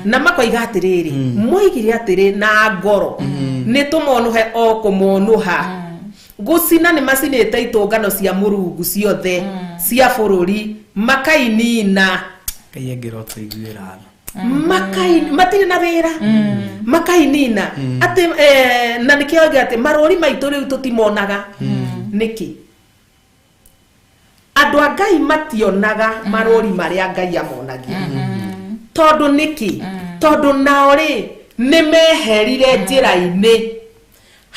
Na makoiga atĩrĩrĩ, moigire atĩrĩ na ngoro, nĩ tũmonũhe o kũmonũha. Gũcina nĩ macinĩte itũngano cia Mũrungu ciothe cia bũrũri, makainina. Ngai angĩrotũiguĩra tha. Matirĩ na wĩra, makainina. Atĩ na nĩkĩo oiga atĩ marũri maitũ rĩu tũtimonaga. Nĩkĩ? Andũ a Ngai mationaga marũri marĩa Ngai amonagia. Tondũ nĩkĩ? Tondũ nao rĩ nĩ meherire njĩra-inĩ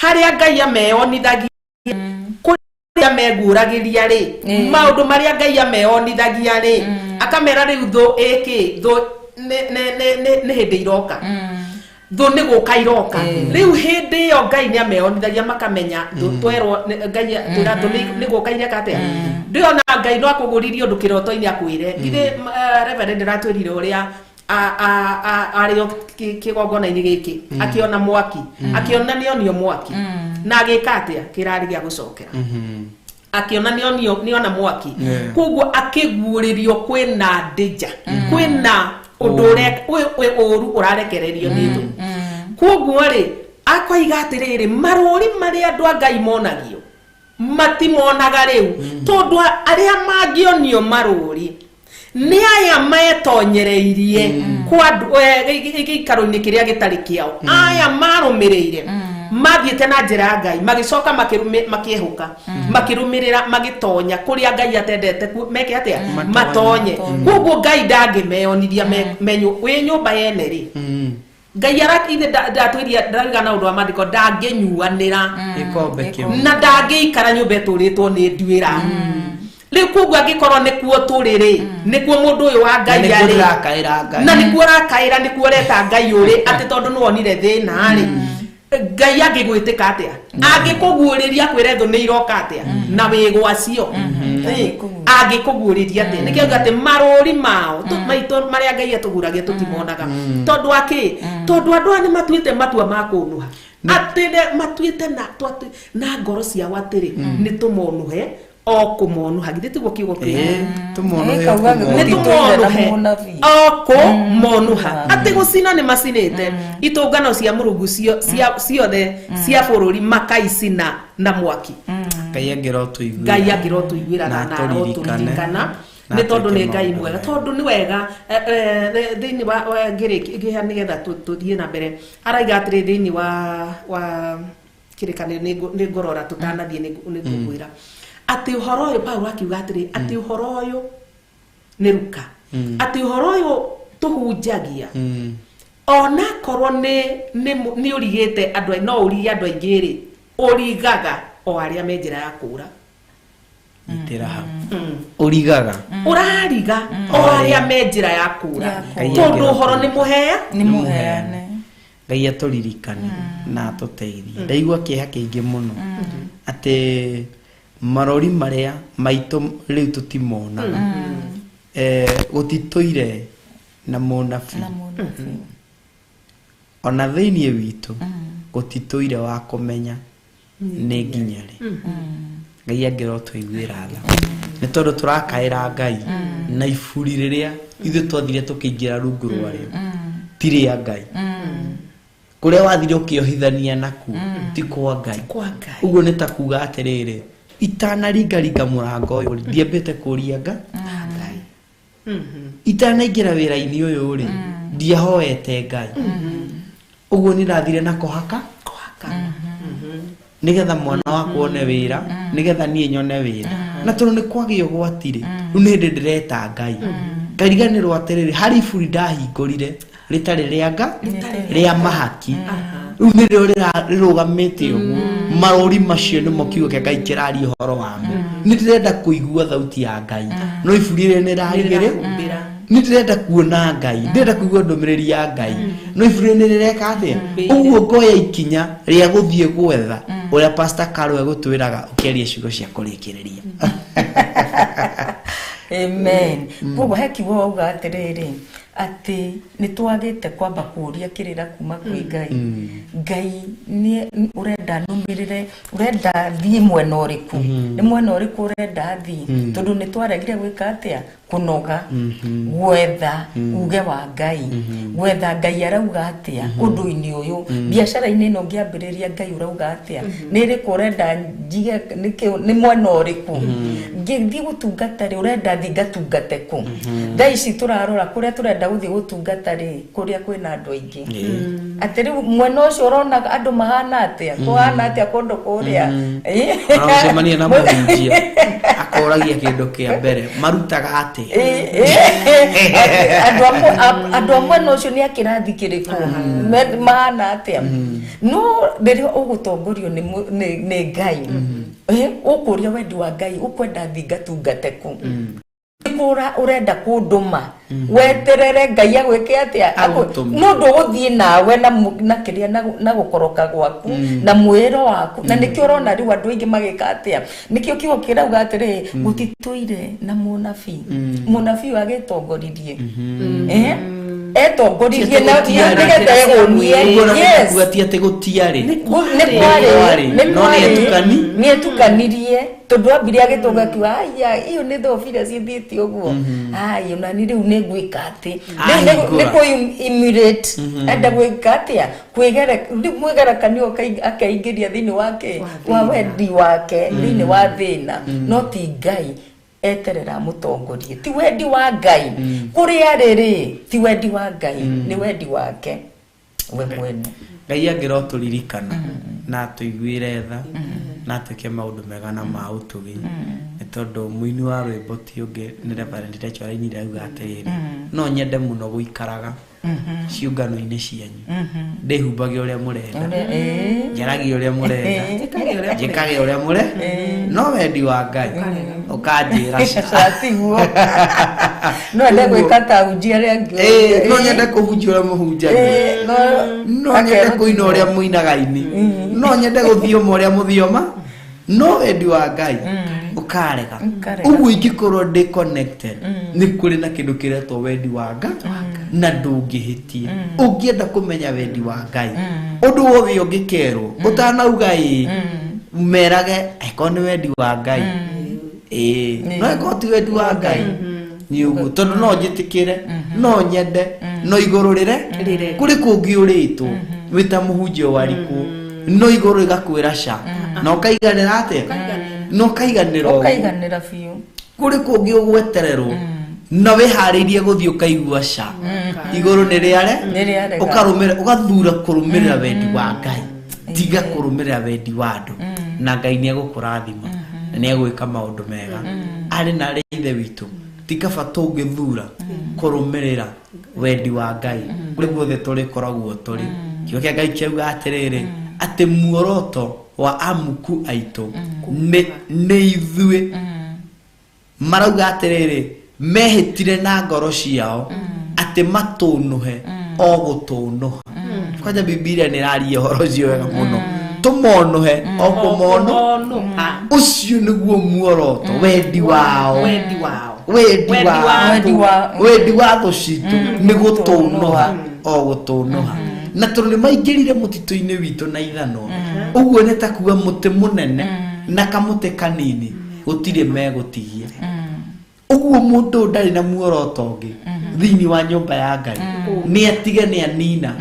harĩa Ngai ameyonithagia, kũrĩa meguũragĩria rĩ, maũndũ marĩa Ngai ameyonithagia rĩ, akamera rĩu thũ ĩkĩ, thũ nĩ hĩndĩ iroka, thũ nĩ gũka iroka. Rĩu hĩndĩ ĩyo Ngai nĩ ameyonithagia, makamenya thũ twerwo Ngai twĩra thũ nĩ gũka ireka atĩa. Ndĩona Ngai no akũgũririe ũndũ kĩroto-inĩ akwĩre. Githĩ Reverend ndĩratwĩrire ũrĩa arĩ o kĩgongona-inĩ gĩkĩ akĩona mwaki, akĩona nĩonio mwaki, na agĩka atĩa? Kĩrarĩ gĩa gũcokera. Akĩona nĩona mwaki, koguo akĩguũrĩrio kwĩna danger, kwĩna ũndũ ũru ũrarekererio nĩ thũ. Koguo rĩ akoiga atĩrĩrĩ, marũri marĩa andũ a Ngai monagio matimonaga rĩu, tondũ arĩa mangĩonio marũri nĩ aya metonyereirie kwa gĩikaro-inĩ kĩrĩa gĩtarĩ kĩao, aya marũmĩrĩire mathiĩte na njĩra ya Ngai, magĩcoka makĩehũka, makĩrũmĩrĩra, magĩtonya kũrĩa Ngai atendete meke atĩa, matonye. Koguo Ngai ndangĩmeyonithia wĩ nyũmba yene rĩ, Ngai ithe ndatwĩria ndarauga na ũndũ wa maandĩko, ndangĩnyuanĩra gĩkombe kĩmwe na ndangĩikara nyũmba ĩtũrĩtwo nĩ nduĩra. Rĩu koguo angĩkorwo nĩkuo tũrĩ rĩ, nĩkuo mũndũ ũyũ wa Ngai arĩ, na nĩkuo ũrakaĩra, nĩkuo ũreta Ngai ũrĩ, atĩ tondũ nĩwonire thĩna rĩ, Ngai angĩgwĩtĩka atĩa? Angĩkũguũrĩria akwĩre thũ nĩ iroka atĩa? Na wĩ gwacio. Angĩkũguũrĩria atĩ nĩkĩo atĩ marũri mao maitũ marĩa Ngai atũguragia tũtimonaga. Tondũ akĩ tondũ andũ aya nĩmatuĩte matua ma kũnũha. Atĩ matuĩte na na ngoro ciao atĩrĩ nĩ tũmonũhe o kũmonũha githĩ tiguo kiugo kĩu nĩ tũmonũhe o kũmonũha atĩ gũcina nĩ macinĩte itũngano cia Mũrungu ciothe cia bũrũri makaicina na mwaki. Ngai angĩrotũiguĩra Ngai angĩrotũiguĩra na arotũririkana nĩ tondũ nĩ Ngai mwega tondũ nĩ wega thĩinĩ wa ngĩrĩkia nĩgetha tũthiĩ na mbere araiga atĩrĩ thĩinĩ wa kĩrĩkanĩro nĩ ngũrora tũtanathiĩ nĩ ngũkwĩra atĩ ũhoro ũyũ Paulo akiuga atĩrĩ atĩ ũhoro ũyũ nĩ Luka atĩ ũhoro ũyũ tũhunjagia ona korwo nĩ ũrigĩte andũ no ũrige andũ aingĩ rĩ ũrigaga o arĩa me njĩra ya kũũra. Nyitĩra hau ũrigaga ũrariga o arĩa me njĩra ya kũũra tondũ ũhoro nĩ mũhea nĩ mũheane. Ngai atũririkane na atũteithie. Ndaigua kĩeha kĩingĩ mũno atĩ marori marĩa maitũ rĩu tũtimonaga gũtitũire na mũnabii ona thĩinĩ witũ gũtitũire wa kũmenya nĩ nginya rĩ. Ngai angĩrotũiguĩra tha nĩ tondũ tũrakaĩra Ngai na iburi rĩrĩa ithuĩ twathire tũkĩingĩra rungu rwarĩo ti rĩa Ngai. Kũrĩa wathire ũkĩohithania nakuo ti kwa Ngai. Ũguo nĩ ta kuga atĩrĩrĩ itanaringaringa mũrango ũyũ rĩ ndiambĩte kũria Ngai itanaingĩra wĩra-inĩ ũyũ rĩ ndiahoete Ngai ũguo nĩ ndathire na kũhaka nĩgetha mwana wakwa one wĩra nĩgetha niĩ nyone wĩra na tondũ nĩ kwagĩa ũgwati rĩ rĩu nĩ hĩndĩ ndĩreta Ngai ngariganĩrwo atĩrĩrĩ harĩ iburi ndahingũrire rĩtarĩ rĩa Ngai rĩa mahaki rĩu nĩrĩo rĩrũgamĩte ũguo marũri macio nĩmo kiugo kĩa Ngai kĩraria ũhoro wamo. Nĩ ndĩrenda kũigua thauti ya Ngai no iburi rĩrĩ nĩrarigĩrĩ nĩ ndĩrenda kuona Ngai ndĩrenda kũigua ndũmĩrĩri ya Ngai no iburi rĩrĩ nĩrĩreka atĩa ũguo ngoya ikinya rĩa gũthiĩ gwetha ũrĩa Pastor Carol egũtwĩraga ũkĩaria ciugo cia kũrĩkĩrĩria. Amen. Koguo he kiugo wauga atĩrĩrĩ atĩ nĩ twagĩte kwamba kũũria kĩrĩra kuma kwĩ Ngai. Ngai nĩ ũrenda nũmĩrĩre ũrenda thiĩ mwena ũrĩkũ nĩ mwena ũrĩkũ ũrenda thiĩ tondũ nĩ twaregire gwĩka atĩa kũnoga gwetha uge wa Ngai gwetha Ngai arauga atĩa ũndũ-inĩ ũyũ biacara-inĩ ĩno ngĩambĩrĩria Ngai ũrauga atĩa nĩ ĩrĩkũ ũrenda njige nĩ mwena ũrĩkũ ngĩthiĩ gũtungata rĩ ũrenda thiĩ ngatungate kũ thaa ici tũrarora kũrĩa tũrenda gũthiĩ gũtungata rĩ kũrĩa kwĩna andũ aingĩ atĩ rĩu mwena ũcio ũrona andũ mahana atĩa kũhana atĩa kũndũ kũrĩa ũcemania na mũhunjia akoragia kĩndũ kĩa mbere marutaga atĩa andũ a mwena ũcio nĩ a kĩrathi kĩrĩkũ mahana atĩa no rĩrĩa ũgũtongorio nĩ Ngai ũkũria wendi wa Ngai ũkwenda thiĩ ngatungate kũ kura urenda kunduma weterere Ngai agwike atia no ndugũthiĩ nawe na kiria na gũkoroka gwaku na mwĩro waku na nikio urona riu andũ aingĩ magĩka atia nikio kiugo kĩrauga atĩrĩ gũtitũire na mũnabii mũnabii agĩtongoririe etongoririe na nĩgetha egũnie yes ti atĩ gũtiarĩ nĩ kwarĩ no nĩ etukanirie tondũ ambire agĩtũnga kiuga aya iyo nĩ thobira cithiĩte ũguo aya ona ni rĩu nĩ ngwĩka atĩ nĩ kũ emulate enda gwĩka atĩa mwĩgerekanio akeingĩria thĩinĩ wake wa wendi wake thĩinĩ wa thĩna no ti Ngai eterera mutongorie ti wendi wa Ngai kuria riri ti wendi wa Ngai ni wendi wake we mwene. Ngai angĩrotũririkana na atũiguĩre tha na atuĩke maũndũ mega na ma ũtugi nĩ tondũ mũini wa rwĩmbo ti ũngĩ nĩ Reverend Rachel arainire auga atĩrĩrĩ no nyende mũno gũikaraga ciũngano-inĩ cianyu ndĩhumbage ũrĩa mũrenda njaragie ũrĩa mũrenda njĩkage ũrĩa mũre no wendi wa Ngai ũkanjĩra ca tiguo no ende gwĩka ta hunjia arĩa angĩ no nyende kũhunjia ũrĩa mũhunjagia no nyende kũina ũrĩa mũinaga ini no nyende gũthioma ũrĩa mũthioma no wendi wa Ngai Ũkarega. Ũkarega. Ũguo ingĩkorwo ndĩ connected nĩ kũrĩ na kĩndũ kĩretwo wendi wa Ngai na ndũngĩhĩtia. Ũngĩenda kũmenya wendi wa Ngai, ũndũ wothe ũngĩkerwo ũtanauga ĩĩ, merage angĩkorwo nĩ wendi wa Ngai ĩĩ, no angĩkorwo ti wendi wa Ngai nĩ ũguo, tondũ no njĩtĩkĩre, no nyende, no igũrũ rĩre kũrĩ kũngĩ ũrĩtwo wĩ ta mũhunjia warikwo, no igũrũ rĩgakwĩra ca na ũkaiganĩra atĩa, na ũkaiganĩra ũguo. Ũkaiganĩra biũ. Kũrĩ kũngĩ ũgwetererwo na wĩharĩirie gũthiĩ ũkaigua ca igũrũ nĩ rĩare. Nĩ rĩarega. Ũkarũmĩrĩra, ũgathura kũrũmĩrĩra wendi wa Ngai, tiga kũrũmĩrĩra wendi wa andũ, na Ngai nĩ egũkũrathima na nĩ egwĩka maũndũ mega. Arĩ na arĩ ithe witũ, ti kaba tũngĩthura kũrũmĩrĩra wendi wa Ngai kũrĩ guothe tũrĩkoragwo tũrĩ. Kiugo kĩa Ngai kĩauga atĩrĩrĩ, atĩ muoroto wa amuku aitũ nĩ ithuĩ. Marauga atĩrĩrĩ, mehĩtire na ngoro ciao atĩ matũnũhe o gũtũnũha. Kwanja Bibilia nĩ ĩraria ũhoro ũcio wega mũno, tũmonũhe o kũmonũ. Ũcio nĩguo muoroto, wendi wao. Wendi wao. Wendi Wendi wao. wa Wendi wa- Wendi wa thũ citũ nĩ gũtũnũha o gũtũnũha, na tondũ nĩ maingĩrire mũtitũ-inĩ witũ na ithanwa, ũguo nĩ ta kuga mũtĩ mũnene na kamũtĩ kanini gũtirĩ megũtigia. Ũguo mũndũ ũyũ ndarĩ na muoroto ũngĩ thĩinĩ wa nyũmba ya Ngai, nĩ atige nĩ anina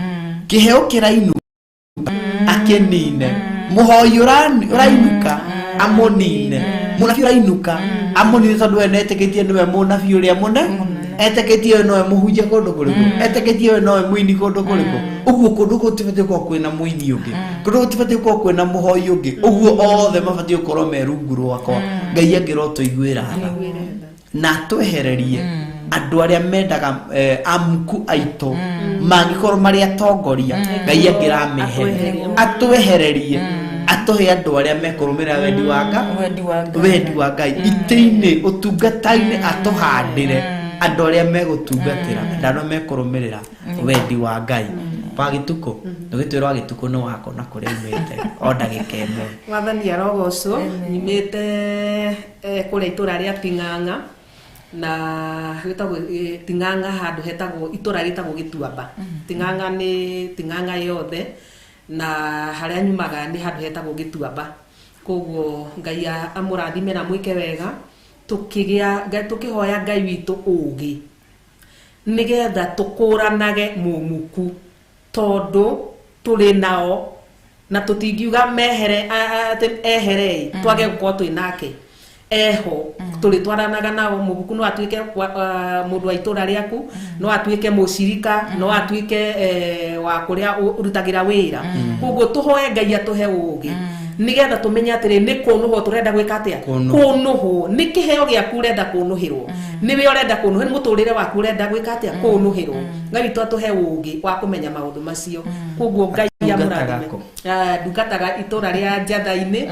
kĩheo kĩrainũka akĩnine, mũhoi ũrainũka amũnine, mũnabii ũrainũka amũnine, tondũ we nĩetĩkĩtie nĩwe mũnabii ũrĩa mũne, etĩkĩtie we nowe mũhunjia kũndũ kũrĩkũ, etĩkĩtie we nowe mũini kũndũ kũrĩkũ. Ũguo kũndũ gũtibatiĩ gũkorwo kwĩna mũini ũngĩ, kũndũ gũtibatiĩ gũkorwo kwĩna mũhoi ũngĩ, ũguo othe mabatiĩ gũkorwo me rungu rwakwa. Ngai angĩrotũiguĩra tha na atwehererie andũ arĩa mendaga amuku aitũ mangĩkorwo marĩ atongoria, Ngai angĩrameheria, atwehererie, atũhe andũ arĩa mekũrũmĩrĩra wendi wa Ngai. Wendi wa Ngai. Wendi wa Ngai itĩ-inĩ, ũtungata-inĩ, atũhandĩre andũ arĩa megũtungatĩra, andũ arĩa mekũrũmĩrĩra wendi wa Ngai. Wagĩtukũ ndũgĩtwĩra Wagĩtukũ nĩ wako na kũrĩa umĩte o ndagĩka ĩmwe. Mwathani arogocwo. Nyumĩte kũrĩa itũra rĩa Ting'ang'a, na gĩtagwo Ting'ang'a, handũ hetagwo itũra rĩtagwo Gĩtuamba. Ting'ang'a nĩ Ting'ang'a yothe, na harĩa nyumaga nĩ handũ hetagwo Gĩtuamba. Koguo Ngai amũrathime na mwĩke wega. Tũkĩgĩa tũkĩhoya Ngai witũ ũũgĩ nĩgetha tũkũranage mũmuku, tondũ tũrĩ nao na tũtingiuga mehere atĩ ehere twage gũkorwo twĩ nake eho, tũrĩtwaranaga nao. Mũbuku no atuĩke mũndũ wa itũra rĩaku, no atuĩke mũcirika, no atuĩke wa kũrĩa ũrutagĩra wĩra. Koguo tũhoe Ngai atũhe ũũgĩ nĩgetha tũmenye atĩrĩ, nĩ kũnũhwo tũrenda gwĩka atĩa. Kũnũhwo. Kũnũhwo nĩ kĩheo gĩaku ũrenda kũnũhĩrwo, nĩwe ũrenda kũnũhĩrwo, nĩ mũtũrĩre waku ũrenda gwĩka atĩa, kũnũhĩrwo. Ngai witũ atũhe ũũgĩ wa kũmenya maũndũ macio. Koguo Ngai Ndungataga amũrathime. kũ? Ndungataga itũra rĩa Njatha-inĩ,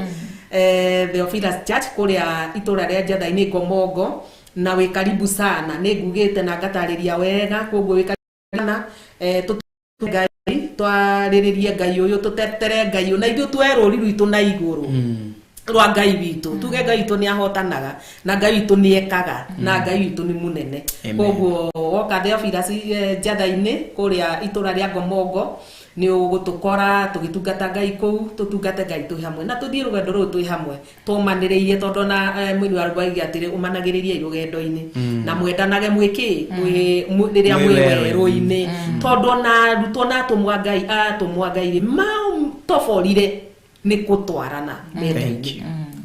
Theophilus Church kũrĩa itũra rĩa Njatha-inĩ Ngomongo, na wĩ karibu sana, nĩ ngugĩte na ngatarĩria wega. Koguo wĩ karibu sana, Ngai twarĩrĩrie Ngai ũyũ, tũtetere Ngai ũyũ, na ithuĩ tuoe rũri rwitũ na igũrũ rwa Ngai witũ, tuge Ngai witũ nĩ ahotanaga, na Ngai witũ nĩ ekaga, na Ngai witũ nĩ mũnene. Amen. Koguo woka Theophilus Njatha-inĩ kũrĩa itũra rĩa Ngomongo, nĩ ũgũtũkora tũgĩtungata Ngai kũu, tũtungate Ngai twĩ hamwe na tũthiĩ rũgendo rũrũ twĩ hamwe tũmanĩrĩirie, tondũ na mũini wa rwĩmbo aiga atĩrĩ, ũmanagĩrĩriai rũgendo-inĩ na mwendanage mwĩkĩ rĩrĩa Mwĩ mwĩ werũ-inĩ. werũ-inĩ, tondũ ona arutwo na atũmwo a Ngai rĩ matoborire nĩ gũtwarana Thank menda-inĩ, you.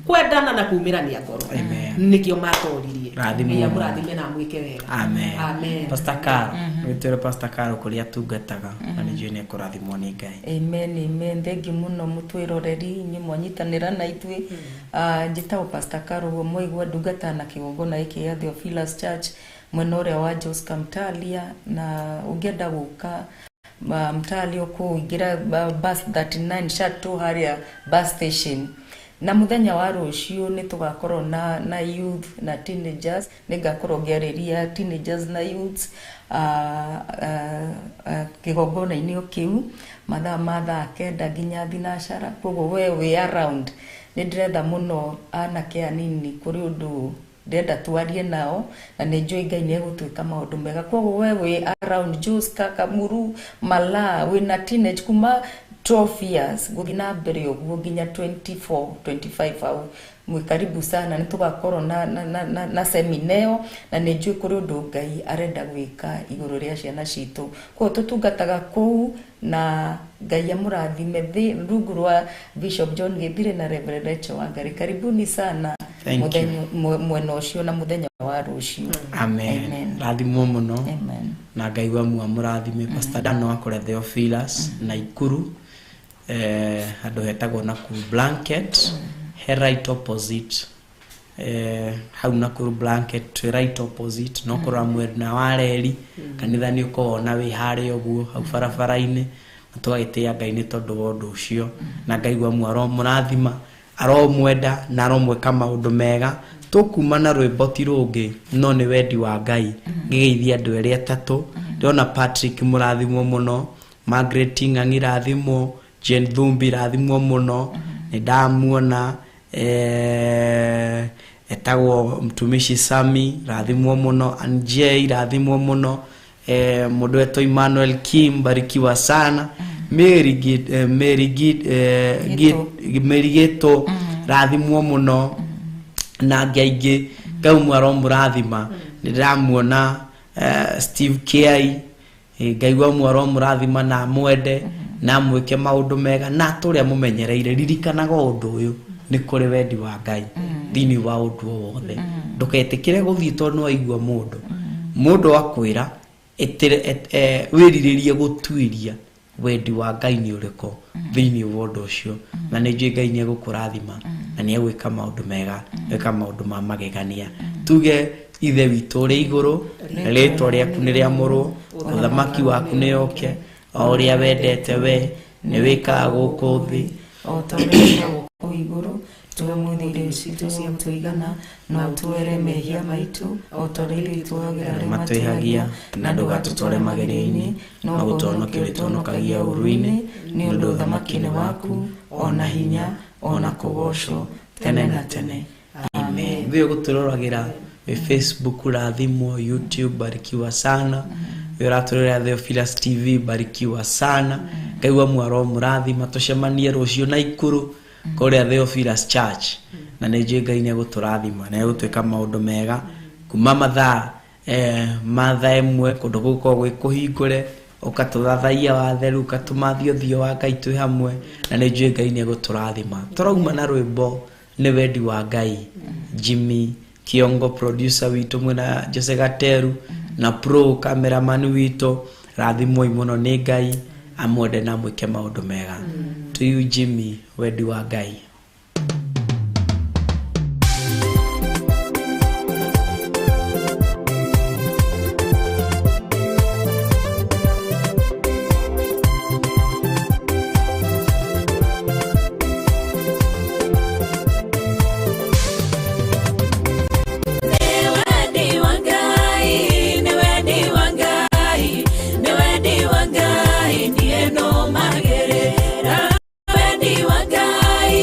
kwendana na kumĩrania ngoro. Amen. Nĩkĩo matoririe. Rathimwo Ngai mũno. amũrathime na amwĩke wega. Amen. Amen. Pastor Caro, wĩtwĩre Pastor Caro kũrĩa atungataga, na nĩ njũĩ nĩ ekũrathimwo nĩ Ngai. Amen, amen. Thengiũ mũno mũtwĩroreri inyuĩ mwanyitanĩra na ithuĩ. Njĩtagwo Pastor Caro, ũguo mwaigua, ndungata na kĩgongona gĩkĩ gĩa Theophilus Church mwena ũrĩa wa Joska Mtalia, na ũngĩenda gũka Mtalia ũkũingĩra bus 39 shuttle harĩa bus station. Na mũthenya wa rũciũ nĩ tũgakorwo na youth na teenagers, nĩ ngakorwo ngĩarĩria teenagers na youths kĩgongona-inĩ o kĩu mathaa ma thaa 9 nginya thinacara. Koguo we wĩ around Nĩ ndĩretha mũno anake anini, kũrĩ ũndũ ndĩrenda twarie nao, na nĩ njũĩ Ngai nĩ egũtwĩka maũndũ mega. Koguo we wĩ around Joska, Kamuru, Malaa, wĩna teenage kuma 12 years gũthiĩ na mbere ũguo nginya 24 25 hau, mwĩ karibu sana. Nĩ tũgakorwo na semina ĩyo, na nĩ njũĩ kũrĩ ũndũ Ngai arenda gwĩka igũrũ rĩa ciana citũ. Koguo tũtungataga kũu, na Ngai amũrathime thĩ rungu rwa Bishop John Gĩthire na Reverend Rachel Wangari. Karibuni sana. Thank you. Mũthenya mwena ũcio na mũthenya wa rũciũ. Amen. Amen. Rathimwo mũno. Amen. Na Ngai wa mua mũrathime. Pastor Dan wa kũrĩa Theophilus na Ikuru, handũ hetagwo Nakuru Blanket, he right opposite, hau Nakuru Blanket twĩ right opposite, no kũrora mwena wa reri kanitha nĩ ũkũwona wĩ harĩa ũguo hau barabara-inĩ. Na tũgagĩtĩĩa Ngai nĩ tondũ wa ũndũ ũcio, na Ngai wa mu aromũrathima, aromwenda na aromwĩka maũndũ mega. Tũkuma na rwĩmbo ti rũngĩ no nĩ wendi wa Ngai. Ngĩgeithia andũ erĩ atatũ, ndĩrona Patrick mũrathimwo mũno, Margaret Ng'ang'i rathimwo, Jane Thumbi rathimwo mũno, nĩ ndamuona, etagwo mtumishi Sami rathimwo mũno, Anjei rathimwo mũno, mũndũ wetwo Emmanuel Kim barikiwa sana, Mary Mary Mary Gito rathimwo mũno, na angĩ aingĩ. Ngai mwe aromũrathima. Nĩ ndĩramuona Steve Kiai, Ngai wa mwe aromũrathima na amwende na amwĩke maũndũ mega na tũrĩa mũmenyereire. Ririkanaga ũndũ ũyũ, nĩ kũrĩ wendi wa Ngai thĩinĩ wa ũndũ o wothe. Ndũgetĩkĩre gũthiĩ tondũ nĩwaigua mũndũ akwĩra, wĩrirĩrie gũtuĩria wendi wa Ngai nĩ ũrĩkũ thĩinĩ wa ũndũ ũcio, na nĩ njũĩ Ngai nĩ egũkũrathima na nĩ egwĩka maũndũ mega, gwĩka maũndũ ma magegania. Tuge, Ithe witũ ũrĩ igũrũ, rĩtwa rĩaku nĩ rĩamũrwo, ũthamaki waku nĩ ũke, o ũrĩa wendete we nĩ wĩkaga gũkũ thĩ o ta ũrĩa wĩkagwo kũu igũrũ. Tũhe ũmũthĩ irio citũ cia tũigana, na ũtuoere mehia maitũ o ta ũrĩa ithuĩ tuohagĩra arĩa matwĩhagia, na ndũgatũtware magerio-inĩ, no gũtũhonokia ũrĩtũhonokagia ũũru-inĩ, nĩ ũndũ ũthamaki nĩ waku, o na hinya, o na kũgoocwo tene na tene. Amen. Thĩ gũtũroragĩra wĩ Facebook rathimwo, YouTube barikiwa sana, wĩ ũratũrorera Theophilus TV barikiwa sana. Ngai wa mwaro mũrathima. Tũcemanie rũciũ na Ikuru kũrĩa Theophilus Church, na nĩ njũĩ Ngai nĩ egũtũrathima na egũtwĩka maũndũ mega kuma mathaa ma thaa 1. Kũndũ gũkorwo gwĩ kũhingũre, ũkatũthathaiya watheru, ũkatũmathia ũthiũ wa Ngai twĩ hamwe, na nĩ njũĩ Ngai nĩ egũtũrathima. Tũrauma na rwĩmbo nĩ wendi wa Ngai. Jimmy Kiongo producer witũ mwena Jose Gateru na pro cameraman witũ, rathimwoi mũno nĩ Ngai, amwende na amwĩke maũndũ mega. To you Jimmy, wendi wa Ngai. Nĩ wendi wa Ngai, nĩ wendi wa Ngai, nĩ wendi wa Ngai, niĩ nũmagĩrĩra. Wendi wa Ngai,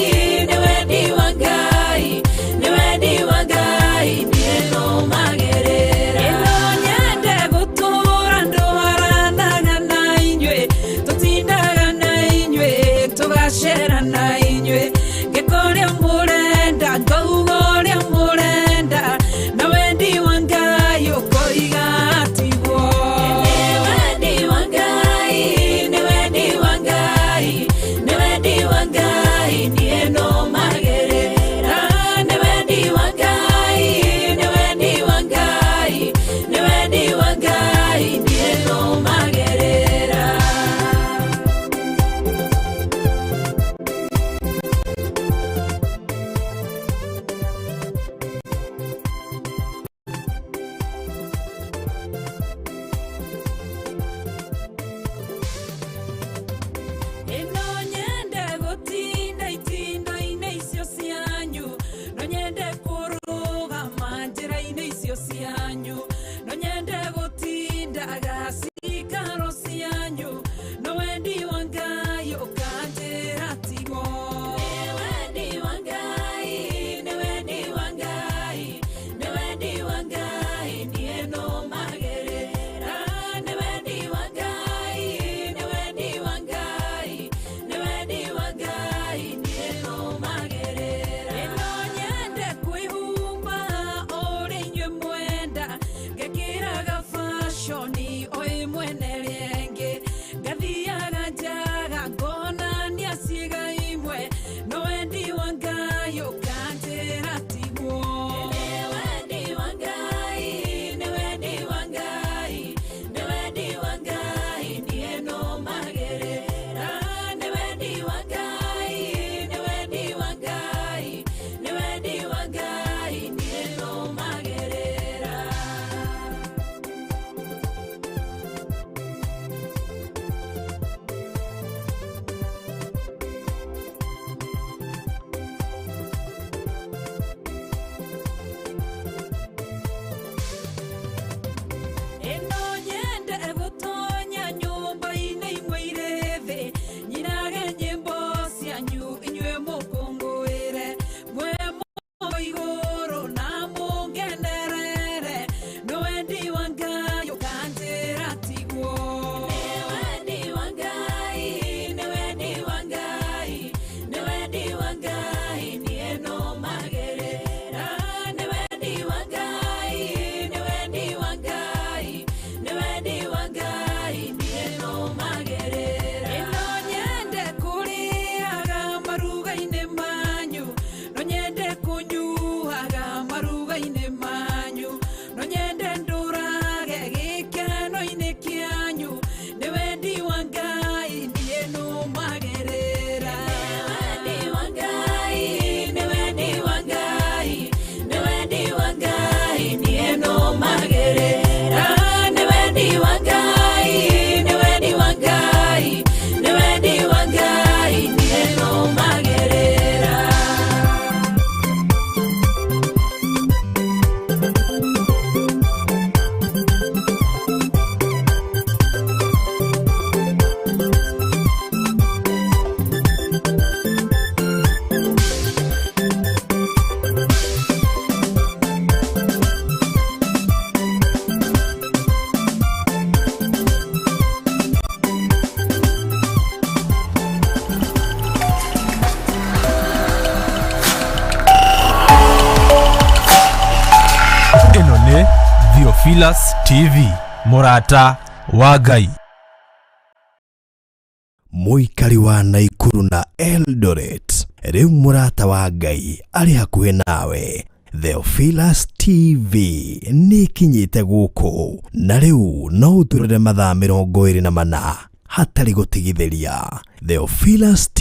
Theophilus TV, mũrata wa Ngai. Mũikari wa Naikuru na Eldoret, rĩu mũrata wa Ngai arĩ hakuhĩ nawe. Theophilus TV nĩ ĩkinyĩte gũkũ na rĩu no ũtũrĩre mathaa 24 hatarĩ gũtigithĩria. Theophilus TV.